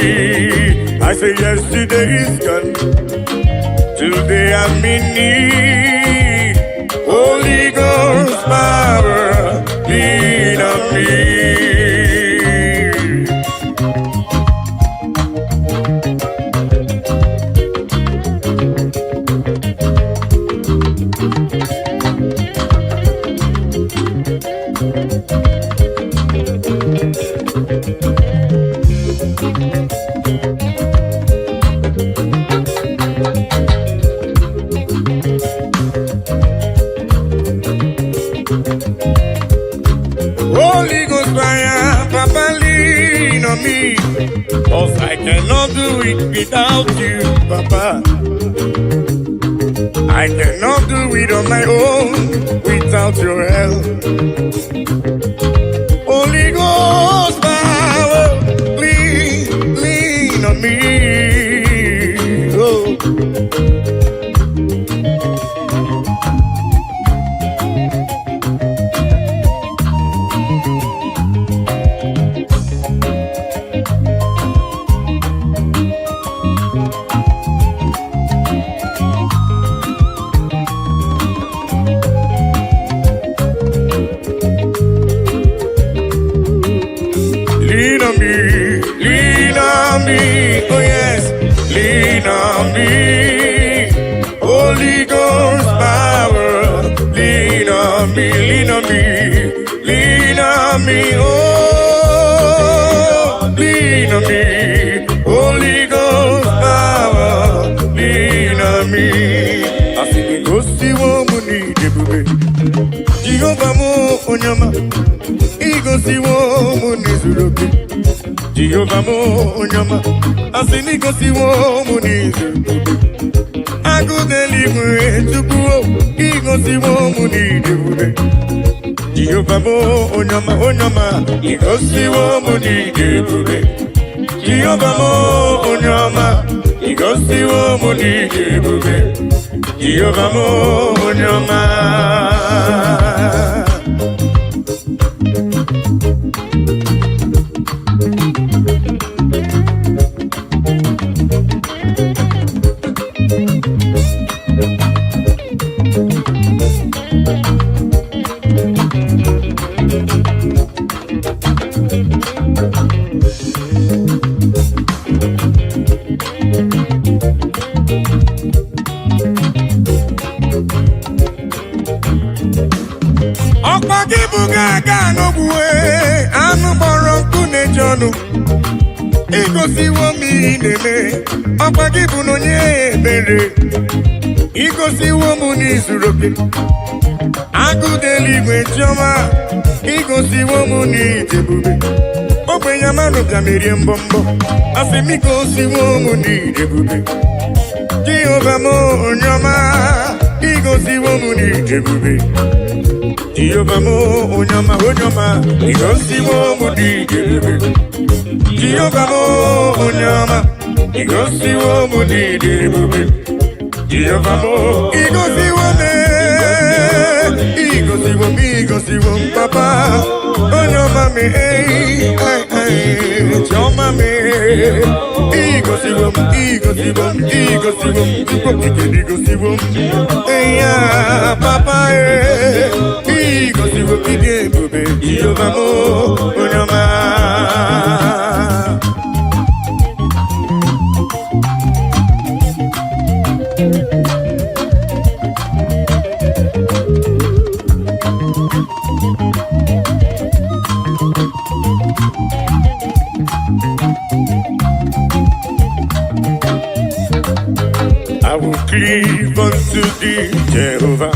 I say yesterday is gone. Today I'm in need. Holy Ghost power, lean on me. Holy Ghost fire, Papa, lean on me. 'Cause I cannot do it without you, Papa. I cannot do it on my own without your help. Holy Ghost power, lean, lean on me. Oh. Lean on me, lean on me, oh yes, lean on me. Holy Ghost power, lean on me, lean on me, lean on me, oh, lean on me. Holy Ghost power, lean on me. Asị gị gosiwo m n'ịdị ebube, Jehova m onye ọma, igosiwo m n'izuru oke. Jehova m onye ọma, asị na igosiwo m n'izuru oke. Agụ n'eluigwe tupu igosiwo m n'ịdị ebube. Jehova m onye ọma, onye ọma, igosiwo m n'ịdị ebube. Jehova m onye ọma, igosiwo m n'ịdị ebube. Jehova m onye ọma. Ọkpa gị bụ ga-aga n'ogbuwe anụ kpọrọ nkụ na-eji ọnụ. Igosiwo m ihe ị na-eme. Ọkpa gị bụ na onye ebere. Igosiwo m n'izuru oke. Agụ dị eluigwe, chiọma, igosiwo m n'ije ebube. Ogbenye amanụ bịa merie mbọ mbọ, asị m igosiwo m n'ije ebube. Jehova m, onye ọma, igosiwo m n'ije ebube. Jehova m, onye ọma, onye ọma, igosiwo m n'ije ebube. Jehova m, onye ọma, igosiwo m n'ije ebube. Jehova m, igosiwo m, igosiwo m, igosiwo m, papa, onye ọma m, ei, ai, ai, chiọma m, igosiwo m, igosiwo m, igosiwo m, Chukwu okike, igosiwo m, ei, ya, papa, e, igosiwo m, ịdị ebube, Jehova m, onye ọma. I will cleave unto thee, Jehovah.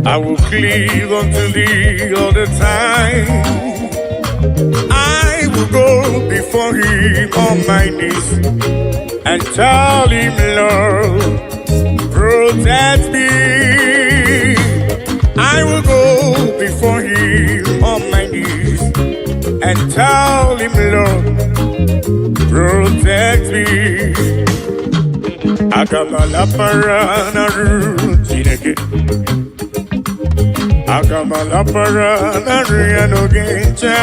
I will cleave unto thee all the time. I will go before him on my knees and tell him, "Lord, protect me." I will go before him on my knees and tell him, "Lord, protect me." Aga m alapara n'arụ Chineke. Aga m alapara n'arụ ya n'oge ncha.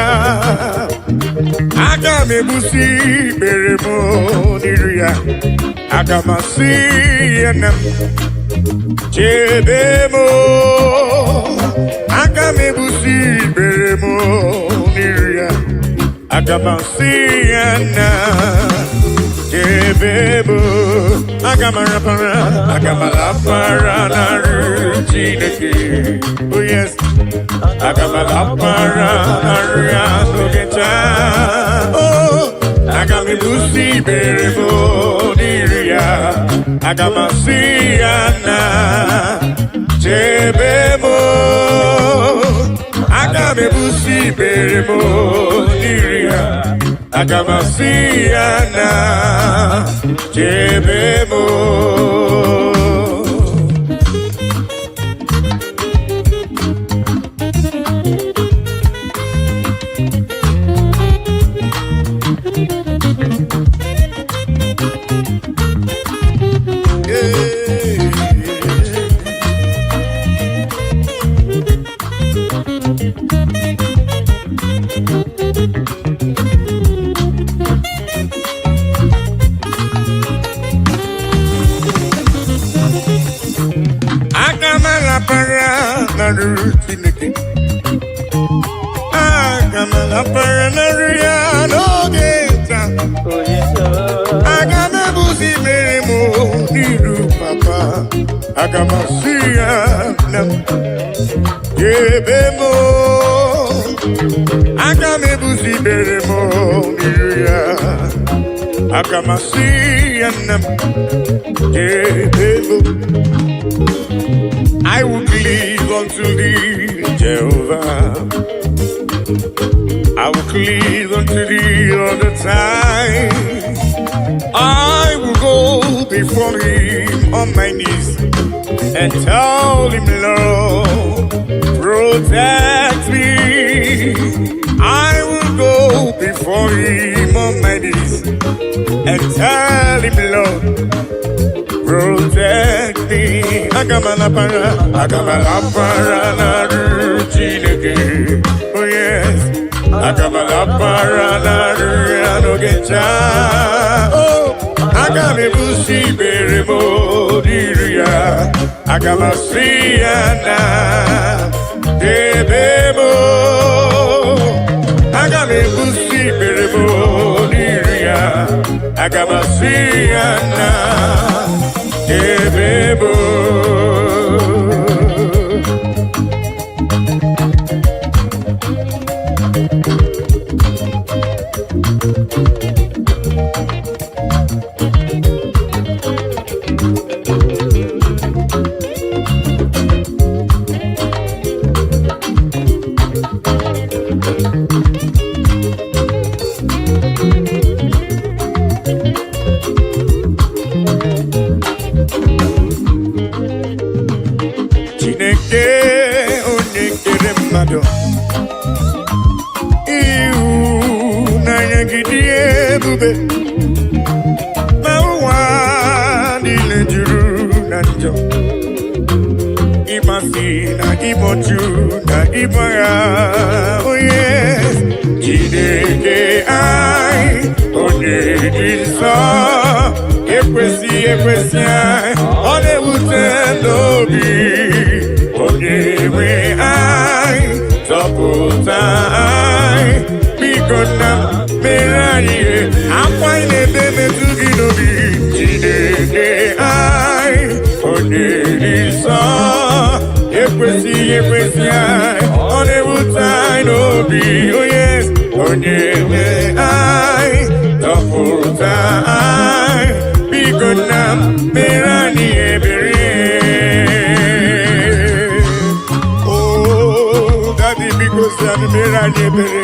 Aga m ebusi ikpere m n'iru ya. Aga m asị ya na m chebe m. Aga m ebusi ikpere m n'iru ya. Aga m asị ya na chebe m. Aga m arapara, aga m alapara n'arụ Chineke. Oh yes. Aga m alapara n'arụ ya n'oge taa. Oh, aga m ebusi ikpere m n'iru ya. Aga m asị ya na chebe m. Aga m ebusi ikpere m n'iru ya. Aga m asị ya na chebe m. Yeah. Aga m alapara n'arụ Chineke. Aga m alapara n'arụ ya n'oge taa. Aga m ebuzi mere m n'iru papa. Aga m asị ya na m ebe m. Aga m ebuzi mere m n'iru ya. Aga m asị ya na m ebe m. I will cleave unto thee, Jehovah. I will cleave unto thee all the time. I will go before him on my knees and tell him, "Lord, protect me." I will go before him on my knees and tell him, "Lord, protect me." Aga m alapara, aga m alapara n'arụ Chineke. Oh yes. Aga m alapara n'arụ ya n'oge ncha. Oh, aga m ebusi ikpere m n'iru ya. Aga m asị ya na debe m. Aga m ebusi ikpere m n'iru ya. Aga m asị ya na debe m. Chineke onye kere mmadụ, ịhụnanya gị dị ebube, ma ụwa niile juru na njọ. Ịmasị na ịbọchu na ịgbagha onye Chineke anyị, onye dị nsọ, ekwesị ekwesị anyị, ọ na-ewute n'obi. Onye nwe anyị, zọpụta anyị, biko nna m, mere anyị ihe akwa anyị na-ebe metụ gị n'obi. Chineke anyị, onye dị nsọ, ekwesịghị ekwesị anyị, ọ na-ewute anyị n'obi. Onye nwe anyị, zọpụta anyị, biko nna m, mere anyị ebere. Oh, Daddy, biko si anyị mere anyị ebere.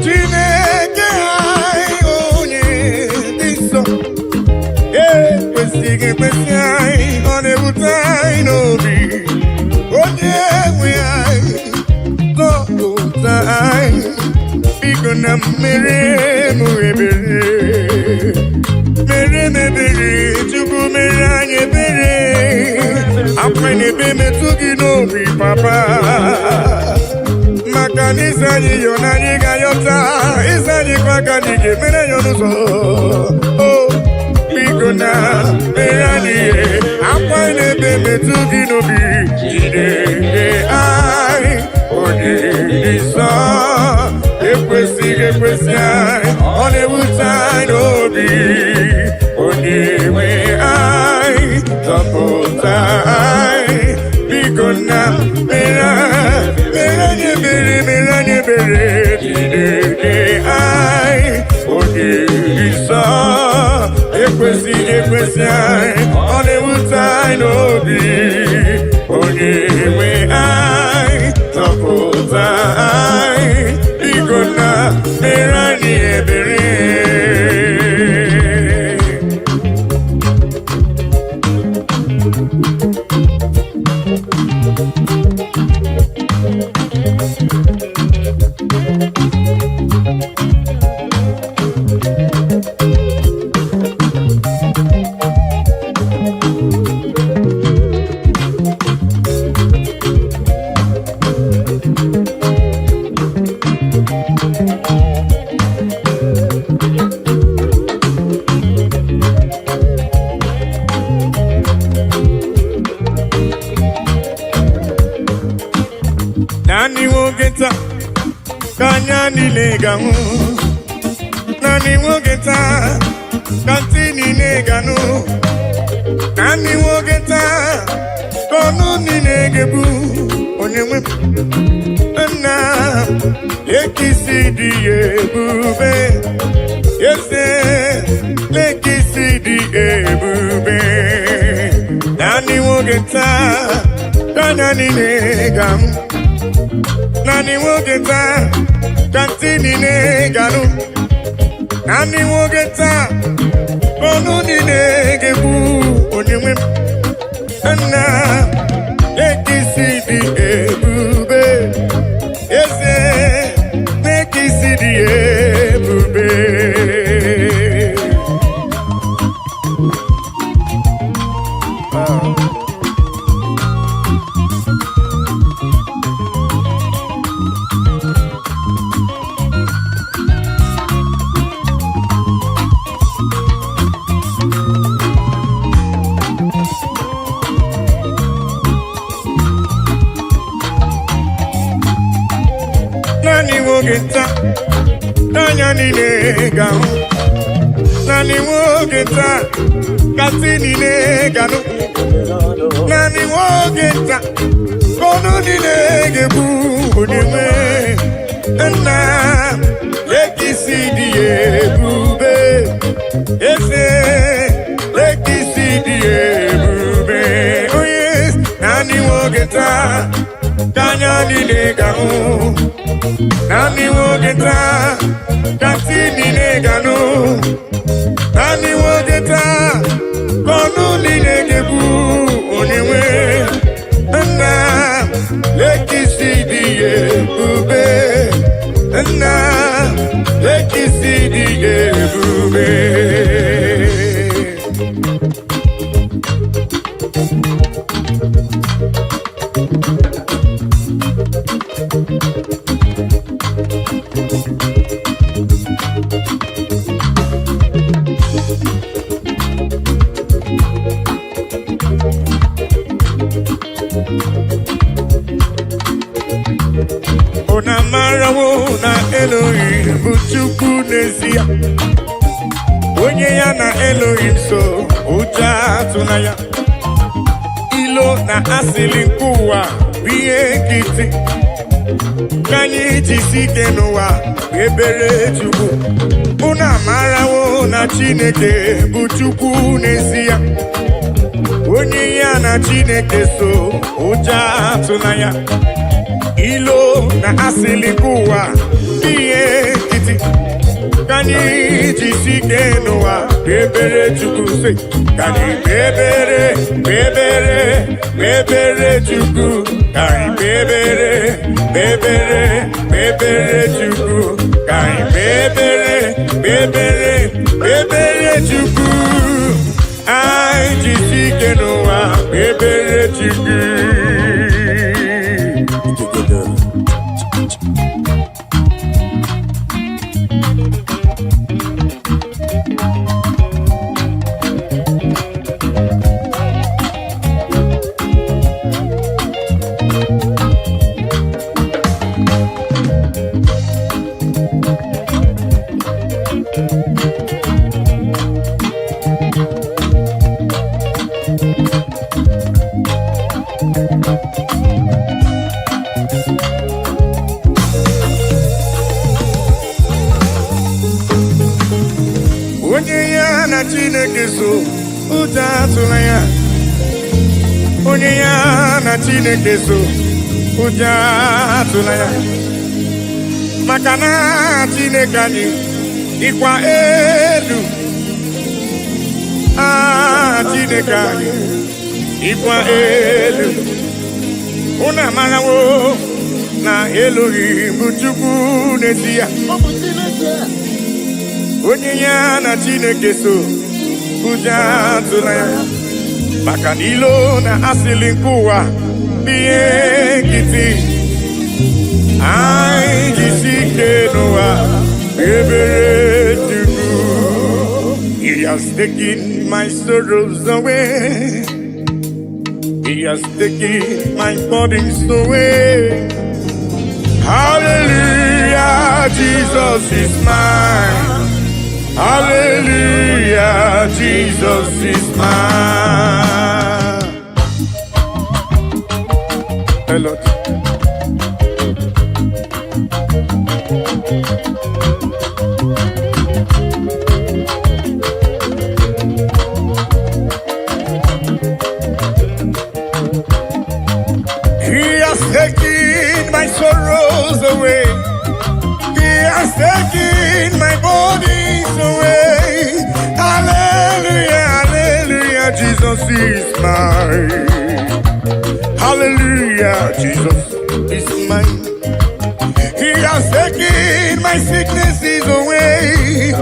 Chineke anyị, onye dị nsọ, ekwesịghị ekwesị anyị, ọ na-ewute anyị n'obi. Onye nwe anyị, zọpụta anyị, biko na mmeri m ebere, mere m ebere. Chukwu, mere anyị ebere. Akwa na-ebe metụ gị n'obi, papa, maka na isi anyị yọ na anyị ga-ayọta, isi anyị kwa ka anyị ga-emere ya n'ụzọ. O biko na mere anyị ihe akwa na-ebe metụ gị n'obi. Chineke anyị, onye dị nsọ, ekwesịghị ekwesị anyị, ọ na-ewute anyị n'obi. Onye nwe anyị, zọpụta anyị, biko na mere anyị ebere, mere anyị ebere. Chineke anyị, onye dị nsọ, ekwesịghị ekwesị anyị, ọ na-ewute anyị n'obi. Onye nwe anyị, zọpụta anyị, biko na mere anyị ebere. Naanị nwoke taa ka anya niile ga-ahụ, naanị nwoke taa ka ntị niile ga-anụ, naanị nwoke taa ka ọnụ niile ga-ebu. Onye nwe m, nna, lekisi dị ebube, eze, lekisi dị ebube. Naanị nwoke taa ka anya niile ga-ahụ, naanị nwoke taa ka ntị niile ga-anụ, naanị nwoke taa ka ọnụ niile ga-ekwu. Onye nwe m, nna, lekisi dị ebube, eze, lekisi dị ebube. Ah. oge nta, n'anya niile ga-ahụ. Naanị nwa oge nta, ka ntị niile ga-anụ. Naanị nwa oge nta, ka ọnụ niile ga-ekwu onye nwe nna lekisi dị ebube, eze lekisi dị ebube onye. Naanị nwa oge nta ka anya niile ga-ahụ. Naanị nwa oge nta ka ntị niile ga-anụ. Naanị nwa oge nta ka ọnụ niile ga-ekwu onye nwe nna lekisi dị ebube, nna lekisi dị ebube. Unu amarawo na Elohim bụ Chukwu n'ezie. Onye ya na Elohim so, ụjọ atụla ya. Ilo na asịlị nke ụwa bụ ihe nkịtị. Ka anyị jisi ike n'ụwa ebere Chukwu. Unu amarawo na Chineke bụ Chukwu n'ezie. Onye ya na Chineke so, ụjọ atụla ya. Ilo na asịlị nke ụwa bụ ihe nkịtị. Ka anyị jisi ike n'ụwa ebere Chukwu sị. Ka anyị kpebere, kpebere, kpebere Chukwu. Ka anyị kpebere, kpebere, kpebere Chukwu. Ka anyị kpebere, kpebere, kpebere Chukwu. Anyị jisi ike n'ụwa kpebere Chukwu. Onye ya na Chineke so, ụjọ atụla ya. Onye ya na Chineke so, ụjọ atụla ya. Maka na Chineke anyị dịkwa elu. Ah, Chineke anyị dịkwa elu. Unu amarawo na Elohim bụ Chukwu n'ezie. Onye ya na Chineke so, ụjọ atụla ya. Maka na ilo na asịlị nke ụwa bụ ihe nkịtị. Anyị jisi ike n'ụwa ebere Chukwu. He has taken my sorrows away. He has taken my burdens away. Hallelujah, Jesus is mine. Hallelujah, Jesus is mine. Hello. He has taken my sorrows away. He has taken my burdens away. Hallelujah, hallelujah, Jesus is mine. Hallelujah, Jesus is mine. He has taken my sicknesses away.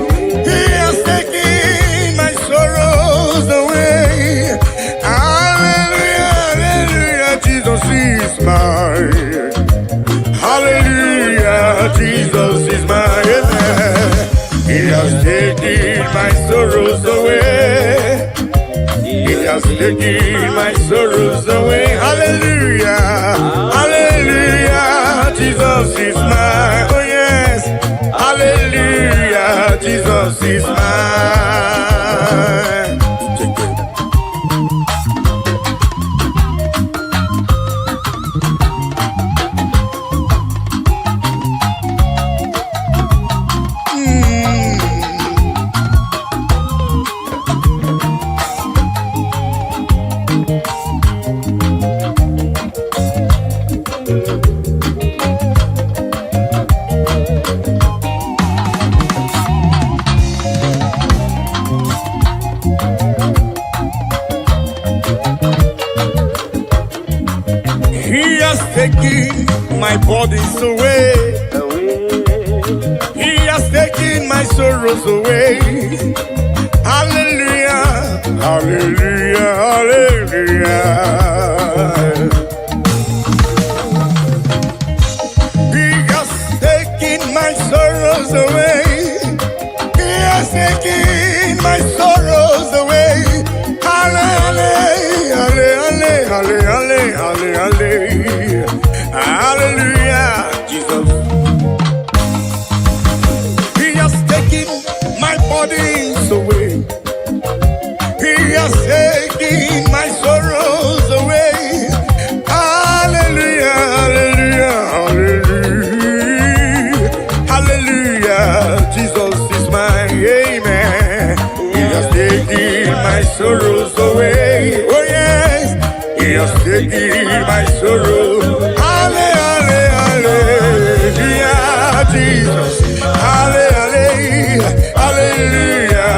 He has taken my sorrows away. Hallelujah, hallelujah, Jesus is mine. Hallelujah, Jesus is mine. He has taken my sorrows away. He has taken my sorrows away. Hallelujah, hallelujah, Jesus is mine. Oh yeah. He has taken my burdens away. He has taken my sorrows away. Hallelujah, hallelujah, hallelujah. He has taken my sorrows away. He has taken my sorrows away. Hallelujah, hallelujah, hallelujah, hallelujah, hallelujah, Jesus. He has taken my burdens away. He has taken my sorrows away. Hallelujah, hallelujah, hallelujah. Hallelujah, Jesus is mine, amen. He has taken my sorrows away. Oh yes, He has taken my sorrow. Hallelujah, hallelujah, Jesus. Hallelujah, hallelujah.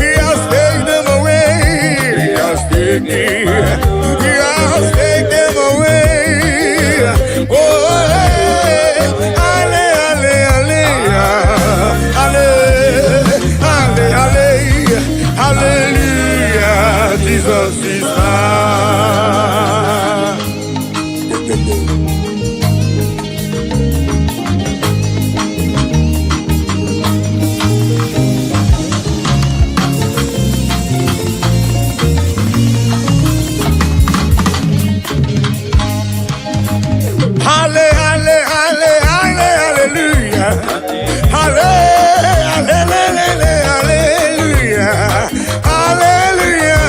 He has taken them away. He has taken, He has taken them away. Oh, hey. Hallelujah, hallelujah, hallelujah, hallelujah. Jesus is mine. Halle, halle, halle, halle, hallelujah. Halle, halle, hallelujah. Hallelujah.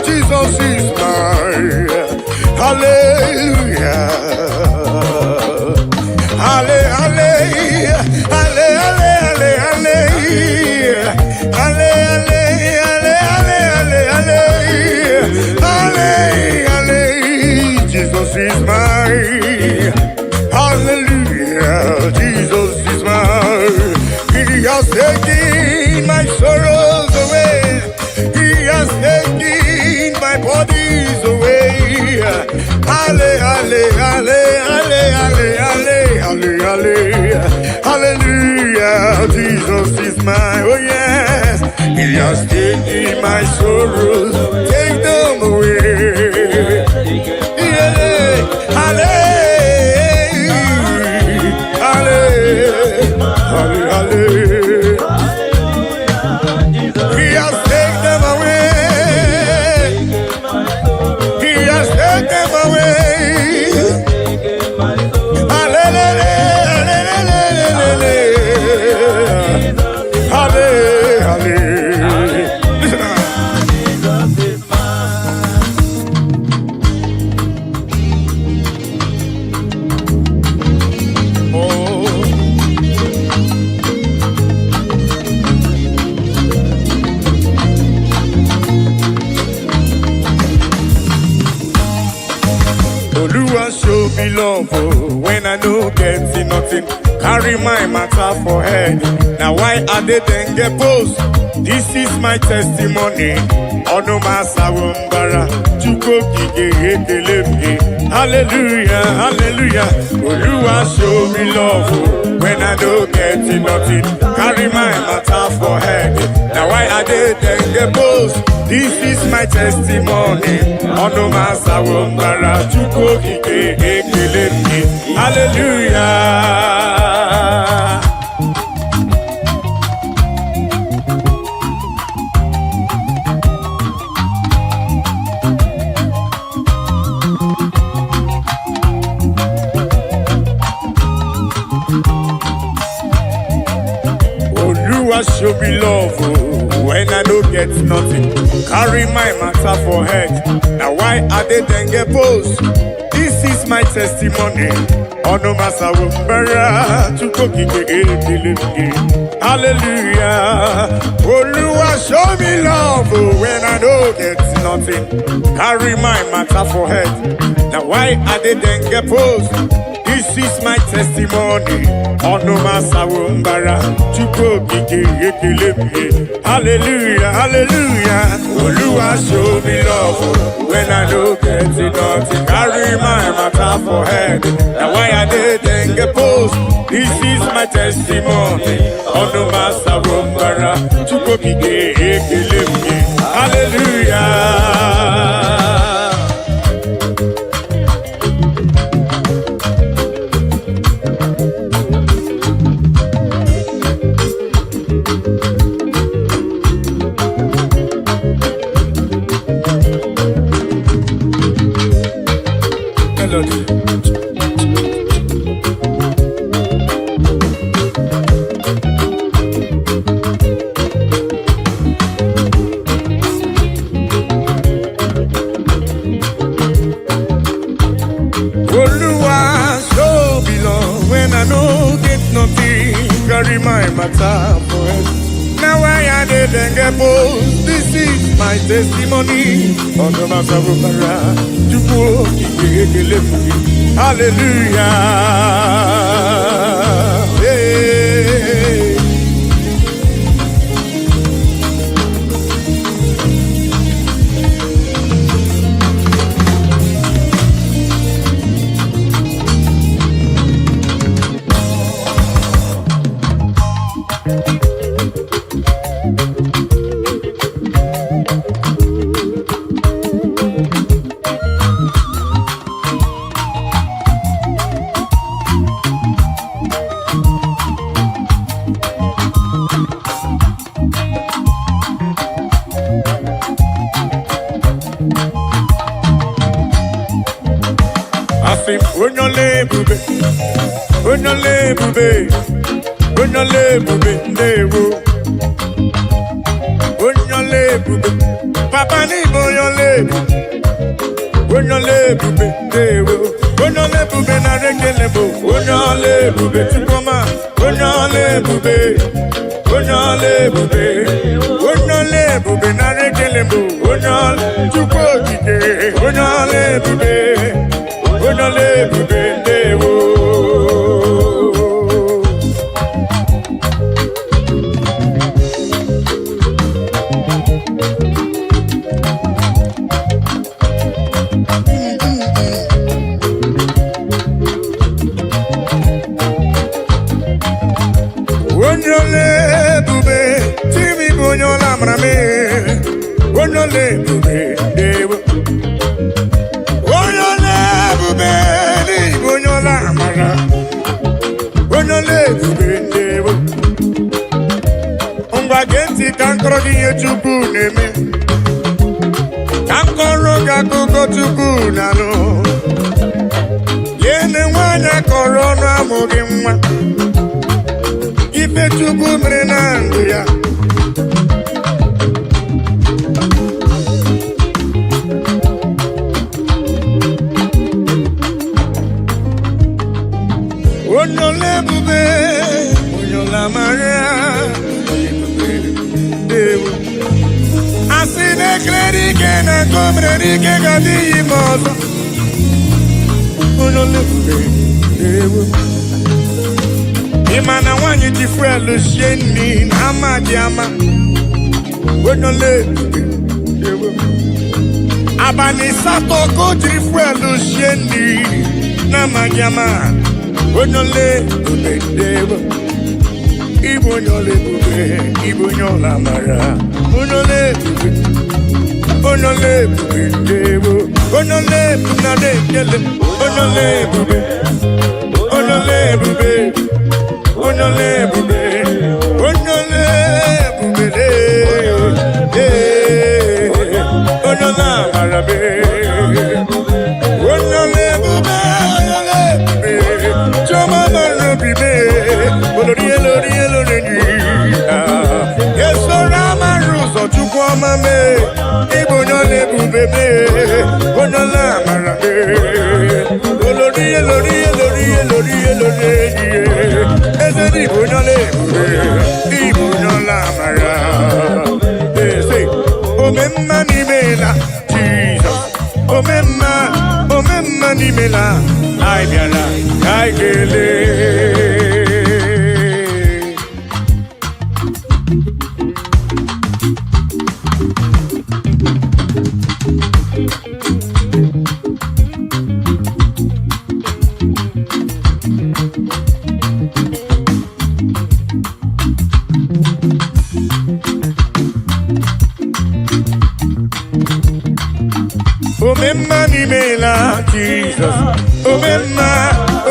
Jesus is mine. Hallelujah. Halle, halle, halle, halle, halle, halle. Halle, halle, halle, halle, halle, halle. Halle, halle. Jesus is mine. Hallelujah. Jesus is mine. He has taken my sorrows away. He has taken my burdens away. Halle, halle, halle, halle, halle, halle, halle, halle. Hallelujah. Jesus is mine. Oh yes. He has taken my sorrows. Take them away. Yeah. Halle, halle, halle, halle. He has taken them away. He has taken them away. Hallelujah, hallelujah, hallelujah. Listen now. Jesus is mine. Oh. Oluwa show me love, oh, when I no get nothing. Carry my matter for head. Now why I dey then get post? This is my testimony. Ọnụ m asawo mbara, Chukwu okike ekele m gị. Hallelujah, hallelujah. Oluwa show me love, oh, when I no get nothing. Carry my matter for head. Now why I dey then get post? This is my testimony. Ọnụ m asawo mbara, Chukwu okike ekele m gị. Hallelujah. Oluwa show me love, oh, when I no get nothing. Carry my matter for head. Now why I dey then get post? This is my testimony. Ọnụ m asawo mbara, Chukwu okike ekele m gị. Hallelujah. Oluwa show me love, oh, when I no get nothing. Carry my matter for head. Now why I dey then get post? This This is my testimony. Ọnụ m asawo mbara. Chukwu Okike, ekele m gị. Hallelujah, hallelujah. Oluwa show me love when I no get nothing. Carry my matter for head. Na why I dey dengue post. This is my testimony. Ọnụ m asawo mbara. Chukwu Okike, ekele m gị. Hallelujah. Melody. Oluwa show me love when I no get nothing. Carry my matter for head. Now why I dey dengue post? This is my testimony. Ọdún máa sọ fún bara, Chukwu Okike, ekele m gị. Hallelujah. Hey. Asị m, onye ọla ebube, onye ọla ebube, onye ọla ebube, ndewo. Onye ọla ebube, papa n'ịbụ onye ọla ebube, onye ọla ebube, ndewo. Onye ọla ebube, nara ekele bụ onye ọla ebube. Chukwuma, onye ọla ebube, onye ọla ebube, onye ọla ebube, nara ekele bụ onye ọla. Chukwu Okike, onye ọla ebube, onye ọla ebube, ndewo. Onye ọla ebube, timi bụ onye ọla amara m. Onye ọla ebube, ndewo. Onye ọla ebube n'ịbụ onye ọla amara. Onye ọla ebube, ndewo. Ngwa, gee ntị ka nkọrọ gị ihe Chukwu na-eme, ka nkọrọ gị akụkọ Chukwu na-alụ. Yene nwaanyị akọrọ ọnụ amụghị nwa, ife Chukwu mere na ndụ ya. Onye ọla ebube, onye ọla amara, ebube, ndewo. Asị na ekele dike na nke o mere dike ga-adịghị ime ọzọ. Onye ọla ebube, ndewo. Ị ma na nwaanyị ji fuel sie nri na ama dị ama? Onye ọla ebube, ndewo. Abalị 8 ka o jiri fuel sie nri na amaghị ama. Onye ọla ebube, ndewo. Ịbụ onye ọla ebube, ịbụ onye ọla amara. Onye ọla ebube, onye ọla ebube, ndewo. Onye ọla ebube, nara ekele. Onye ọla ebube, onye ọla ebube, onye ọla ebube, onye ọla ebube, ee, onye ọla amara mee. Onye ọla ebube, onye ọla ebube, chiọma mara obi mee. Olori elori elori enyi esoro amara ụzọ. Chukwu ọma mee, ịbụ onye ọla ebube mee, onye ọla amara mee. Olori elori elori elori elori enyi, eze dị, ịbụ onye ọla ebube, ịbụ onye ọla amara. Eze omemma n'imela, Jizọs omemma, omemma n'imela. Anyị bịara ka anyị kelee. Omemma n'imela, Jizọs. Omemma,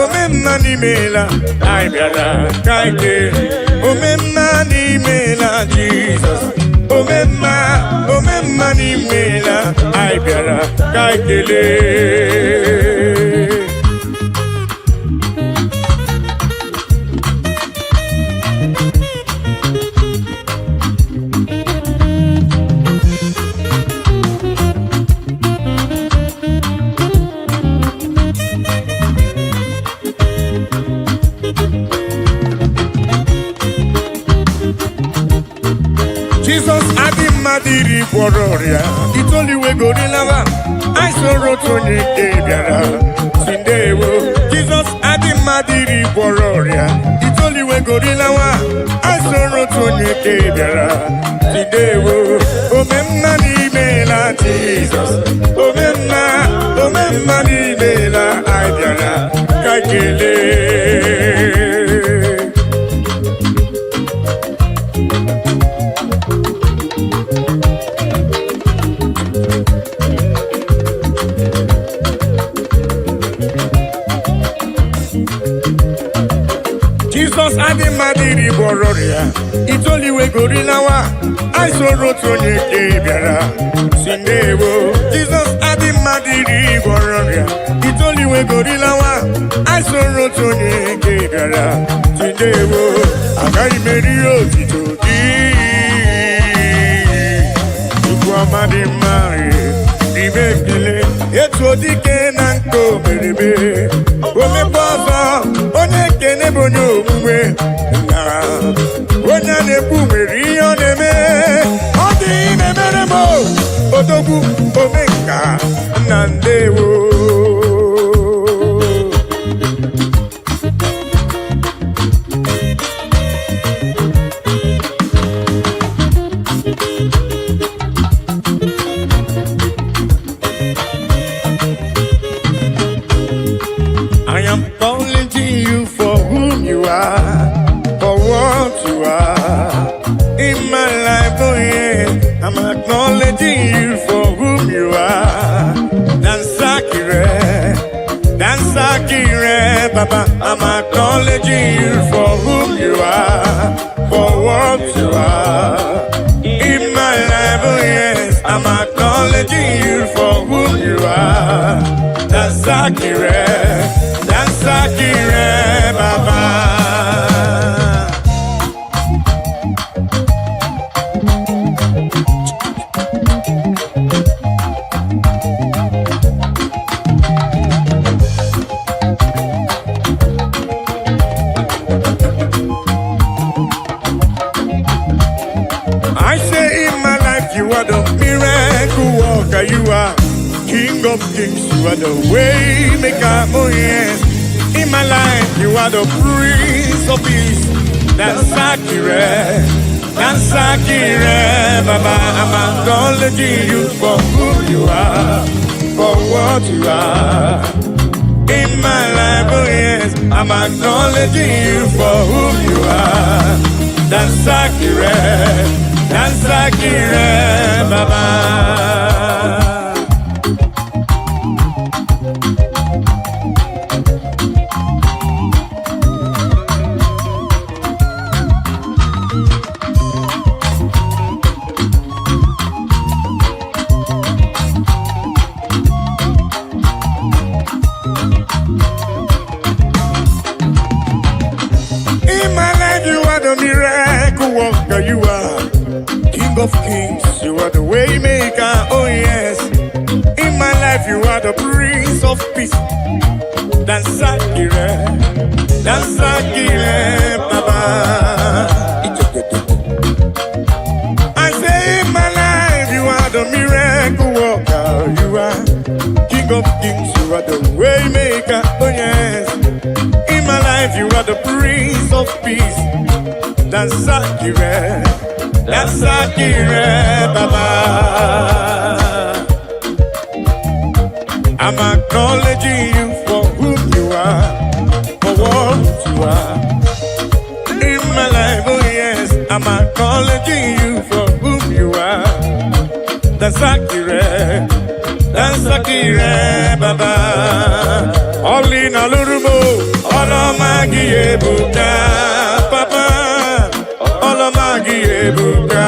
omemma n'imela, anyị bịara ka anyị kelee. Omemma n'imela, Jizọs. Omemma, omemma n'imela, anyị bịara ka anyị kelee. Jizọs adị mmadụ 10 gwọrọ ọrịa itoolu wegorilawa, anyị soro otu onye nke bịara si ndewo. Jizọs adị mmadụ 10 gwọrọ ọrịa itoolu wegorilawa, anyị soro otu onye nke bịara si ndewo. Omemma n'imela, Jizọs. Omemma, omemma n'imela, anyị bịara ka anyị kelee. Jizọs adị mmadụ 10 gwọrọ ọrịa itoolu wegorilawa, anyị soro otu onye nke bịara si ndewo. Jizọs adị mmadụ 10 gwọrọ ọrịa itoolu wegorilawa, anyị soro otu onye nke bịara si ndewo. Agaghị m eri otito gị, Chukwu ọma dị mma, n'ime ekele etu dike na nke omereme omekwa ọzọ. Onye ekene bụ onye omume na onye a na-ekwu nwere ihe ọ na-eme, ọ dị na-emere m odogwu omenka na ndewo. I am calling to you for whom you are, for what you are. In my life, oh yeah, I'm acknowledging you for whom you are. Dansakire, Dansakire, Baba, I'm acknowledging you for whom you are, for what you are. In my life, oh yes, I'm acknowledging you for whom you are. Dansakire, Dansakire, Baba. I say in my life you are the miracle worker, you are King of kings, you are the way maker, oh yes. In my life you are the Prince of Peace. Dansakire, Dansakire, Baba, I'm acknowledging you for who you are, for what you are. In my life, oh yes, I'm acknowledging you for who you are. Dansakire, Dansakire, Baba. In my life, you are the miracle worker. You are King of kings. You are the way maker. Oh yes. In my life, you are the Prince of Peace. Dansakire, Dansakire, Baba. I say in my life, you are the miracle worker. You are King of kings. You are the way maker. Ebuka, oh yes. In my life, you are the Prince of Peace. Dansakire, Dansakire, Baba. I'm acknowledging you for whom you are, for what you are. In my life, oh yes, I'm acknowledging you for whom you are. Dansakire, Dansakire, Baba. Ọlụ ị na-alụrụ m o, ọlụ ọma gị ebuka, Papa. Ọlụ ọma gị ebuka.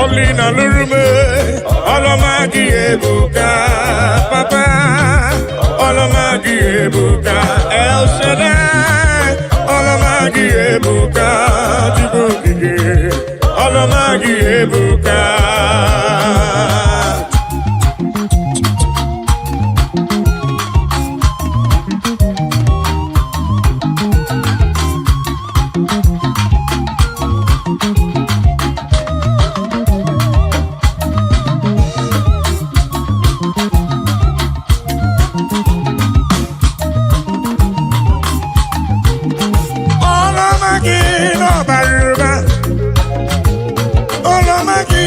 Ọlụ ị na-alụrụ m, ọlụ ọma gị ebuka, Papa. Ọlụ ọma gị ebuka, El Shaddai. Ọlụ ọma gị ebuka, Chukwu okike. Ọlụ ọma gị ebuka. Ọlụ ọma gị n'ọbara ụba. Ọlụ ọma gị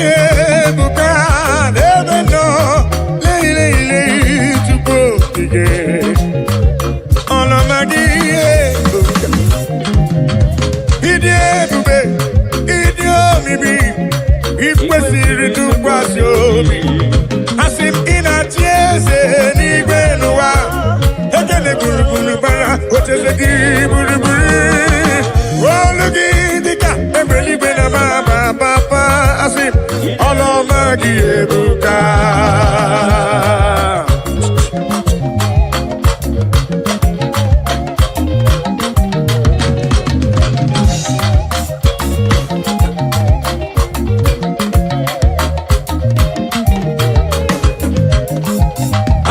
ebuka n'ebe nọ. Lei, lei, lei, Chukwu okike. Ọlụ ọma gị ebuka. Ịdị ebube, ịdị omimi, ị kwesịrị ntụkwasị obi. Asị m ị na-achị eze n'igwe n'ụwa. Ekele gburugburu bara ocheeze gị gburugburu. Olu gị dịka egbe eluigwe na mama papa. Asị m ọlụ ọma gị ebuka.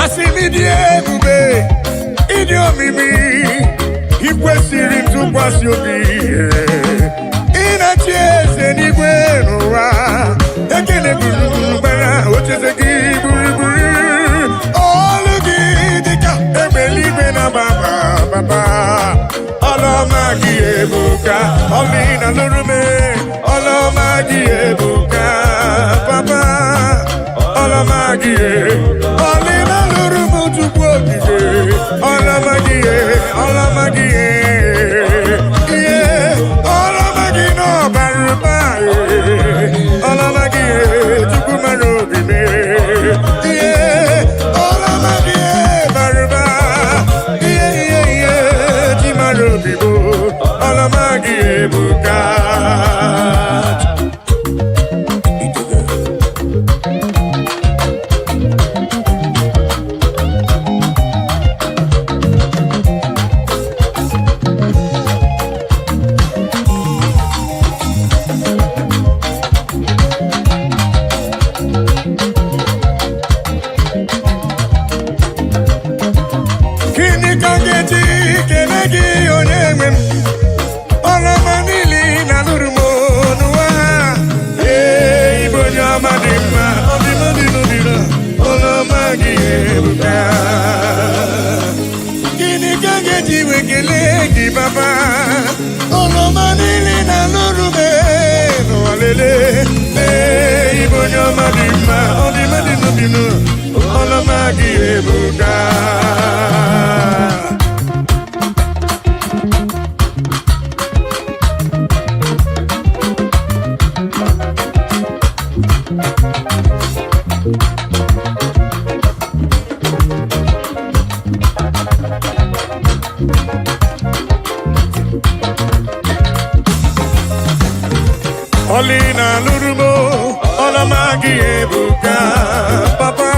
Asị m ịdị ebube, ịdị omimi, ị kwesịrị ntụkwasị obi. Ị na-achị eze n'igwe n'ụwa. Ekele gburugburu gbara ocheeze gị gburugburu. Olu gị dịka egbe eluigwe na baba baba. Ọlụ ọma gị ebuka, ọlụ ị na-alụrụ m, ọlụ ọma gị ebuka, papa. Ọlụ ọma gị, ọlụ ị na-alụrụ m Chukwu okike. Ọlụ ọma gị, ọlụ ọma gị, ihe ọlụ ọma gị n'ọbara ụba. Ọlụ ọma gị, Chukwu mara obi m. Ihe ọlụ ọma gị bara ụba. Ihe ihe ihe chi mara obi m. Ọlụ ọma gị ebuka. Gịnị ka m ga-eji kele gị onye nwe m? Ọlụ ọma niile ị na-alụrụ m n'ụwa. Ee, ịbụ onye ọma dị mma, obi m dị n'obi m, ọlụ ọma gị ebuka. Gịnị ka m ga-eji wee kelee gị, Papa? Ọlụ ọma niile ị na-alụrụ m n'ụwa lele. Ee, ịbụ onye ọma dị mma, obi m dị n'obi m, ọlụ ọma gị ebuka. Ọlụ ị na-alụrụ m, ọlụ ọma gị ebuka, papa.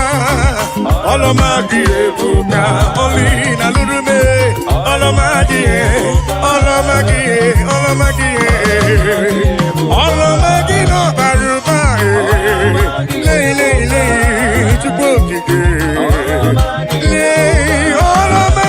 Ọlụ ọma gị ebuka, ọlụ ị na-alụrụ m, ọlụ ọma gị, ọlụ ọma gị, ọlụ ọma gị, ọlụ ọma gị n'ọbara ụba. Lei, lei, lei, Chukwu okike. Lei, ọlụ ọma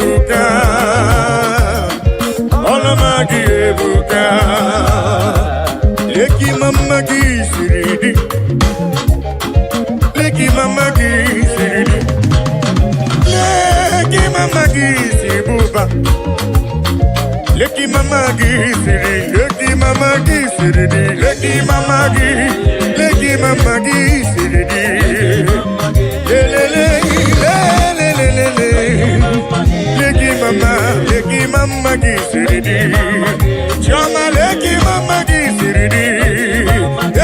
ebuka. Ọlụ ọma gị ebuka. Leki mama gị siri dị. Leki mama gị siri dị. Leki mama gị si bụba. Leki mama gị siri, leki mama gị siri dị. Leki mama gị, leki mama gị siri dị. Lelele, lelelelele. Leki mama gị siri dị. Chioma, leki mama gị siri dị.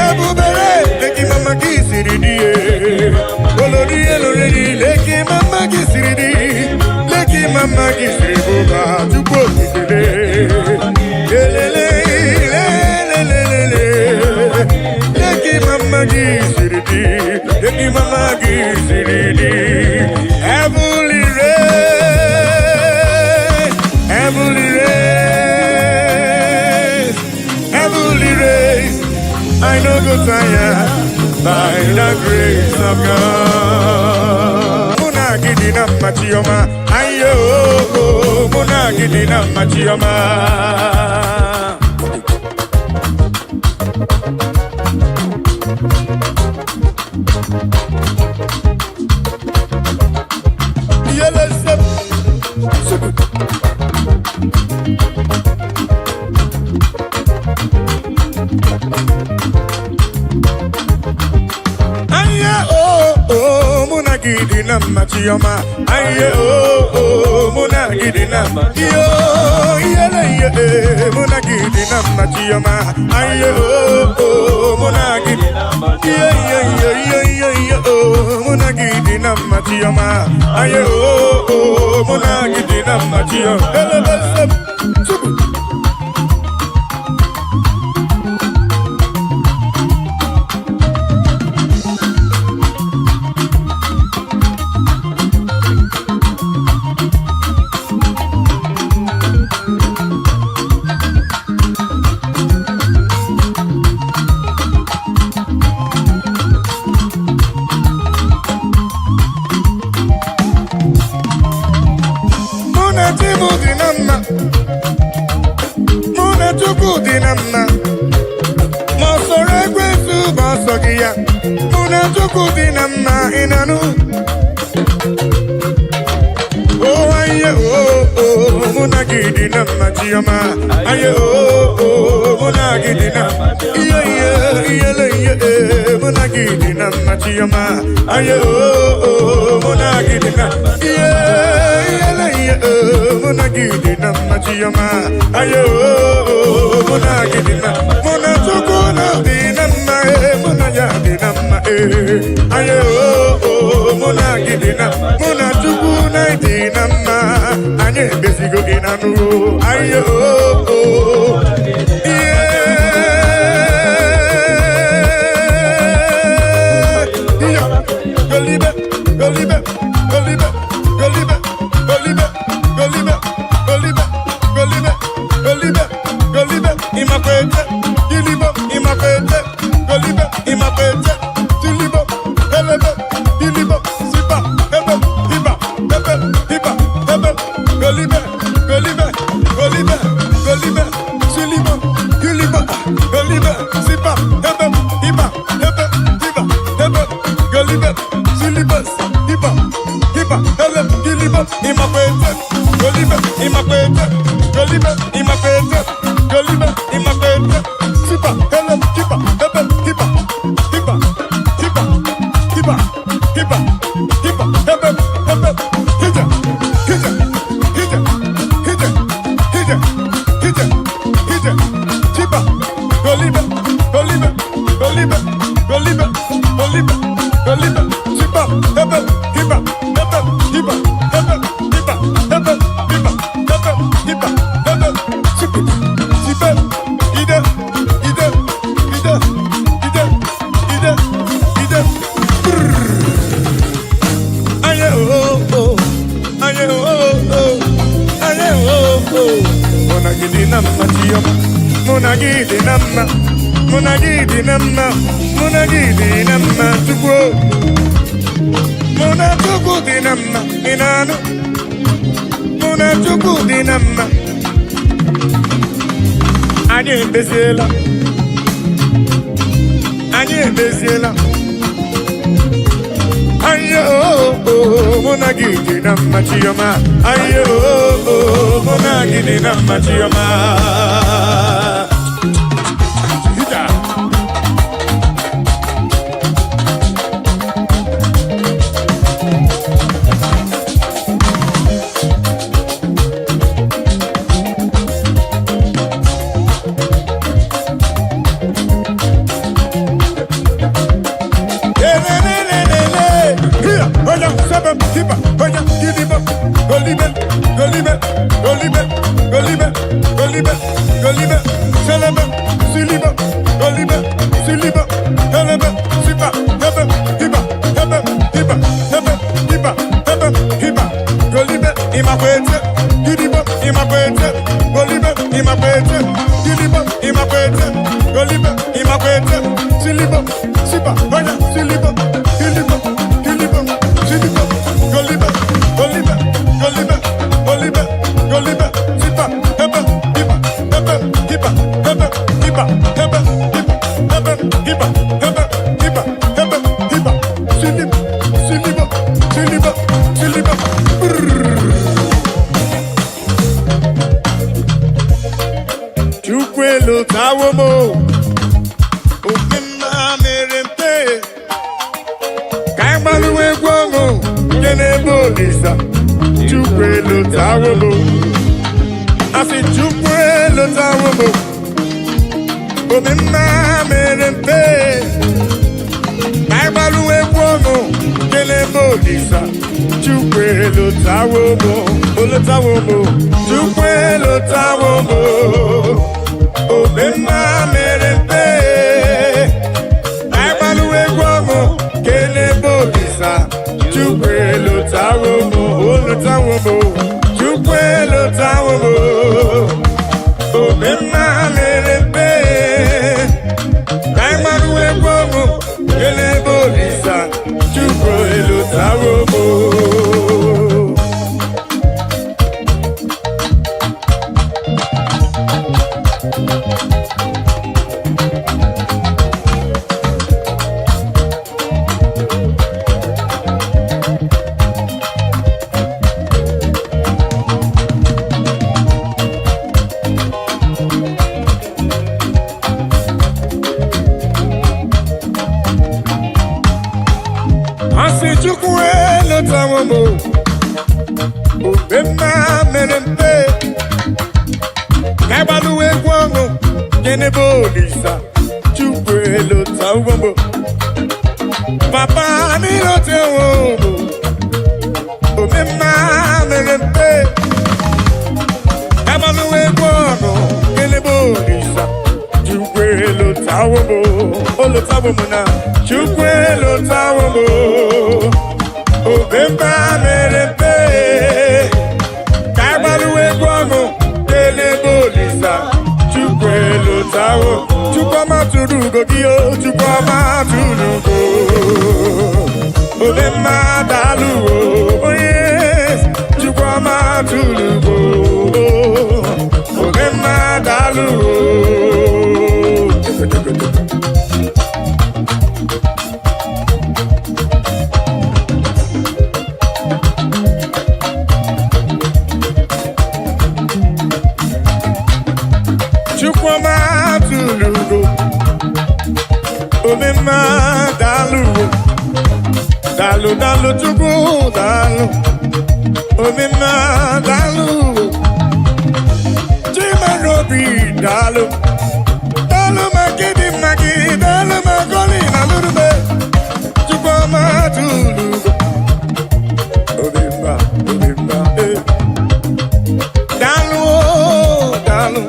Ebubere, leki mama gị siri dị. Olori eloriri, leki mama gị siri dị. Leki mama gị siri bụba Chukwu okikere. Lelele, lelelelele. Leki mama gị siri dị. Leki mama gị siri dị. Heavenly rain, heavenly rain, heavenly rain. I no go tire by the grace of God. Mụ na gị dị na mma, Chioma, ayo, mụ na gị dị na mma, Chioma. Yele sep, sep. Aye, oh, oh, mụ na gị dị na mma, Chioma. Aye, oh, oh, mụ na gị dị na mma. Iyo, iyele, iye, eh, mụ na gị dị na mma, Chioma. Aye, oh, oh, mụ na gị dị. Iye, iye, iye, iye, iye, iye, oh, mụ na gị dị na mma, Chioma. Aye, oh, oh, mụ na gị dị na mma, Chioma. Elebe, sep, tupu. Mụ na chi m dị na mma. Mụ na Chukwu dị na mma. Ma ọ sọrọ ekwensu bụ ọsọ gị ya. Mụ na Chukwu dị na mma, ị na-anụ? Oh, aye, oh, oh, mụ na gị dị na mma, Chioma. Aye, oh, oh, mụ na gị dị na iye, iye, iyele, iye, eh, mụ na gị dị na mma, Chioma. Aye, oh, oh, mụ na gị dị na iye, iyele, iye, eh, mụ na gị dị na mma, Chioma. Aye, oh, oh, mụ na gị dị na mụ na Chukwu na dị na mma, eh, mụ na ya dị na mma, eh. Aye, oh, oh, mụ na gị dị na mụ na Chukwu na dị na mma. Anyị emezigo gị na nụ. Aye, oh, oh. Yeah. Golibe, golibe, golibe, golibe, golibe, golibe, golibe, golibe, golibe, golibe, imakwete, gilibo, imakwete, golibe, imakwete, tilibo, elebe, gilibo, sipa, ebe, iba, ebe, iba, ebe, golibe, golibe, golibe, golibe, silibo, gilibo, golibe, sipa, ebe, iba, ebe, iba, ebe, golibe, silibus, iba, iba, ele, gilibo, imakwete, golibe, imakwete, golibe, imakwete, golibe, imakwete, sipa, ele, kipa, ebe, kipa, kipa, kipa, kipa, kipa, kipa, ebe, ebe, hija, hija, hija, hija, hija, hija, hija, chipa, golibe, golibe, golibe, golibe, golibe, golibe, chipa, ebe, kipa, ebe, kipa, ebe, kipa, ebe, kipa, ebe, kipa, ebe, chipi, chipe, ide, ide, ide, ide, ide, ide, brrr. Aye, oh, oh. Aye, oh, oh. Aye, oh, oh. Mụ na gị dị na mma, Chioma. Mụ na gị dị na mma. Mụ na gị dị na mma. Mụ na gị dị na mma, Chukwu. Mụ na Chukwu dị na mma, ị na-anụ? Mụ Mụ na Chukwu dị na mma. Anyị ekpeziela. Anyị ekpeziela. Ayo, mụ na gị dị na mma, Chioma. Ayo, mụ na gị dị na mma, Chioma. Hita. Lelelelele. Here, oya, sebe, hiba, oya, gidibo, golibe, golibe, golibe, golibe, golibe, golibe, selebe, silibo, golibe, silibo, helebe, siba, hebe, hiba, hebe, hiba, hebe, hiba, hebe, hiba, golibe, imakwete, gidibo, imakwete, golibe, imakwete, gidibo, imakwete, golibe, imakwete, silibo, siba, oya, silibo, gilibo, gilibo, silibo, golibe, golibe, golibe, golibe, golibe, siba, hebe, hiba, hebe, hiba, hebe, hiba, hebe, hiba, hebe, hiba, hebe, hiba, hebe, hiba, silibo, silibo, silibo, silibo. Brrr. Chukwu elotawo m o, oke mma mere mpe. Ka anyị gbalụwa egwu ọṅụ nke na-ebe Olisa. Chukwu elotawo m o. Asị Chukwu elotawo m o, obi mma mere mpe. Ka anyị gbalụwa egwu ọṅụ nke na-ebe Olisa. Chukwu elotawo m o, olotawo m o. Chukwu elotawo m o, obi mma mere mpe. Anyị gbalụwa egwu ọṅụ kelee ebe Olisa. Chukwu elotawo m, olotawo m, Chukwu elotawo m, obi mma mere mpe. Ka anyị gbalụwa egwu ọṅụ kelee ebe Olisa. Chukwu elotawo m. Asị Chukwu elotawo m, obe mma mere mpe. Ka agbalụwa egwu ọṅụ gịnị bụ Olisa. Chukwu elotawo m, papa n'ilotewo m, obe mma mere mpe. Ka agbalụwa egwu ọṅụ gịnị bụ Olisa. Chukwu elotawo m, olotawo m na Chukwu elotawo m, obe mma mere mpe. Ka agbalụwa egwu ọṅụ kelee ebe Olisa. Chukwu elotawo. Chukwu ọma tụrụ ugo gị o, Chukwu ọma tụrụ ugo, obe mma daalụ o, onye Chukwu ọma tụrụ ugo, obe mma daalụ o. Chukwuma tụrụ ugo, omemma daalụ o. Daalụ, daalụ Chukwu, daalụ, omemma daalụ o. Chimarobi daalụ, daalụ maka ịdị mma gị, daalụ maka ọlị na lụrụbe. Chukwuma tụrụ ugo, omemma, omemma, eh. Daalụ o, daalụ,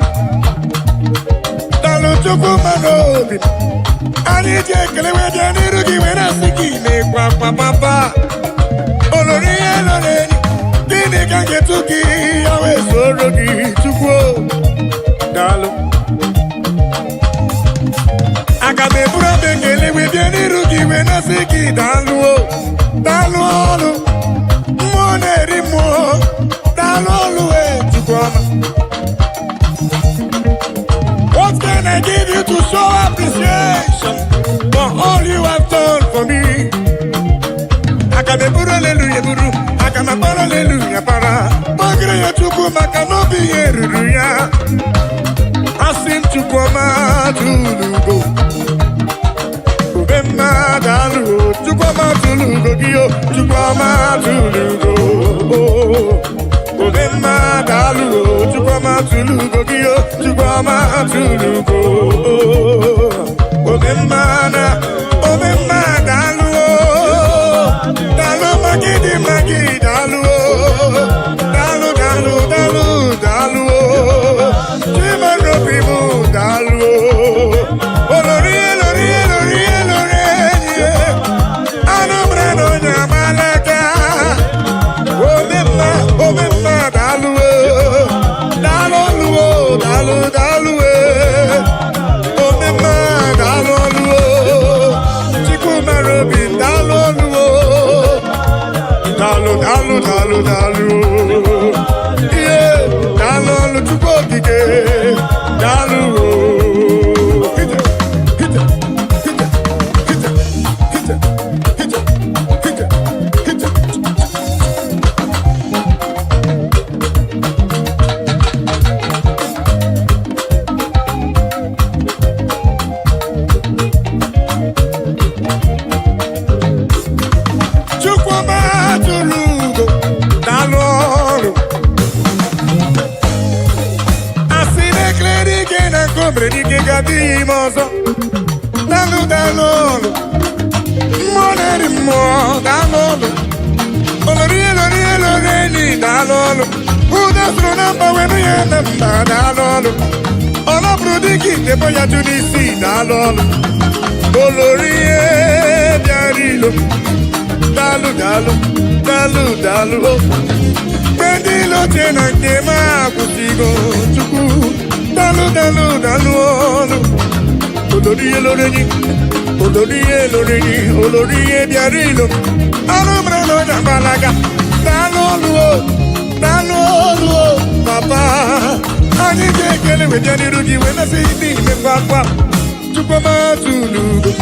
daalụ Chukwu mmadụ obi. Anyị ji ekele wee bịa n'iru gị wee na-asị gị na-ekwe akwa papa olori ihe nọ n'enyi. Gịnị ka m ga-etu gị ya wee soro gị, Chukwu o? Daalụ. Aga m eburu abụ ekele wee bịa n'iru gị wee na-asị gị daalụ o, daalụ ọlụ mmụọ na-eri mmụọ, daalụ ọlụ. What can I give you to show appreciation for all you have done for me? Aga m eburu aleluya eburu, aga m akpọrọ aleluya para. Kpọgịrị ya Chukwu maka na obi ya ruru ya. Asị m Chukwu ọma tụlugo. Ube mmadụ alụgo, Chukwu ọma tụlugo gị o, Chukwu ọma tụlugo. Ube mmadụ alụgo, Chukwu ọma tụlugo gị o, Chukwu ọma tụlugo. Ube mmadụ, ube mmadụ alụgo. Daalụ magidi magidi daalụ o. Daalụ daalụ daalụ daalụ o. Chimarobi m daalụ o. Olori elori elori elori enyi e. Anambra na onye amalaka. Omemma omemma daalụ o. Daalụ ọlụ o daalụ daalụ e. Omemma daalụ ọlụ o. Chukwumarobi daalụ ọlụ o. Daalụ daalụ daalụ daalụ. Ihe daalụ ọlụ Chukwu okike daalụ o. Hije, hije, hije, hije, hije, hije, hije, hije. Chukwuma tụrụ ugo daalụ ọrụ. Asị na ekele dike na nke o mere dike ga-adịghị ime ọzọ. Daalụ daalụ ọrụ. Mmụọ na-eri mmụọ daalụ ọrụ. Olori elori elori enyi daalụ ọrụ. Ụda soro na mba were ya na mba daalụ ọrụ. Ọ napụrụ dike idebo ya jụ n'isi daalụ ọrụ. Olori ihe bịara ilo. Daalụ daalụ daalụ daalụ o. Mgbe ndị ilo che na nke m akwụsịgo Chukwu. Daalụ daalụ daalụ ọlụ. Olori ihe lori enyi, olori ihe lori enyi, olori ihe bịara ilo. Arụ mere na ọnya gbalaga. Daalụ ọlụ o, daalụ ọlụ o, papa. Anyị ga-ekele wee bịa n'iru gị wee mesị ndị ime ngwa. Chukwu ọma tụrụ ugo.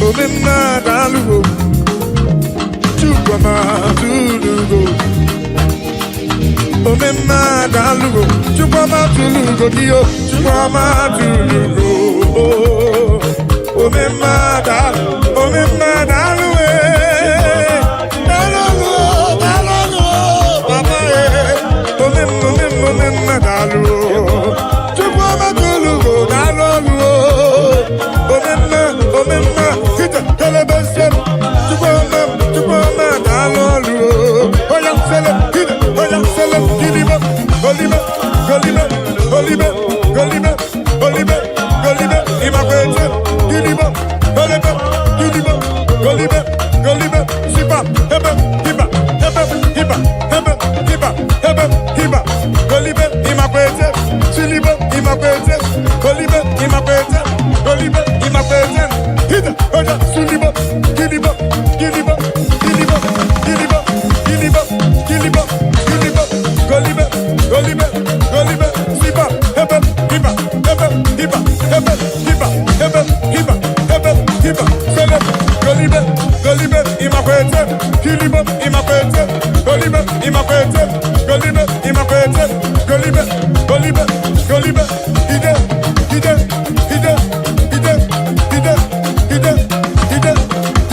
Omemma daalụ o. Chukwuma tụlụgo. Omemma daalụ o. Chukwuma tụlụgo gị o. Chukwuma tụlụgo. Omemma daalụ. Omemma daalụ e. Daalụ o, daalụ o, papa e. Omemma, omemma, omemma daalụ o. Chukwuma tụlụgo daalụ o. Omemma, omemma, hita, telebese. Chukwuma, Chukwuma, daalụ ọlụ o. Oya sele, hita, oya sele, gilibe, golibe, golibe, golibe, golibe, golibe, golibe, imakwete, gilibe, golibe, gilibe, golibe, golibe, sipa, hebe, hiba, hebe, hiba, hebe, hiba, hebe, hiba, golibe, imakwete, silibe, imakwete, golibe, imakwete, golibe, imakwete, hita, oya, sulibe, gilibe, gilibe, gilibe, gilibe, gilibe, gilibe, gilibe, golibe, golibe, golibe, sipa, hebe, hiba, hebe, hiba, hebe, hiba, hebe, hiba, hebe, hiba, sele, golibe, golibe, imakwete, kilibe, imakwete, golibe, imakwete, golibe, imakwete, golibe, golibe, golibe, ide, ide, ide, ide, ide, ide, ide, ide,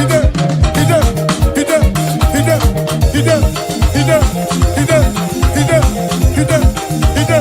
ide, ide, ide, ide, ide, ide, ide, ide, ide,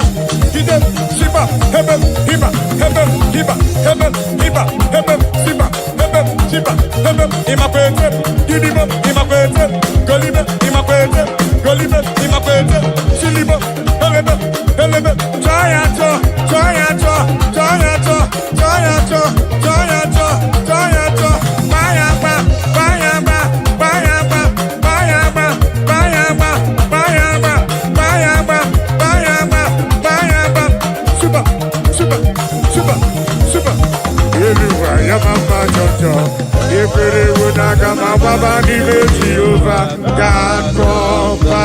ide, sipa, hebe, hiba, hebe, hiba, hebe, hiba, hebe, sipa, hebe, sipa, hebe, imakwete, gidibo, imakwete, golibe, imakwete, golibe, imakwete, silibo, helebe, helebe, chaya cho, chaya cho, chaya cho, chaya cho, chaya cho, chaya cho, baya ba, baya ba, baya ba, baya ba, baya ba, baya ba, baya ba, baya ba, baya ba, super, super, super, super. Eluwa ya mama jọjọ, ekpere ewu n'aka ma gbaba n'ime Jehova ga-akọkwa.